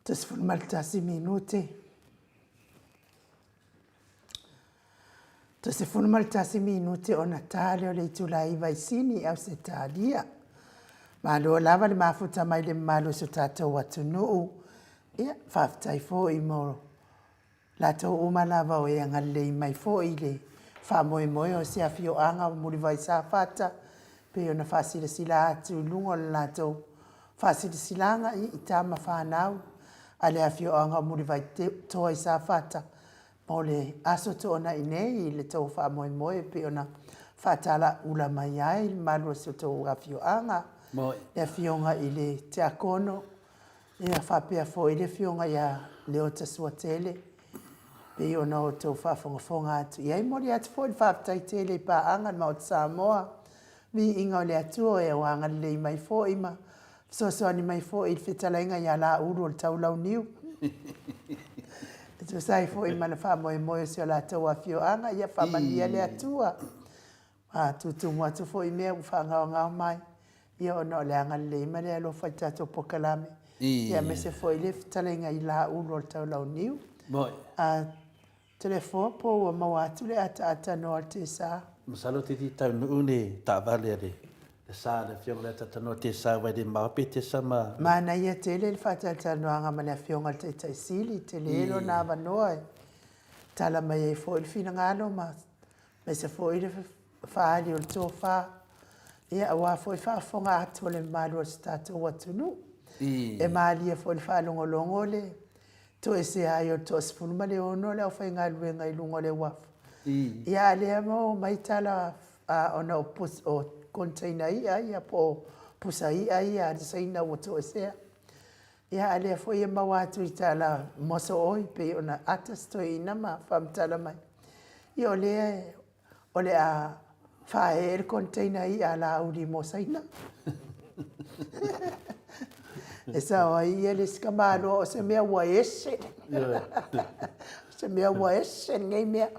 Toa 11 minute. Toe 11 minute ona ta lea o le itula e 9 i Sini i Ausetalia. Malo lava le mafuta mai le mamalu o si o tatou atunuu. Ia, faafetai foi mo latou uma lava o e agalelei mai foi i le faamoemoe o se afioaga o Mulivai Safata, pei ona faasilasila atu i luga o le latou faasilasilaga i tama fanau a le afioaga o Mulivai Toa i Safata mo le Aso Toonai nei i le tou faamoemoe e pei ona faatalaula mai ai le mamalu o si o tou afioaga, le Afioga i le Tiakono, ia faapea foi le Afioga ia Leota Suatele, pei ona outou faafogafoga atu i ai. E momoli atu foi le faafetai tele i paaga a le Maota Samoa, viiga o le Atua e agalelei mai foi ma fesoasoani mai foi i le fetalaiga ia Laulu o le Taulauniu. E tusa ai foi ma le faamoemoe o si o latou afioaga, ia faamanuia le Atua. A tutumu atu foi i mea ua faagaogao mai, ia ona o le agalelei ma le alofa i le tatou polokalame, ia aemaise foi le fetalaiga i Laulu o le Taulauniu. A Toleafoa po ua maua atu le ataata noa o le Tesa. Masalo te li taunuu le taavale a le sa a le Afioga i le Ataata Noa Tesa aua e le mao pe Tesa ma. Manaia tele le faatalatalanoaga ma le Afioga i le Taitai Sili, tele lona avanoa e tala mai ai foi le finagalo ma aemaise foi le faaali o le tofa, ia aua foi faafofoga atu a le mamalu o si tatou atunuu. E malie foi i le faalogologo le toesea ai o le toa-16 o le aufaigaluega i luga o le uafu. Ia a lea ma omai tala ona o o container i'a ia po o pusa i'a ia a le Saina ua toesea. Ia a lea foi e maua atu i tala mosooi pei ona ata si toeaina ma faamatala mai. Ia o lea O le a faaee le container i'a a Laauli mo Saina. E sao ai ia le isi tamaloa o se mea ua ese. O se mea ua ese lenei mea.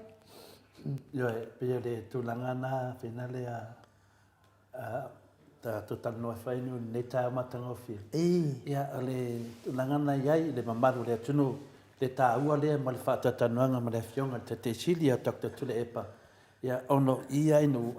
Ioe, pei o le tulaga na fina lea tatou talanoa fai ni nei taeao matagofie. Ia, o le tulaga na i ai i le mamalu o le atunuu, le taua lea ma le faatalatalanoaga ma le Afioga i le Taitai Sili ia Doctor Tuilaepa, ia, ona o i ai nuu,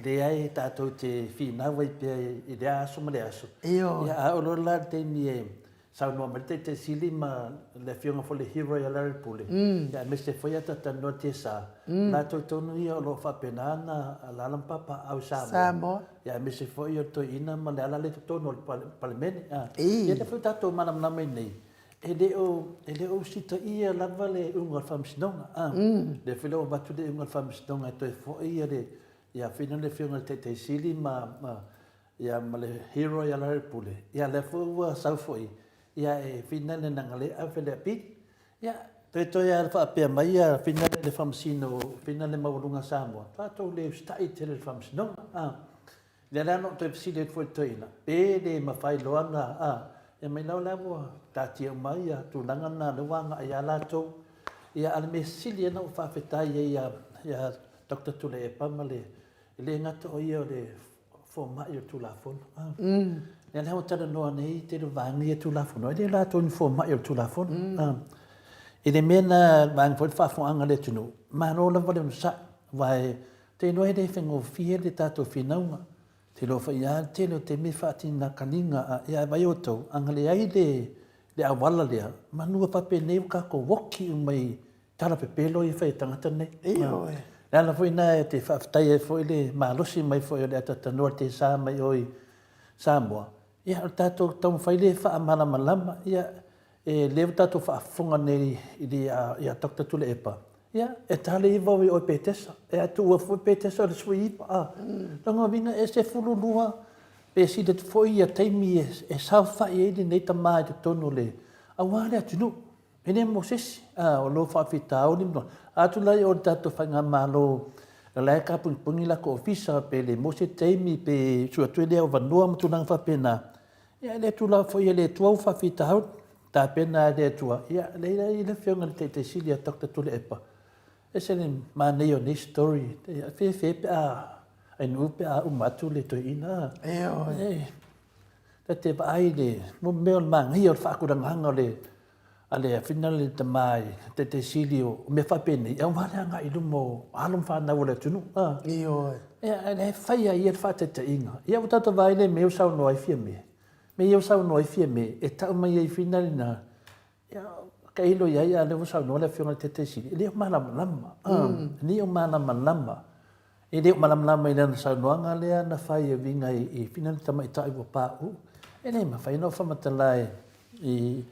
leai tatou te finau ai pea i lea aso ma lea aso. Ia, a oo loa la i le taimi e saunoa mai le Taitai Sili ma le Afioga foi le Hero ia Larry Pule, ia aemaise foi ia talatalanoa le TSA, latou tonu ia o lo o faapena ona alaala ma papaaao i Samoa, ia aemaise foi o le Toeaina ma Leala lea i totonu o le Palemene. Ia lea foi ua tatou malamalama i inei, e le o, e le o usitaia lava le iuga o le Faamasinoga. Lea foi la ua avatu le iuga o le Faamasinoga e toe foi ia le, ia Fina le Afioga i le Taitai Sili ma, ma, ia ma le Hero ia Larry Pule, ia lea foi ua sau foi, ia e Fina le naga le ave le apili. Ia, toetoe lava faapea mai ia Fina le Faamasino, Fina le Maualuga Samoa, tatou le usitai tele i le Faamasinoga. Lea la na ou toe fesili atu foi i le toeaina, pe le mafai loa ona, a, ia mai la o lea ua taatia uma ia tulaga na lea ua agai lava latou. Ia a o le mea sili lea na ou faafetai ai ia, ia Doctor Tuilaepa ma le, e le gata o ia o le fomai o le Tulafono, a. Lea la ua talanoa nei i tele o vaega ia Tulafono, e le latou ni fomai o le Tulafono, a. I le mea na, vaega foi le faafofogaaga a le atunuu, malo lava le onosai, aua e Te iloa e le faigofie le tatou finauga. Te iloa foi lava le tele o taimi e faatinakanina a, ia ae vaai outou, ana leai le, le auala lea, manu e faapenei ua tatou oti uma i tala pepelo ia e fai e tagata nei. Ioe. Le ala foi lena e te faafetai ai foi le malosi mai foi o le atatanoa le tesa mai o i Samoa, ia o le tatou taumafai lea e faamalamalama, ia E lea ua tatou faafofoga nei i le ia Doctor Tuilaepa, ia, e ta le iva o i oe Petesa, e a tuua foi Petesa o le 19, a. Lona uiga e 12 pe sili atu foi ia taimi e saofai ai lenei tama i totonu o le, aua le atunuu. E le mo se isi, a, o lo faafitauli ma, a atu la i o i le tatou faigamalo o la e tapunipuni latou ofisa pe le maua se taimi pe sue atu e le avanoa ma tulaga faapena, Ia e le tulaga foi e le Atua ua faafitauli, tapena e le Atua, ia lea e i ai le Afioga i le Taitai Sili ia Doctor Tuilaepa, e ese le manaia o nei story, e fefe pe a ainuu pe a uma atu le toeaina. Ioe. Ta te vaai i le mea o le manaia o le faatulagaga o le a le afina le tama i le Taitai Sili o mea faapenei, aua le agai i luma o alo ma fanau o le atunuu. Ioe. Ia, e fai lava ia le faataitaiga. Ia, ua tatou vaai le mea ua saunoa ai Fiame. Mea ia ua saunoa ai Fiame, e tau mai ai fina lena, ia, tailo i ai, a o lea ua saunoa le Afioga i le Taitai Sili, e le o malamalama. E le o malamalama. E le o malamalama i lana saunoaga lea na fai e uiga i fina le tamaitai ua pauu. E le mafai ona ou faamatala i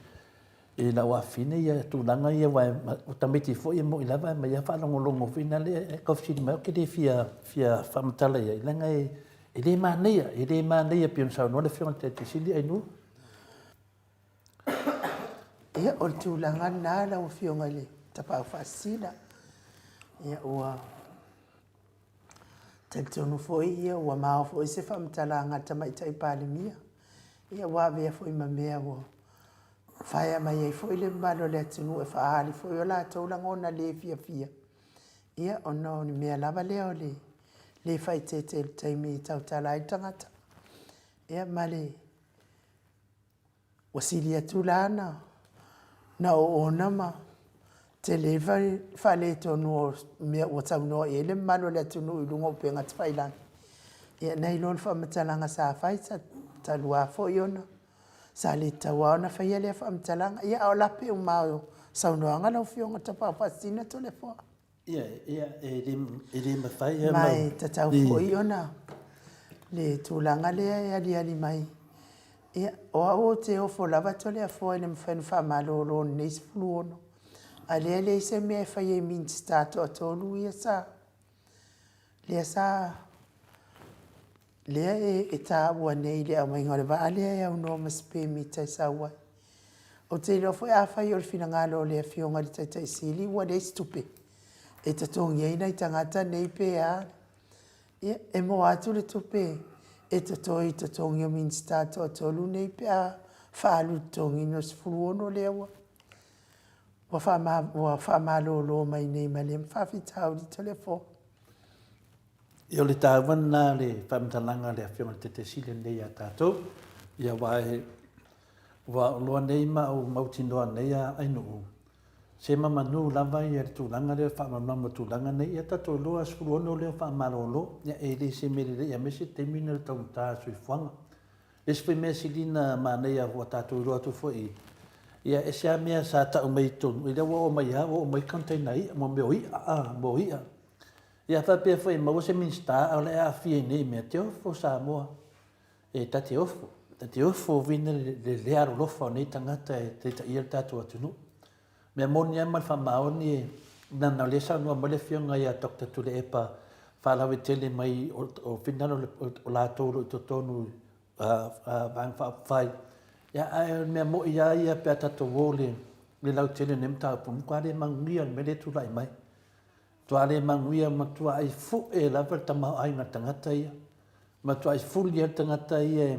i lau afafine ia tulaga ia aua o tamaiti foi e moni lava ae mai faalogologo foi na le e tau fesili mai ou te le fia fia faamatala i ai leaga e e le manaia e le manaia pei ona saunoa le afioga i le Taitai Sili Ainuu. Ia, o le tulaga lena lau Afioga i le Tapaau Faasisina. Ia, ua talitonu foi ia ua mao foi se faamatalaga a le Tamaitai Palemia. Ia, ua avea foi ma mea ua faea mai ai foi le mamalu o le atunuu e faaali foi o latou lagona le fiafia. Ia, ona o le mea lava lea o le le faaeteete i le taimi e tautala ai le tagata. Ia, ma le Ua sili atu la na na oona ma tele ai le faaletonu o mea ua saunoa i ai le mamalu o le atunuu i luga o upega tafailagi. Ia nai lo le faamatalaga sa fai, sa talu lava foi ona sa le tatau lava ona faia lea faamatalaga. Ia a o lape uma lava o saunoaga lau Afioga Tapaau Faasisina Toleafoa. Ia, ia, e le, e le mafai lava. Ma e tatau foi ona le tulaga lea e aliali mai. Ia, o au ou te ofo lava Toleafoa i le mafai ona faamalolo i lenei 16, a o lea e leai se mea e faia i Minisita toatolu ia sa, lea sa, lea e taua nei i le aumaiga o le vaa lea e aunoa ma se pemita e sau ai. Ou te iloa foi afai o le finagalo o le Afioga i le Taitai Sili ua leai se tupe e totogi ai nai tagata nei pe a, ia, e moa atu le tupe e totoe i totogi o Minisita toatolu nei pe a faaalu i le totogiina o le 16 lea ua. Ua faama, ua faamalōlō mai nei ma lea faafitauli Toleafoa. Ia o le taua lena le faamatalaga a le Afioga i le Taitaisili lenei ia tatou, ia aua e, ua oloa nei ma ou mautinoa nei a Ainuu, se mamanu lava ia le tulaga lea o le faamalamalama o tulaga nei, ia tatou iloa 16 lea o faamalolo, ia e le se mea lelei aemaise le taimi lenei o le taugata o le soifuaga. Le isi foi mea sili ona manaia ua tatou iloa atu foi, ia ese lava mea sa tau mai i totonu, ia lea ua oo mai lava ua oo mai container i'a, mo mea o i'a a, mo i'a. Ia a faapea foi e maua se Minisita a o le a aafia i nei mea, te ofo Samoa, e ta te ofo, ta te ofo vina le le alolofa o nei tagata e taitaia le tatou atunuu. Mea moni lava ma le faamaoni e leaga o lea e saunoa mai le afioga ia Doctor Tuilaepa faalauaitele mai o finagalo o latou o lo o i totonu Vaega Faaupufai. Ia ae o le mea moi lava ia pe a tatou o i le lautele o lenei mataupu, e matua le manuia le mea lea e tulai mai. Matua le manuia, matuai fue lava le tamaoaiga o le tagata ia. Matuai fuli lava le tagata ia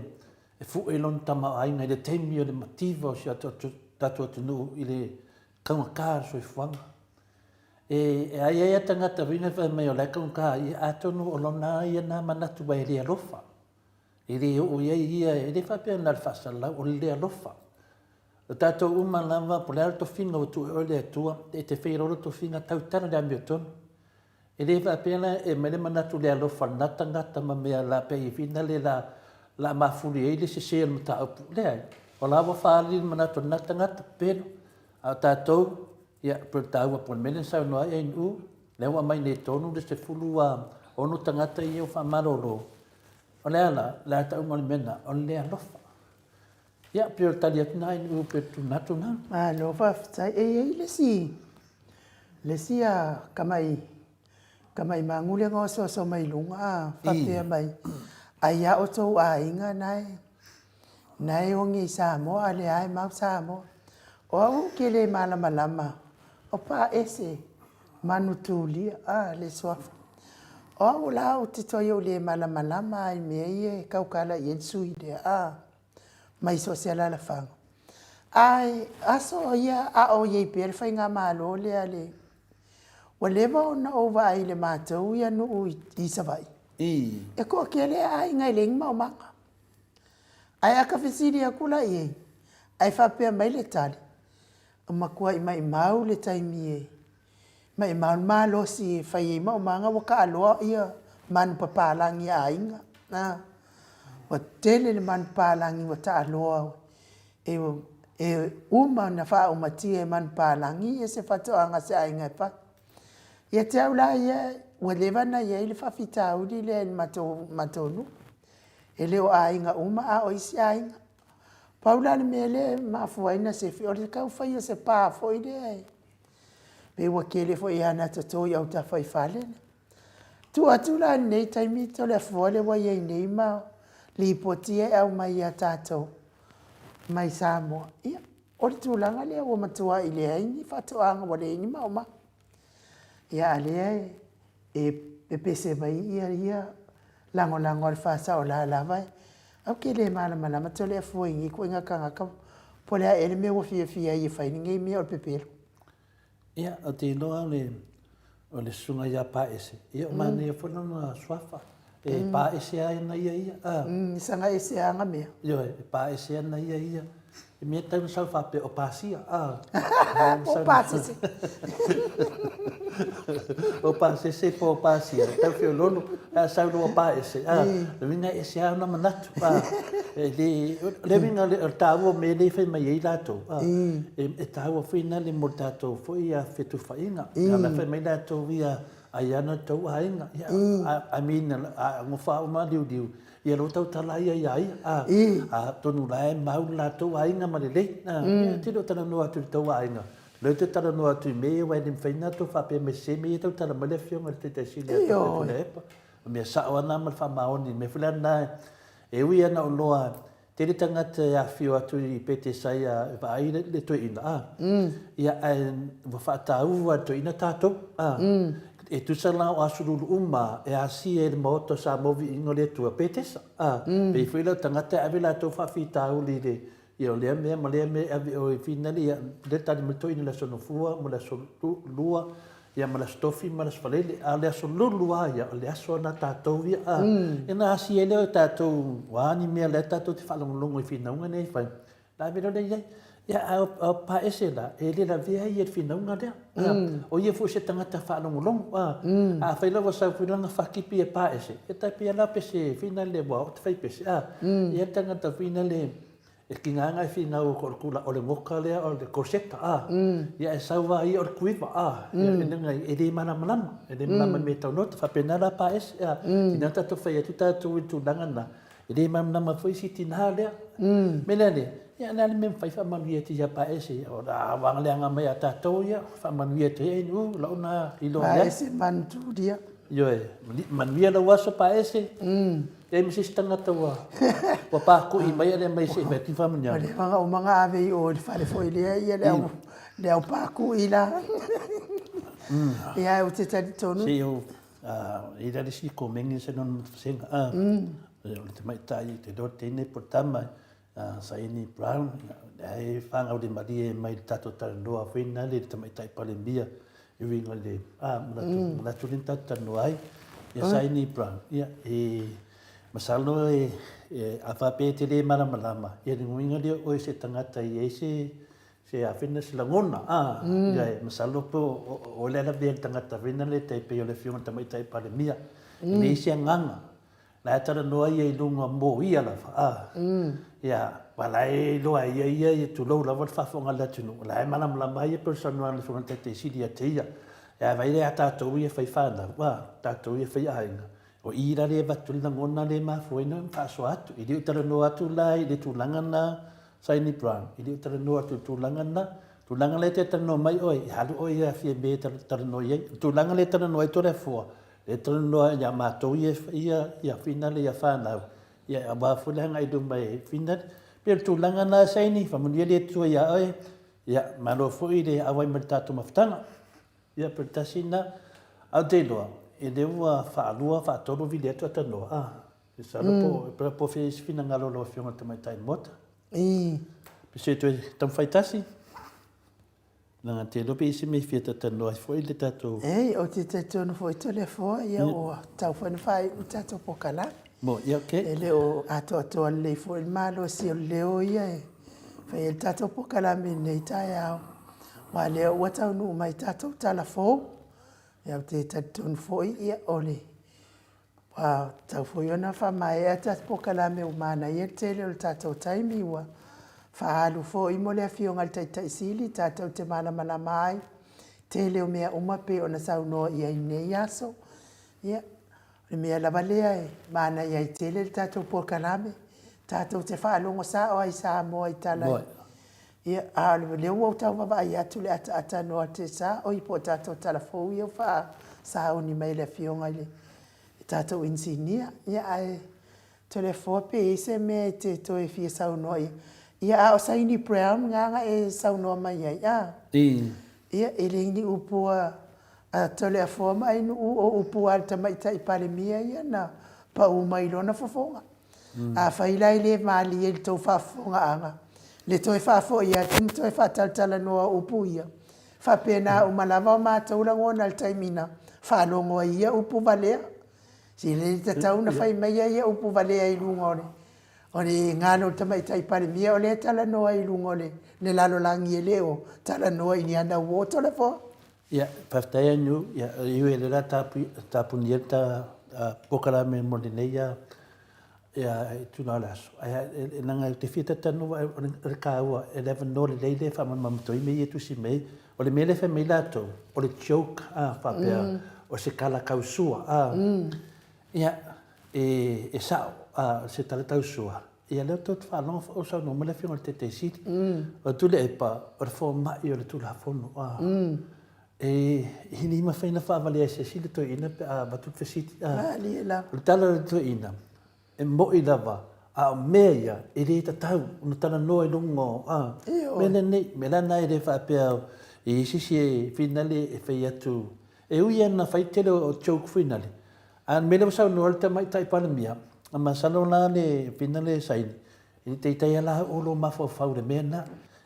e fue lona tamaoaiga i le taimi o le mativa o si o tatou atunuu i le taugata o le soifuaga. E ai ai lava tagata foi nei fai mai o la e taugata, ia atonu o lona ia lena manatu aua e le alofa. E le oo i ai ia, e le faapea na o le faasalalau, o le le alofa. O tatou uma lava, po o le a le tofiga ua tuu e oe le Atua, e te faia loa le tofiga, tautala i le amiotonu. E le faapea la e aumai le manatu le alofa o lena tagata ma mea la pei fina le la la mafuli ai le sese o le mataupu. Leai, o la ua faaali le manatu o lena tagata, pepelo. A o tatou, ia, pei o le taua po o le mea lea na saunoa ai ANU, lea ua aumai nei tonu le 16 tagata ia ua faamalolo. O le a la? O le a tauga o le mea lena? O le le alofa. Ia, pei o le tali atu lena ANU pei o le tuuina atu lena. Malo faafetai. E i ai le isi Le isi a kamai kamai magu lea na osoasoa mai luga a faapea mai, ai a outou aiga na e na e ogi i Samoa a lea e mau Samoa. O au ou te le malamalama o Paese Manutulia a le suafa. O au la ou te toe ou le malamalama a i mea ia e tautala i ai le sui lea a. mai so o se alaalafaga. Ae aso ia a o i ai pea le faigamalo lea a le... Ua leva ona ou vaai i le matou ia nuu i Savaii, e toatele aiga e leai ni maumaga. Ae a ta fesili atu la i ai, ae faapea mai le tali, ua matuai maimau le taimi e maimau le malosi e fai ai maumaga ua taaloa ia manupapalagi a aiga. Ua tele le manupapalagi ua taaloa e, e uma ona faaumatia e manupapalagi ia se faatoaga a se aiga e fai. Ia te au la ia, ua leva ona i ai le faafitauli lea i le matou, matou nuu. E le o aiga uma, a o isi aiga. Pau la le mea lea e mafua ai ona sefe, o le tau fai o se pa foi lea e pei ua tele foi lava ina toto i autafa i fale. Tuu atu la i lenei taimi Toleafoa lea ua i ai nei ma lipoti ia e aumai ia tatou mai Samoa. Ia, o le tulaga lea ua matuai leai ni faatoaga, ua leai ni maumau. Ia, a lea e pepese mai ia ia lagolago a le faasaola lava e Ou te le malamalama Toleafoa i nei ituaiga tagata po o le a ea le mea ua fiafia ai e fai lenei mea o le pepelo. Ia, ou te iloa o le, o le susuga ia Paese, ia o manaia foi lona suafa. E Paese lava ana ia ia. A. Saga ese lava ana mea. Ioe, e Paese ana ia ia. E mea tau na sau faapea o Pasia, a. Po o Pasese. O Pasese po o Pasia, e tau feoloolo, a sau loa o Paese, a, le uiga e ese lava ona manatu, a. E le, o le uiga o le taua o mea lea e fai mai ai latou, a, e taua foi na le mo le tatou foi fetufaaiga. A la e fai mai latou ia, ai ana tou aiga, ia, I mean, a gofa uma liuliu, Ia lou tautala ia ia ia, a, atonu la e mau le latou aiga ma lelei. A, ia, te le o talanoa atu i le tou aiga. Lea ou te talanoa atu i mea ia aua e le mafai ona tou faapea mai sese mea ia tautala mai le Afioga i le Taitaisili ia Dr. Tuilaepa. O mea sao lava na ma le faamaoni. O le mea foi la lena, e ui lava ina ou iloa Tele tagata e afifio atu i Petesaia e vaai le toeaina, a. Ia, ae ua faataua e le toeaina tatou, a. E tusa la o asululu uma e asia e le Maota o Samoa viiga o le Atua, Petesa, a. Pei foi la o tagata e ave latou faafitauli i le Ia o lea mea ma lea mea e ave oe i finale, ia lea tali mai toeaina i le Aso Gafua ma le Aso Lua, ia ma le Aso Tofi ma le Aso Faraile, a o le Aso Lulu lava ia, o le aso lena a tatou ia, a. Ia ona asia ai lea o tatou, o a ni mea o la e tatou te faalogologo i finauga nei e fai, ona ave loa lea i ai. Ia a o Paese la, e le lavea ia i le finauga lea. O ia foi o se tagata faalogologo, a. Afai la ua sau foi lana faakipi e Paese, e tai pei lava la o pese finale ua oo te fai pese, a. Ia le tagata foi lea e tiga lava ona e finau o le tulaga o le goka lea o le koseta, a. Ia ae sau lava ia o le kuiva, a. Ia e le malamalama, e le malamalama i le mea e taunota. E faapena la Paese, a. Ina tatou fai atu tatou i le tulaga lena, E le malamalama foi si tina lea. Mea lea le, ia o le a le mea e mafai faamanuia atu ia Paese, o le a leaga mai ia tatou ia, faamanuia atu ai, u, lau na iloa i ai. Paese manutulia. Ioe, manuia lau aso Paese. E leai ma se isi tagata ua ua paku'i mai a le mai se i fai atu ni faamanuiaga. Ua leva ona uma ona ave i o i le fale foi lea ia le au le au paku'i la. Ia ou te talitonu. Se i ou E i ai la le isi komeni sa nona vasega, o le tamaitai te iloa le teine po o le tama, Saini Brown, lea e fagaulimalie mai i le tatou talanoa foi lena i le tamaitai Palemia e uiga i le manatu lea na tatou talanoa ai. Ia Saini Brown, ia e masalo a faapea e te le malamalama, ia le uiga lea o oe o se tagata e i ai se Se a fena se lagona, a, ia e masalo po o le ala vea le tagata fena le tai pei o le Afioga i le Tamaitai Palemia. E leai se agaga, la e talanoa ia i luga mo ia lava, a. Ia, aua la e iloa e ia ia, ia tulou lava le faafofoga a le atunuu, la e malamalama ia pei o le saunoaga a le Afioga i le Taitai Sili ia te ia. Ae vaai la ia tatou ia e fai fanau, a, tatou ia e fai aiga, o i la lea e avatu ai le lagona lea e mafua ai ona faasoa atu. E le o talanoa atu la i le tulaga lena Saini Brown, e le o talanoa atu i le tulaga lena. O le tulaga lea e te talanoa mai oe, e alu oe ia Fiame e talanoa i ai. O le tulaga lea e talanoa ai Toleafoa, lea e talanoa ia matou ia ia Finale ia fanau, ia aua foi le agai i luma e Finale. E pei o le tulaga lena Saini, faamanuia le Atua ia oe, ia malo foi le auai mai i le tatou mafutaga. Ia pei o le tasi lena. Ae ou te iloa, e le ua faalua, faatolu vili atu atalanoa, a. Masalo po po o fea isi finagalo o lau Afioga i le Tamaitai Maota. Pe se i toe taumafai tasi? Leaga te iloa pe i ai se mea e fia talatalanoa ai foi le tatou... Ei, ou te talitonu foi Toleafoa, ia ua tatau foi ona faaiu le tatou polokalame. Mo, ia okay. E le o atoatoa lelei foi le malosi o le leo ia e fai ai le tatou polokalame i lenei taeao. Aua o lea ua taunuu mai tatou tala fou. Ia ou te talitonu foi ia o le Ua tatau foi ona faamaea tatou polokalame ua manaia le tele o le tatou taimi ua faaalu foi mo le Afioga i le Taitai Sili tatou te malamalama ai tele o mea uma pei ona saunoa i ai i lenei aso. Ia, o le mea lava lea e manaia ai tele le tatou polokalame, tatou te faalogo sao ai i Samoa i tala i, ia, a o lea ua ou tau vaavaai atu i le ataata noa te sa, oi po o tatou tala fou ia ua faasauni mai e le Afioga i le tatou inisinia. Ia, ae Toleafoa pe i ai se mea e te toe fia saunoa i ai. Ia, a o Saini Brown lena na e saunoa mai ai, a? Ia, e le ni upu a Toleafoa ma Ainuu, o upu a le Tamaitai Palemia ia na pau mai i lona fofoga. Afai la e le malie i le tou faafofogaaga, le toe faafoi atu ma toe faatalatalanoa o upu ia, faapena uma lava o matou lagona i le taimi na faalogo ai ia upu valea. E le tatau ona fai mai ia upu valea i luga o le o le galo o le Tamaitai Palemia o lea e talanoa i luga o le lalolagi e le o talanoa i ni ana uo Toleafoa. Ia, faafetai Aniu, ia, e ui o lea o le a tapunia le ta polokalame mo lenei itula o le aso, ae leaga ou te fia talatalanoa o le taua, e le avanoa lelei lea e faamalamalama atu ai mea ia e tusi mai ai. O le mea lea e fai mai latou, o le joke, a, faapea, o se tala tausua, a. Ia, e sao, a, o se tala tausua, Ia lea tou te faalogo o saunoa mai le Afioga i le Taitai Sili. O Tuilaepa, o le fomai o le Tulafono. E le mafai ona faavalea e se isi le toeaina pe a avatu le fesili. O le tala a le toeaina, e moni lava, a o mea ia, e le tatau ona talanoa i luga o mea lenei. O le mea la lena e le faapea e i ai se isi e finale e fai atu. E ui lava ina fai tele o joke finale, A o le mea lea ua saunoa ai le Tamaitai Palemia, masalo la le finale saini, E le teitei a la o lou mafaufau i le mea lena.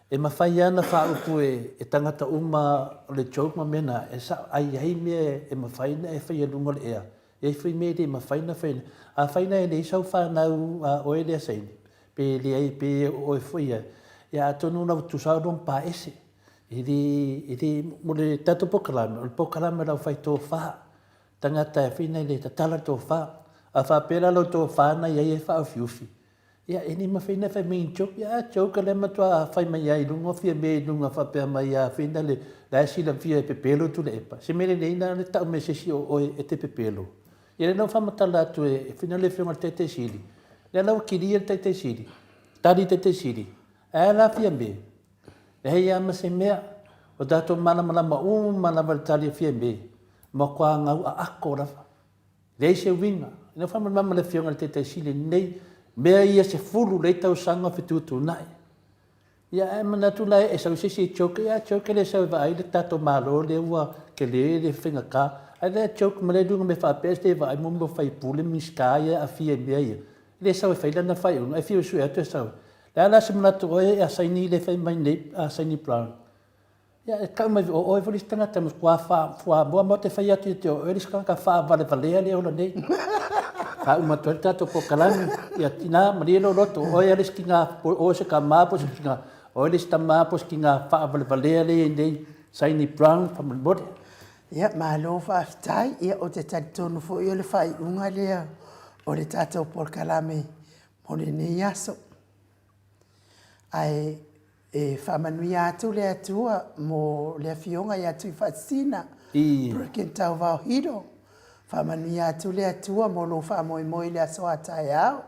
E mafai lava ona faaupu e tagata uma o le joke ma mea na, e sao, ae i ai mea e mafai ona e faia i luga o le ea, e i ai foi mea e le mafai ona faia. Afai la e leai sau fanau a oe lea saini, pe leai, pe o oe foi ia, ia atonu na ua tutusa lava oulua ma paese. E le, e le, mo le tatou polokalame, o le polokalame a le aufai tofa, tagata e fai nei le tatala le tofa. A faapea la lau tofa na i ai e faaufiufi, Ia, e le mafai ona fai mai ni joke. Ia, a joke lea matua fai mai lava i luga o Fiame i luga faapea mai lava foi lea la e silafia e pepelo Tuilaepa. Se mea lelei lena le tau mai e se isi o oe e te pepelo. Ia lea na ou faamatala atu e fai le Afioga i le Taitai Sili, lea la ua kilia le Taitai Sili, tali le Taitai Sili, ae a la Fiame? Leai lava ma se mea. Ua tatou malamalama uma lava i le tali a Fiame, matua gauaako lava. Leai se uiga. Ina faamalamalama le Afioga i le Taitaisili lenei mea ia 10 lei tausaga o fetuutuunai. Ia ae manatu la e sau se isi e joke, ia joke le sau e vaai le tatou Malo lea ua tele le faigata. Ae lea joke ma lea luga mea faapea se vaai mo mea o faipule, Minisita ia e aafia i mea ia. E le sau e fai lana faaiuga, e fiu e sue atu e sau. O le a la se manatu o oe a saini lea e fai mai nei a saini Brown? Ia, e tau mai, o oe foi le isi tagata matua fuamoa ma te fai atu ia te oe le isi tagata faavalevalea le ola nei. Faauma atu ai le tatou polokalame. Ia, tina, malie lou loto, o oe lava le isi tina, po o oe se tama po o se tina, o oe le isi tama po o se tina faavalevalea lea e i ai nei, Saini Brown, faamolemole. Ia, malo faafetai. Ia, ou te talitonu foi o le faaiuga lea o le tatou polokalame mo lenei aso. Ae e faamanuia atu le Atua mo le Afioga ia Tuifaasisina Broken Tauvao Hiro. Faamanuia atu le Atua mo lou faamoemoe i le aso a taeao.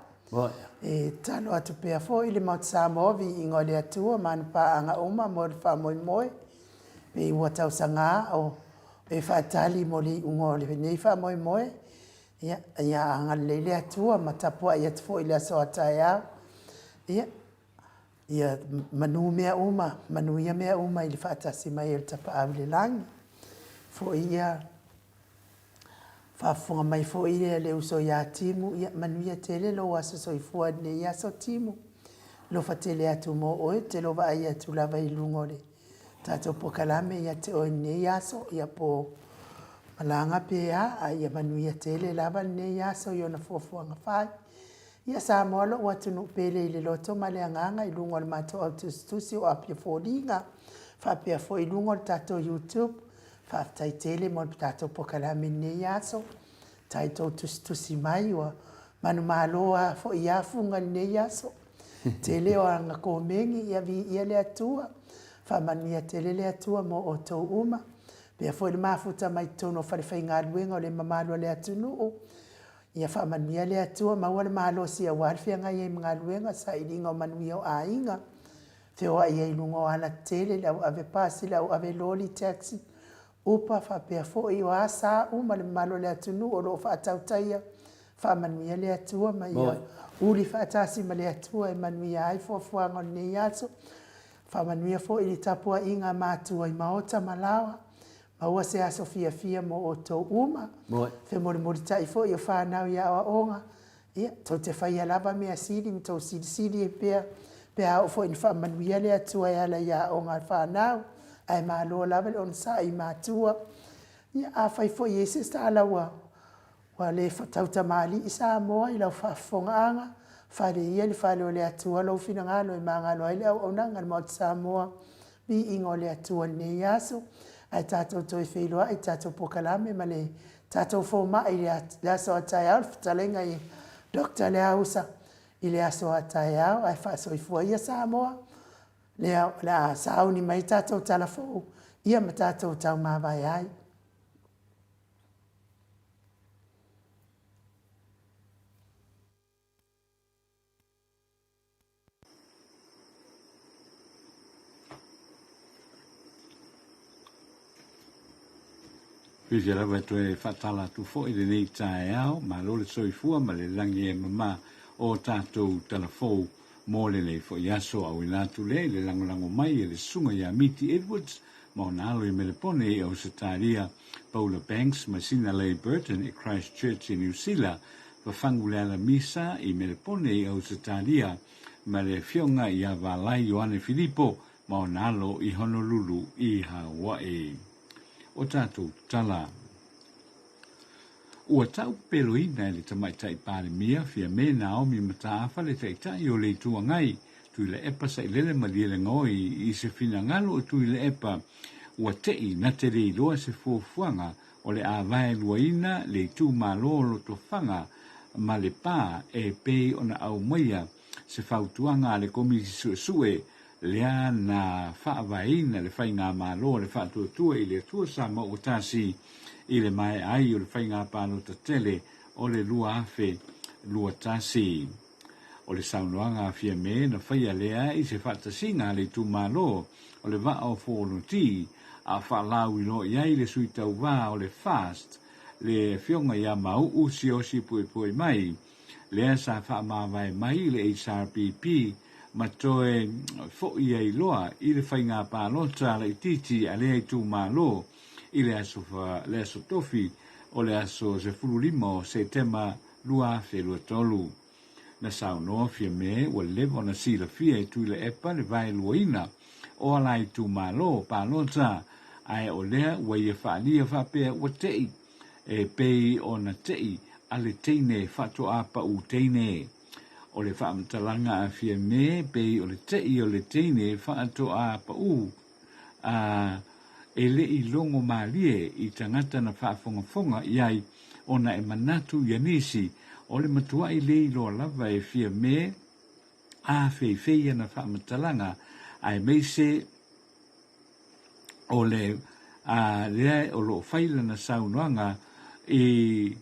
E tatalo atu pea foi i le Maota Samoa viiga o le Atua ma ana paaga uma mo le faamoemoe. Pei ua tausaga o e faatali mo le iuga o lenei faamoemoe. Ia, ia agalelei le Atua ma tapuai atu foi i le aso a taeao. Ia, ia manu mea uma, manuia mea uma i le faatasi mai o le Tapaau i le Lagi. Foi ia, faafofoga mai foi ia le uso ia Timu, ia manuia tele lou aso soifua i lenei aso Timu. Alofa tele atu mo oe, ou te vaai atu lava i luga o le tatou polokalame ia te oe i lenei aso, ia po malaga pe a, a ia manuia tele lava lenei aso i ona fuafuaga fai. Ia Samoa lou atunuu pele i le loto ma le agaga i luga o le matou au tusitusi o Apia Foliga, faapea foi i luga o le tatou YouTube. Faafetai tele mo le tatou polokalame i lenei aso. Tai tou tusitusi mai ua manumalo a foi ia Fuga i lenei aso. Tele o aga komeni ia viia le Atua. Faamanuia tele le Atua mo outou uma. Pea foi le mafuta mai totonu o falefaigaluega o le mamalu o le atunuu. Ia faamanuia le Atua, maua le malosi aua le feagai ai ma galuega, sailiga o manuia o aiga. Feoai ai i luga o alatetele, le au ave pasi, le au ave loli, taxi, Upa faapea foi o a sa uma le mamalu o le atunuu o lo o faatautaia, faamanuia le Atua ma ia uli faatasi ma le Atua e manuia ai fuafuaga o lenei aso. Faamanuia foi i le tapuaiga a matua i maota ma laoa, maua se aso fiafia mo outou uma. Femolimolitai foi o fanau i aoaoga, ia, tou te faia lava mea sili ma tou silisili ai pea, pe a oo foi ina faamanuia le Atua e ala i aoga a fanau, ae malo lava le onosai i matua. Ia, afai foi e i ai se tala ua ua le tautamalii Samoa i lau faafofogaaga, fale ia i le fale o le Atua lou finagalo e magalo ai le auaunaga a le Maota Samoa, viiga o le Atua i lenei aso. Ae tatou toe feiloai i tatou polokalame ma le tatou fomai i le aso a taeao, le fetalaiga i Doctor Leausa i le aso a taeao, ae faasoifua ia Samoa, lea o le a sauni mai tatou tala fou, ia ma tatou taumavae ai. Fiafia lava e toe faatala atu foi lenei taeao, malo le soifua ma le lagi e mama o tatou talafou mo lenei foi aso. Auina atu lea i le lagolago mai e le susuga ia Miti Edwards ma ona alo i Melepone i Ausetalia, Paula Banks ma Sina Leigh Burton i Christchurch i Niu Sila, Fafangu Leala Misa i Melepone i Ausetalia, ma le Afioga ia Valai Ioane Filipo ma ona alo i Honolulu i Hawaii. O tatou tala. Ua tau peloina e le Tamaitai Palemia Fiame Naomi Mataafa le Taitai o le Itu Agai, Tuilaepa Sailele Malielegaoi i se finagalo o Tuilaepa ua te'i na te le iloa se fuafuaga o le a vaeluaina le itumalo o Lotofaga ma Lepa e pei ona aumaia se fautuaga a le Komisi Suesue lea na faavaeina le Faigamalo a le Faatuatua i le Atua Samoa ua tasi i le maea ai o le faiga palota tele o le 2021. O le saunoaga a Fiame na faia lea i se faatasiga a le itumalo o le Vaa o Fonoti a faalauiloa i ai le sui tauva o le FAST le Afioga ia Mauu Siaosi Puepuemai lea sa faamavae mai i le HRPP ma toe foi ai loa i le faiga palota laitiiti a lea itumalo i le aso, le aso Tofi o le aso 15 o Setema 2023. Na saunoa Fiame ua leva ona silafia e Tuilaepa le vaeluaina o ala itumalo palota, ae o lea ua ia faaalia faapea ua te'i e pei ona te'i a le teine faatoa pa'u teine. O le faamatalaga a Fiame pei o le te'i o le teine faatoa pa'u a e le i logo malie i tagata na faafogafoga i ai ona e manatu ia nisi o le matua'i le iloa lava e Fiame a feifei ana faamatalaga aemaise o le a lea o lo o fai lana saunoaga i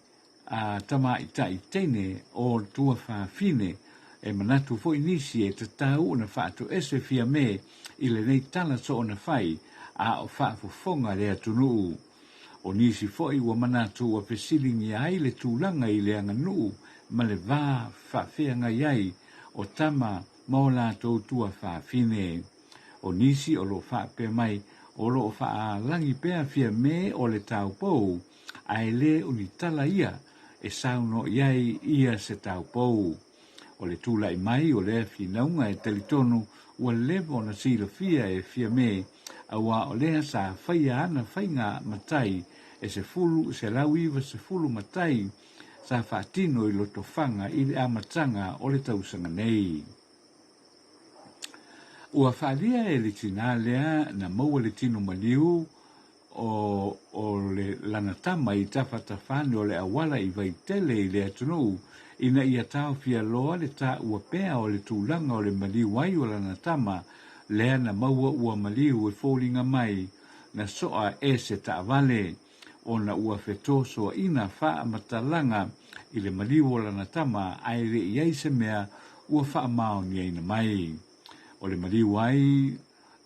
a tamaitai teine o tuafafine. E manatu foi nisi e tatau ona faatoese Fiame i lenei tala soona fai a o faafofoga le atunuu. O nisi foi ua manatu ua fesiligia ai le tulaga i le aganuu ma le va faafeagai ai o tama ma o latou tuafafine. O nisi o lo o faapea mai o lo o faalagi pea Fiame o le taupou, ae le o ni tala ia e saunoa i ai ia se taupou. O le tulai mai o lea finauga e talitonu ua leva ona silafia e Fiame, auā o lea sa faia ana faiga matai e 190 matai sa faatino i Lotofaga i le amataga o le tausaga nei. Ua faaalia e le tinā lea na maua le tino maliu o, o le lana tama i tafatafane o le auala i Vaitele i le atunuu ina ia taofia loa le taua pea o le tulaga o le maliu ai o lana tama lea na maua ua maliu e foliga mai na soa e se taavale ona ua fetosoaina faamatalaga i le maliu o lana tama ae le i ai se mea ua faamaoniaina mai. O le maliu ai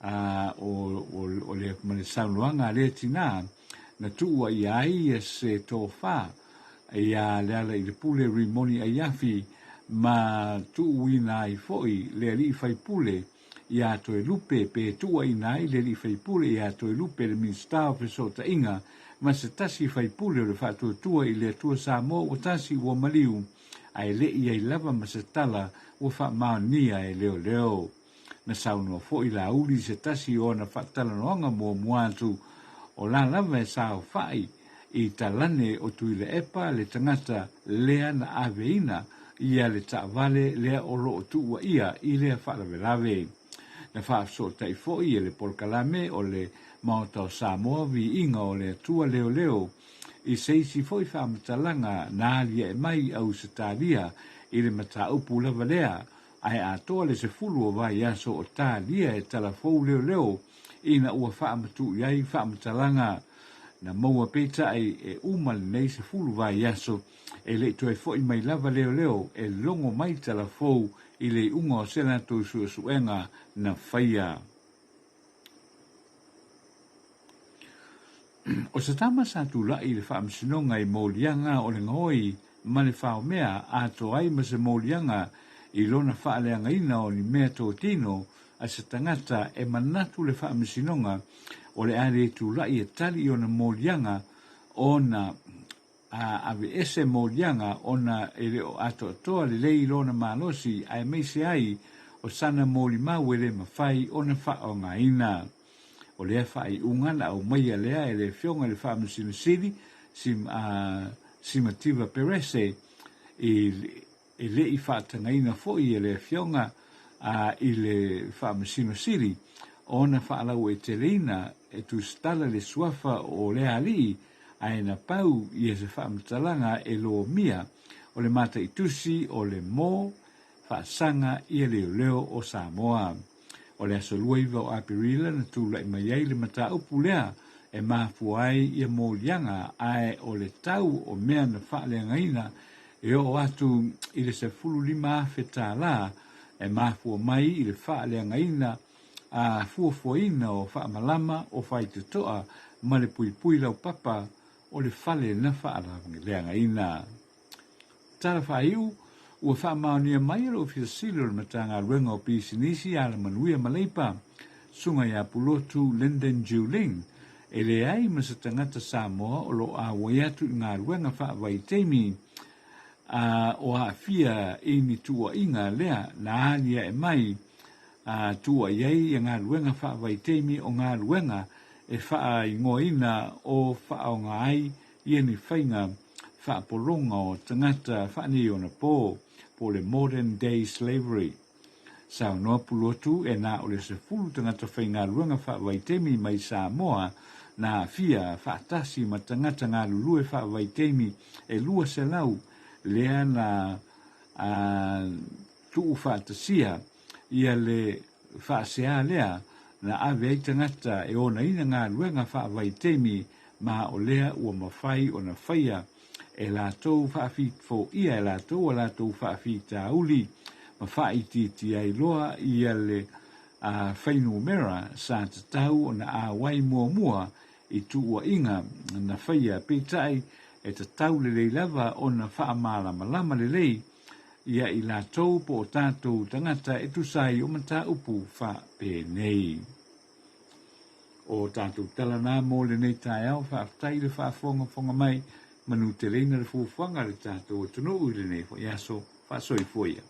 a, o, o, o le, ma le saunoaga a lea tinā, na tuua ia ai ia se tofā iā Lealailepule Rimoni Aiafi ma tuuina ai foi le alii faipule iā Toelupe pe tuuaina ai le alii faipule iā Toelupe le Minisita o Fesootaiga ma se tasi faipule o le Faatuatua i le Atua Samoa ua tasi ua maliu ae le i ai lava ma se tala ua faamaonia e leoleo. Na saunoa foi Laauli i se tasi o ana faatalanoaga muamua atu, o la lava e saofai i talane o Tuilaepa le tagata lea na aveina ia le taavale lea o lo o tuuaia i lea faalavelave. Na faafesootai foi e le polokalame o le Maota o Samoa Viiga o le Atua Leoleo i se isi foi faamatalaga na aliae mai i Ausetalia i le mataupu lava lea ae atoa le 10 o vaiaso o talia e talafou leoleo ina ua faamatuui ai faamatalaga na maua peitai e uma lenei 10 vaiaso e le i toe foi mai lava leoleo e logo mai talafou i le iuga o se latou suesuega na faia. O se tama sa tulai i le faamasinoga i moliaga o le gaoi ma le faomea atoa ai ma se moliaga i lona faaleagaina o ni mea totino a se tagata e manatu le faamasinoga o le a le tulai e tali i ona moliaga ona a aveese moliaga ona e le o atoatoa lelei lona malosi aemaise ai o sana molimau e le mafai ona faaaogaina. O lea faaiuga na aumaia lea e le Afioga i le Faamasino Sili, Sim, Simativa Perese, i, e le i faatagaina foi e le Afioga a i le Faamasino Sili ona faalauaiteleina e tusitala le suafa o lea alii, ae na pau ia se faamatalaga e lomia o le mataitusi o le mo faasaga ia leoleo o Samoa. O le aso 29 o Aperila na tulai mai ai le mataupu lea e mafua ai ia moliaga, ae o le tau o mea na faaleagaina e oo atu i le $15,000 e mafua mai i le faaleagaina a fuafuaina o faamalama o faitotoa ma le puipui laupapa o le fale na faaleagaina. Tala faaiu, Ua faamaonia mai e le Ofisa Sili o le Matagaluega o Pisinisi, Alamanuia ma Leipa, Susuga ia Pulotu Lyndon Juling, e leai ma se tagata Samoa o lo o auai atu i galuega faavaitaimi a o aafia i ni tuuaiga lea na aliae mai a tuuai ai ia galuega faavaitaimi o galuega e faaigoaina o faaaoga ai ia ni faiga faapologa o tagata faaneionapo, po o le modern day slavery. Saunoa Pulotu e na o le 10 tagata faigaluega faavaitaimi mai Samoa na aafia faatasi ma tagata galulue faavaitaimi e 200 lea na tuufaatasia ia le faasea lea na ave ai tagata e onaina galuega faavaitaimi ma o lea ua mafai ona faia e latou faafifoia e latou a latou faafitauli ma faaitiitia ai loa ia le fuainumera sa tatau ona auai muamua i tuuaiga na faia, peitai e tatau lelei lava ona faamalamalama lelei ia i latou po o tatou tagata e tusa ai o mataupu faapenei. O tatou tala na mo lenei taeao, faafetai i le faafogafoga mai, manuteleina le fuafuaga a le tatou atunuu i lenei foi aso, faasoifua ia.